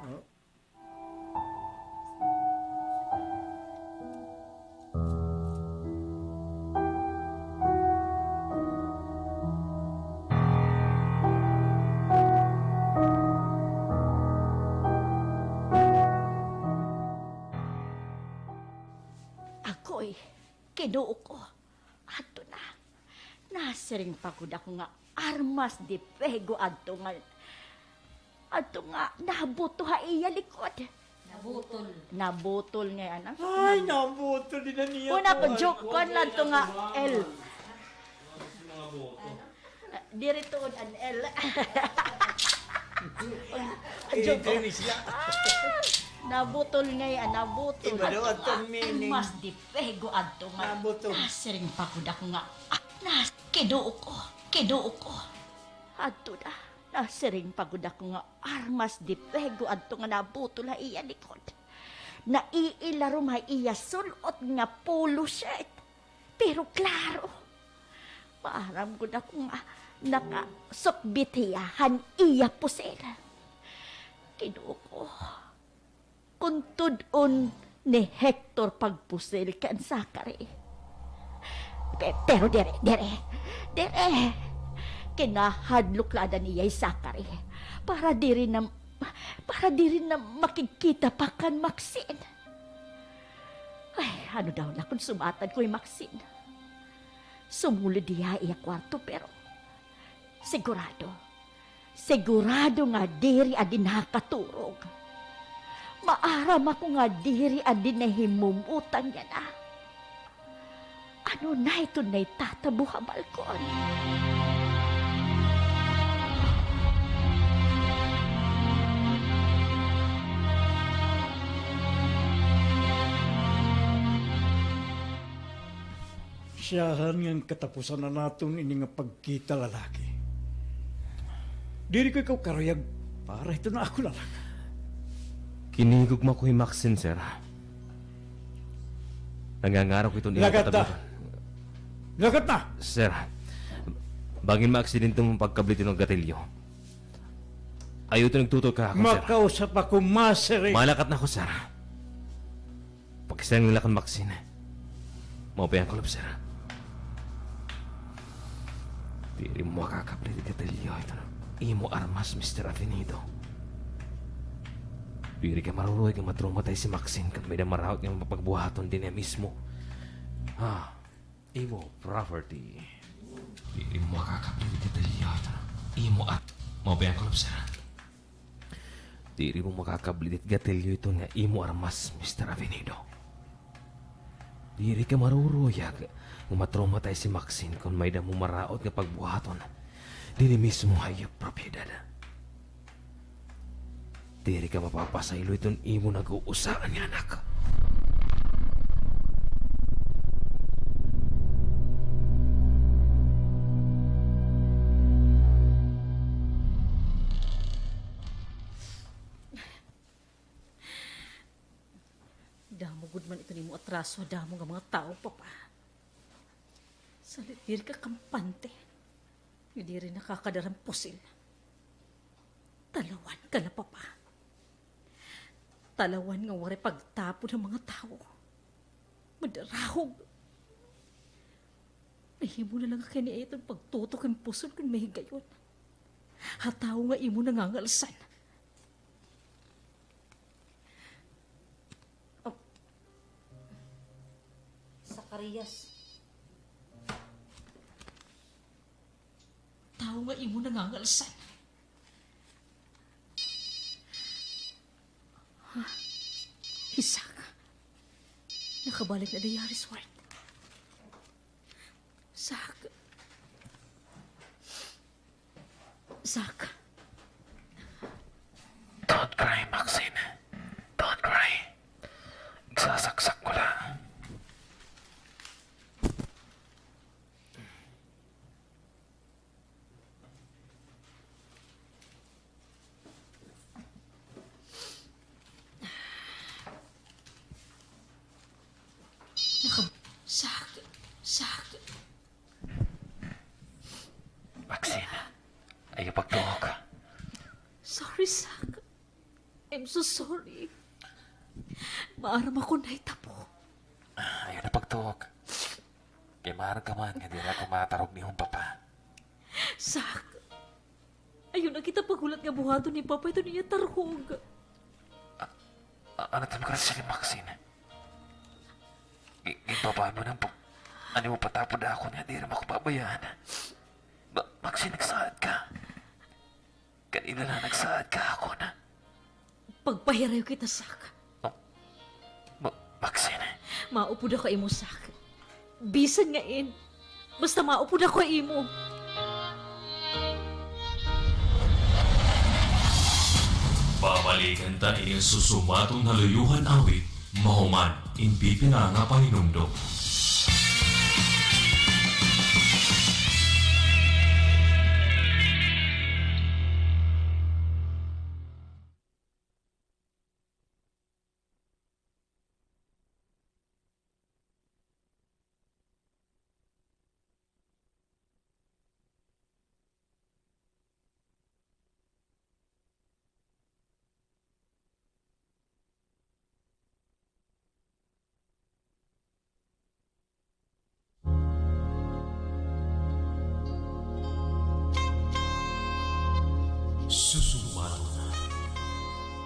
Oh. Agoy, Ginoo ko. Adto na. Nasiring pa gud ako nga armas de fuego adto nga, adto nga nabuto ha iya likod. Nabutol. Nabutol ngay-an. Ay, nabutol dida niya. Una ko, joke, kuan la adto nga L. Diri tuod an L. Joke. Ah, nabutol ngay-an, nabutol. Iba daw adto an meaning. Armas de fuego adto nga. Nabutol. Nasiring pa gud ako nga, ah, nas-, Ginoo ko, Ginoo ko. Adto na, nasiring pa gud ako nga armas de fuego adto nga nabutol ha iya likod. Naiilarom ha iya sul-ot nga polo shirt. Pero klaro, maaram gud ako nga nakasukbit hiya han iya pusil. Ginoo ko, kon tud-on ni Hector pagpusil kan Zachary. Pe-, pero diri, diri, diri. Kinahadlok la ada niya hi Zachary. Para diri na, para diri na makigkita pa kan Maxine. Ay, ano daw na kon sumatad ko hi Maxine? Sumulod hiya ha iya kwarto, pero sigurado, sigurado nga diri adi nakaturog. Maaram ako nga diri adi nahimumutang yana. Ano na iton naitatabo ha balkon? Siyahan ngan katapusan na naton ini nga pagkita, lalaki. Diri ko ikaw karuyag para hiton ako, lalaki. Ginhigugma ko hi Maxine, sir. Nangangaro ko iton imo katabutan. Lakat na! Lakat na! Sir, bangin maaksidente an pagkablit hiton gatilyo, ayaw iton igtutol ha akon, sir. Makausap ako, masiri. Malakat na ako, sir. Pakisayang la kan Maxine. Maupay an kulop, sir. Diri mo makakablit it gatilyo hiton imo armas, Mister Avenido. Diri ka maruruyag nga ma-traumatize hi Maxine kon may-ada maraot nga mapagbuhaton dinhi mismo ha imo property. Diri mo makakablit it gatilyo hiton imo at... Maupay an kulop, sir. Diri mo makakablit it gatilyo hiton nga imo armas, Mister Avenido. Diri ka maruruyag nga ma-traumatize hi Maxine kon may-ada mo maraot nga pagbuhaton dinhi mismo ha iyo propiedad. Diri ka mapapasaylo hiton imo nag-uusaan nga anak. Damo gud man iton imo atraso ha damo nga mga tawo, Papa. Salit diri ka kampante, nga diri nakakadara hin pusil. Talawan ka la, Papa. Talawan nga waray pagtapon han mga tawo. Madarahog. Mahimo na la nga kaniya iton pagtutok hin pusil kon mahigayon ha tawo nga imo nangangalsan. Oh. Zacarias. Tawo nga imo nangangalsan. Ha? Hi Zack. Nakabalik na dida ha resort. Zack. Zack. Don't cry, Maxine. Don't cry. Igsasaksak ko la. Naka-, Zack, Zack. Maxine, ayaw pagtuok. Sorry, Zack. I'm so sorry. Maaram ako nahitabo. Ayaw na pagtuok. Kay maaram ka man nga diri ako matarog ni imo papa. Zack, ayaw na kita paghulat nga buhaton ni Papa iton iya tarhog. A-, a-, ano it imo gurasya ni Maxine? Gi-, ginpabaan mo na an pag-, an imo patapod ha akon nga diri mo ako pabayaan. Ma-, Maxine, nagsaad ka. Kanina la nagsaad ka ha akon. Pagpahirayo kita, Zack. Oh. Ma-, Maxine. Maupod ako ha imo, Zack. Bisan ngain. Basta maupod ako ha imo. Babalikan ta ini nga susumaton nga luyohan awit mahuman in pipila nga pahinumdom.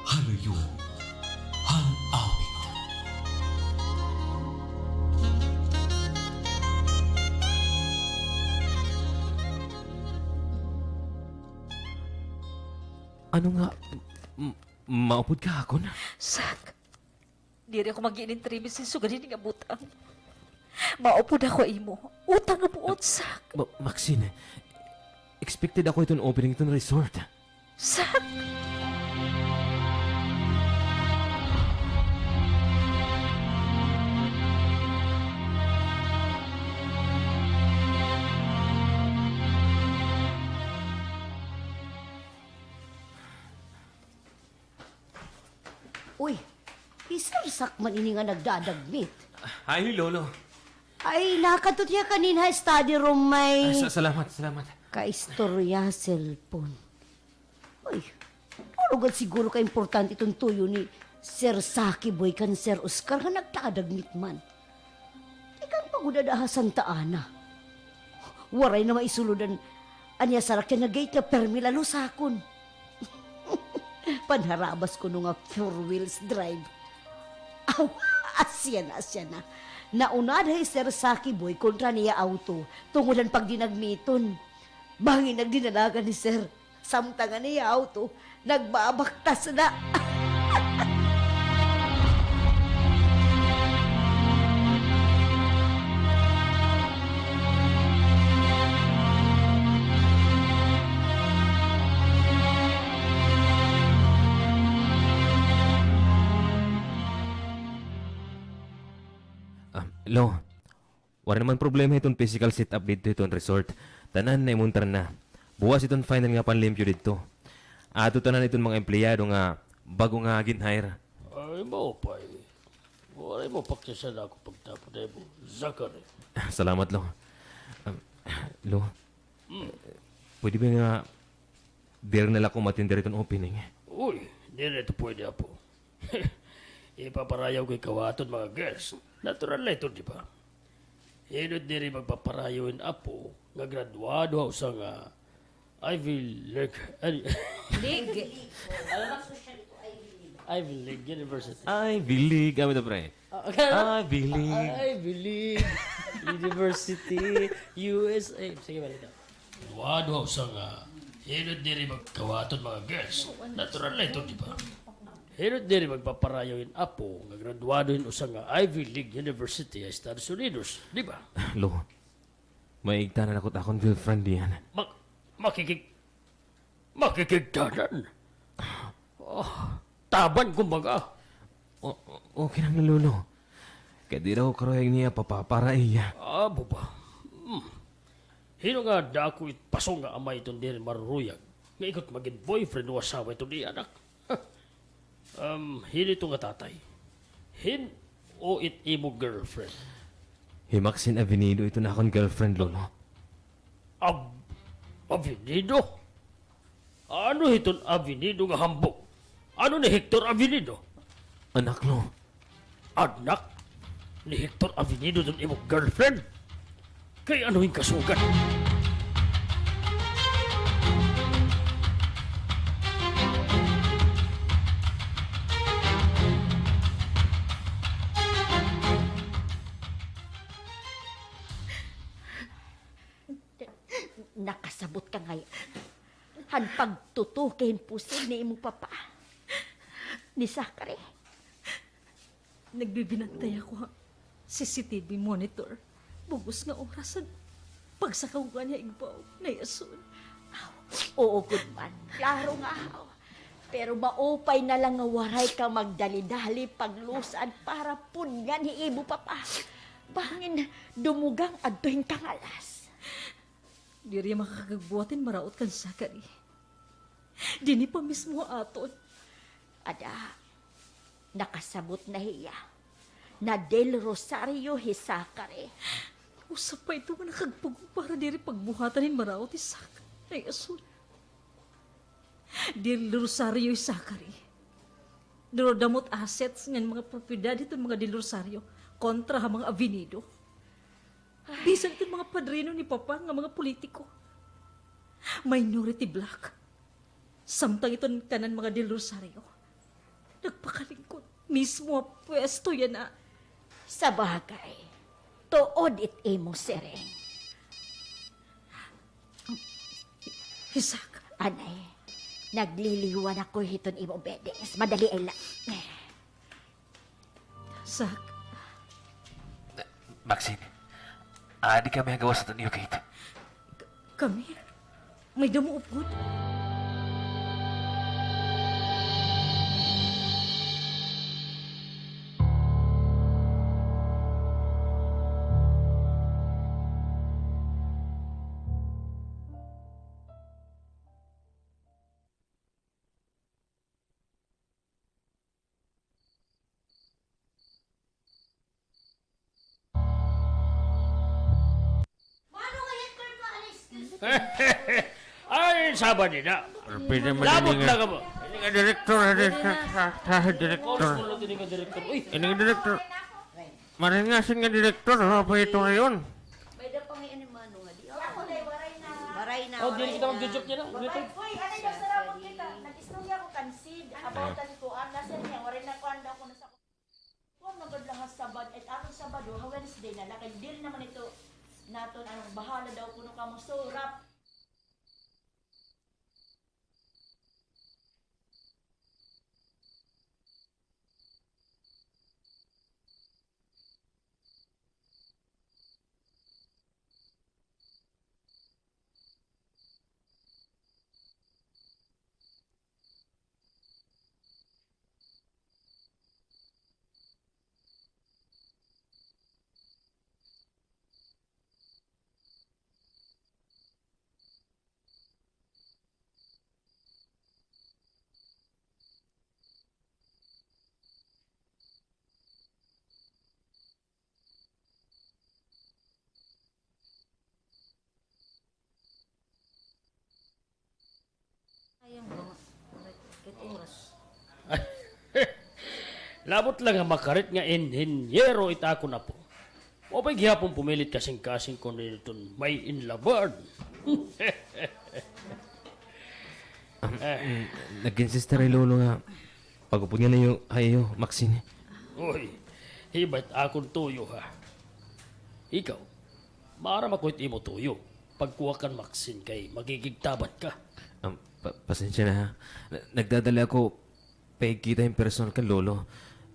Halayo han awit. Ano nga, m-, m-, maupod ka ha akon? Zach, diri ako mag-iintrimis hin sugad hini nga butang. Maupod ako ha imo. Utang nga buot, Zach. Ma-, Maxine, expected ako hiton opening hiton resort. Zach! Uy, hi Sir Zach man ini nga nagdadagmit. Hi, Lolo. Ay, nakadto hiya kanina ha study room may Ah, sa-, salamat, salamat. kaistorya, cellphone. Uy, ano gad siguro ka importante iton tuyo ni Sir Saki Boy kan Sir Oscar nga nagdadagmit man? Tikang pa gud ada ha Santa Ana. Waray na maisulod an, an iya sarakyan nga gate nga permi la lusakon. Panharabas kuno nga four wheels drive. Aw, asya na, asya na. Naunada hi Sir Saki Boy kontra niya auto, tungod han pagdinagmiton. Bangin nagdinalagan ni Sir. Samtang an iya auto, nagbabaktas na. Ah, Lo, waray na man problema hiton physical setup didto hiton resort. Tanan naimontar na. Buwas hiton final nga panlimpyo didto. Ato tanan hiton mga empleyado nga bag-o nga gin-hire. Ay, maupay. Waray mapakiusa an akon pagtapod ha imo, Zachary. Salamat, Lo. Um, Lo, Hmm. pwede ba nga diri na la ako umatender hiton opening? Uy, diri ito pwede, apo. Ipaparayaw ko ikaw ha aton mga guest. Natural la ito, di ba? Hin-o it diri magpaparayaw hin apo nga graduado ha usa nga Ivy League, ay, League. Ivy League University. Ivy League, ano ito, pre? Oh, okay. Ivy League. Ivy League University, U S A. Sige, balik daw. Graduado ha usa nga, hin-o it diri mag-, ikaw ha aton mga guest. Natural la ito, di ba? Hin-o it diri magpaparayaw hin apo nga graduado hin usa nga Ivy League University ha Estados Unidos, di ba? Lo, maigtanan ako it akon girlfriend diyan. Mak-, makikig-, makikigtanan? Oh, taban, kumbaga. O-, o-, okay lang na, Lolo. Kay diri ako karuyag niya, Papa, para iya. Abo ba? Hmm. Hin-o nga dako it paso nga amay iton diri maruruyag nga ikot magin boyfriend o asawa iton iya anak? Um, hin-o ito nga tatay? Hin-o it imo girlfriend? Hi Maxine Avenido iton akon girlfriend, Lolo. Av-, Avenido? Ano hiton Avenido nga hambo? Ano ni Hector Avenido? Anak, Lo. Anak ni Hector Avenido iton imo girlfriend? Kay ano hin kasugad? Nakasabot ka ngay-an han pagtutuki hin pusil ni imo papa, ni Zachary. Nagbibinantay ako ha C C T V monitor. Bug-os nga oras han pagsakaw ngani ha igbaw, Nay Asun. Aw, oo gud man. Klaro nga ahaw. Pero maupay na la nga waray ka magdali-dali paglusad para pudngan hi imo papa. Bangin dumugang adto hin kangalas. Diri makakagbuhat hin maraot kan Zachary. Dinhi pa mismo ha aton. Ada, nakasabot na hiya. Na Del Rosario hi Zachary. Usa pa ito nga nakagpugong para diri pagbuhatan hin maraot hi Zach. Nay Asun. Del Rosario hi Zachary. Duradamo it assets ngan mga propiedad hiton mga Del Rosario kontra ha mga Avenido. Bisan iton mga padrino ni Papa nga mga politiko. Minority bloc. Samtang iton kanan mga Del Rosario, nagpakalingkod mismo ha pwesto yana. Sabagay, tuod it imo siring. Isak. Anay, nagliliwan ako hiton imo beddings. Madali la. Zach. Maxine, adi kami ha gawas hiton iyo gate. K-, kami? May damo upod? Ay, saba nina. Pwede man. Labot ini nga, lang ka ba? Ini nga direktor, ha, direktor, ha, ha, direktor. Ini nga direktor. Uy. Ini nga direktor. Maringasin nga direktor, ha, pa ito ngayon. May da pa nga animano nga di. Ako, day, waray na. Waray na, oh, dili kita mag-joke niya na. Uy, ano yung sarap kita? Nag-istorya ko kan Sid about kan kuan. Nasa niya, waray na kuan daw ko na sa kuan, magod lang ha Sabad-, eh, atong Sabado, ha Wednesday na, lakay, diri naman ito naton, ano, bahala daw kuno kamo, so, rap. Sayang ba nga, kahit oras. Labot lang nga makarit nga inhinyero it akon apo. Maupay gihapon pumilit kasingkasing kon diri iton may inlabard. Ah, mm, nag-insista ray lolo nga pag-upod niya niyo, ha iyo, Maxine. Uy, hiba it akon tuyo, ha. Ikaw, maaram ako it imo tuyo. Pagkuha kan Maxine kay magigigtaban ka. Um, pa-, pasensya na, ha. Na-, nagdadali ako paigkita in personal kan lolo.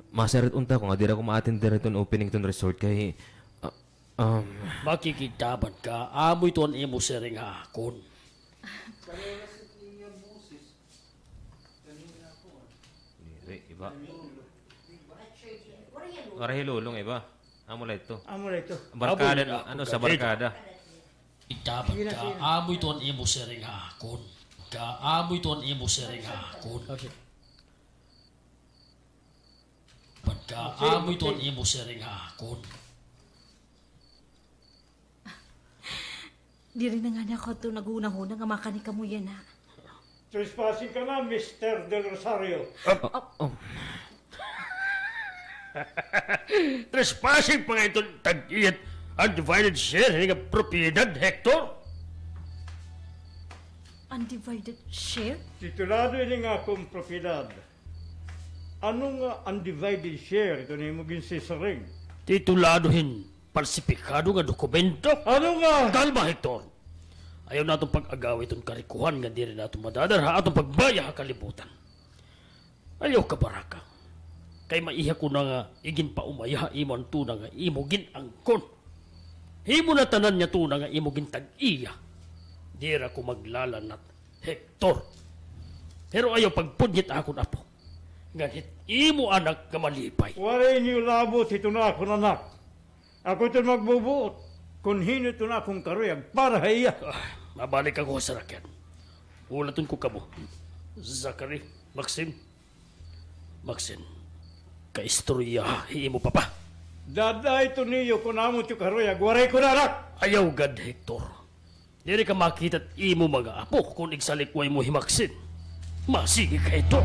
Masayra it unta ko nga diri ako ma-attend diri hiton opening hiton resort kay, ah, um, makigigtaban ka. Amo ito an imo siring ha akon. Diri, iba. Waray hi lolo nga iba. Amo la ito. Amo la ito. Barkada, ano, sa barkada. Ita, pagka amo ito an imo siring ha akon. Pagka amo ito an imo siring ha akon. Okay. Pagka amo ito an imo siring ha akon. Diri na ngani ako adto naghunahuna nga makani kamo yana. Trespassing ka na, Mister Del Rosario. Ah, oh. Trespassing pa nga iton tag-iya it undivided share hini nga propiedad, Hector. Undivided share? Titulado ini nga akon propiedad. Ano nga undivided share iton imo ginsisiring? Titulado hin palsipikado nga dokumento. Ano nga? Kalma, Hector. Ayaw naton pag-agawi iton karikohan nga diri naton madadara ha aton pagbaya ha kalibutan. Ayaw kabaraka. Kay maiha ko na nga iginpaumaya ha imo an tuna nga imo gin-angkon. Himo na tanan nga tuna nga imo gintag-iya. Diri ako maglalanat, Hector. Pero ayaw pagpudngit ha akon apo. Ngan hit imo anak nga malipay. Waray niyo labot hiton akon anak. Ako iton magbubuot kon hin-o iton akon karuyag para ha iya. Ah, mabalik ako ha sarakyan. Hulaton ko kamo. Zachary, Maxine. Maxine, kaistorya hi imo papa. Dad-a iton niyo kon amo it iyo karuyag, waray ko na anak. Ayaw gad, Hector. Diri ka makita it imo mga apo kon igsalikway mo hi Maxine. Masigi ka hito.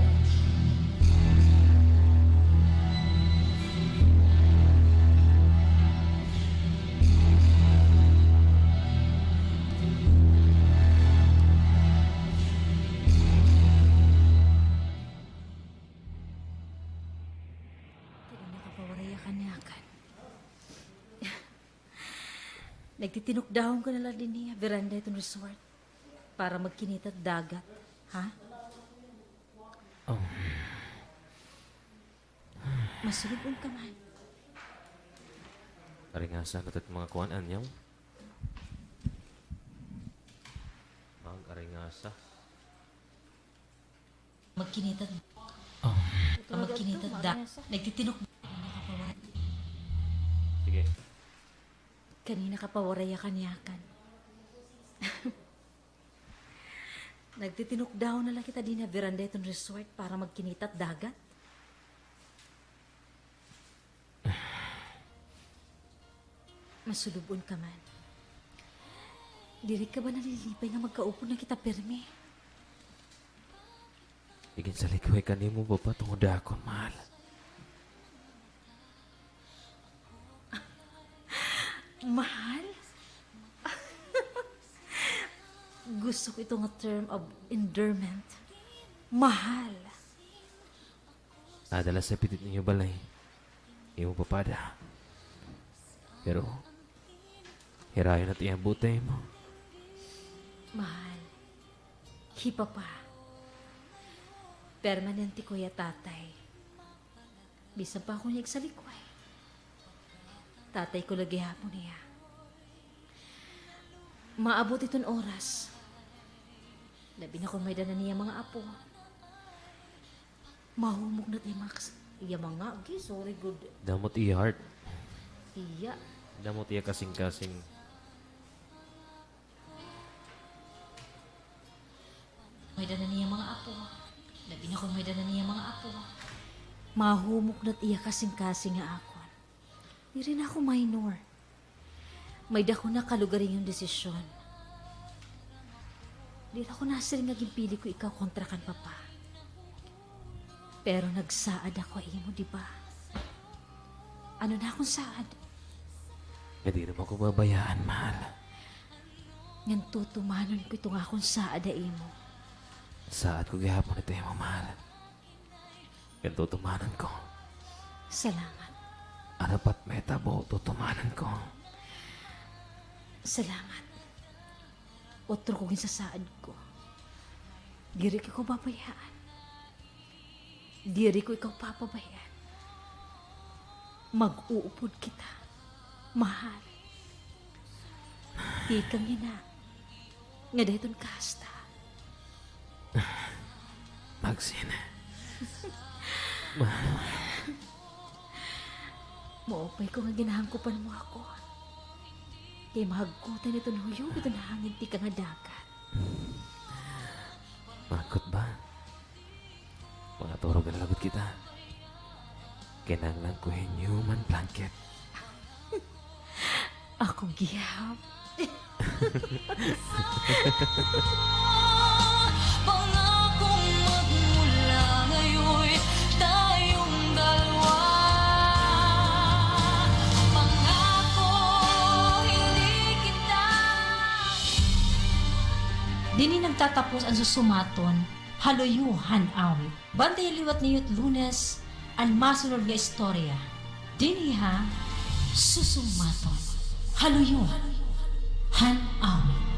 Nagtitinukdahon ka na la dinhi ha veranda hiton resort para magkinita hit dagat, ha? Oh. Masulub-on ka man. Aringasa na it mga kuan, anyaw. Mag-aringasa. Magkinita. Oh. Magkinita da. Nagtitinok. Sige. Kanina ka pa waray yakan-yakan. Nagtitinukdahon na la kita dinhi ha veranda hiton resort para magkinita hit dagat. Masulub-on ka man. Diri ka ba nalilipay nga magkaupod na kita pirmi? Iginsalikway ka nimo, Papa, tungod ha akon, mahal. Mahal? Gusto ko ito nga term of endearment. Mahal. Ada la sa pitit niyo balay. Imo papa ada. Pero, hirayo na it iya buot ha imo. Mahal, hi Papa. Permanente ko hiya tatay. Bisan pa ako niya igsalikway, tatay ko la gihapon hiya. Maabot iton oras, labi na kon may-ada na niya mga apo. Mahumok na it iya mga kas-, iya mga, gi, sorry, good. Damo it iya heart. Iya. Damo it iya kasingkasing. May-ada na niya mga apo. Labi na kon may-ada na niya mga apo. Mahumok na it iya kasingkasing ha akon. Diri na ako minor. May dako na kalugaringon desisyon. Diri ako nasiring nga ginpili ko ikaw kontra kan Papa. Pero nagsaad ako ha imo, di ba? Ano na akon saad? Nga diri mo ako babayaan, mahal. Ngan tutumanon ko ito nga akon saad ha imo. Saad ko gihapon ito ha imo, mahal. Ngan tutumanon ko. Salamat. Ano pa it mahitabo, tutumanon ko. Salamat. Utro ko ginsasaad ko. Diri ko ikaw babayaan. Diri ko ikaw papabayaan. Mag-uupod kita, mahal. Tikang yana, ngada hiton kasta. Maxine. Maupay ko nga ginhangkopan mo ako. Kay mahagkutan iton huyog iton hangin tikang ha dagat. Mahagkot ba? Mangaturog na la gud kita. Kinahanglan ko hin human blanket. Ako gihap. Pangakong magmula ngayon'y tayong dalawa. Pangako, hindi kita. Dinhi nagtatapos an Susumaton ha Luyo han Awit. Bantayi liwat niyo't Lunes an masunod nga istorya dinhi ha Susumaton ha Luyo han Awit.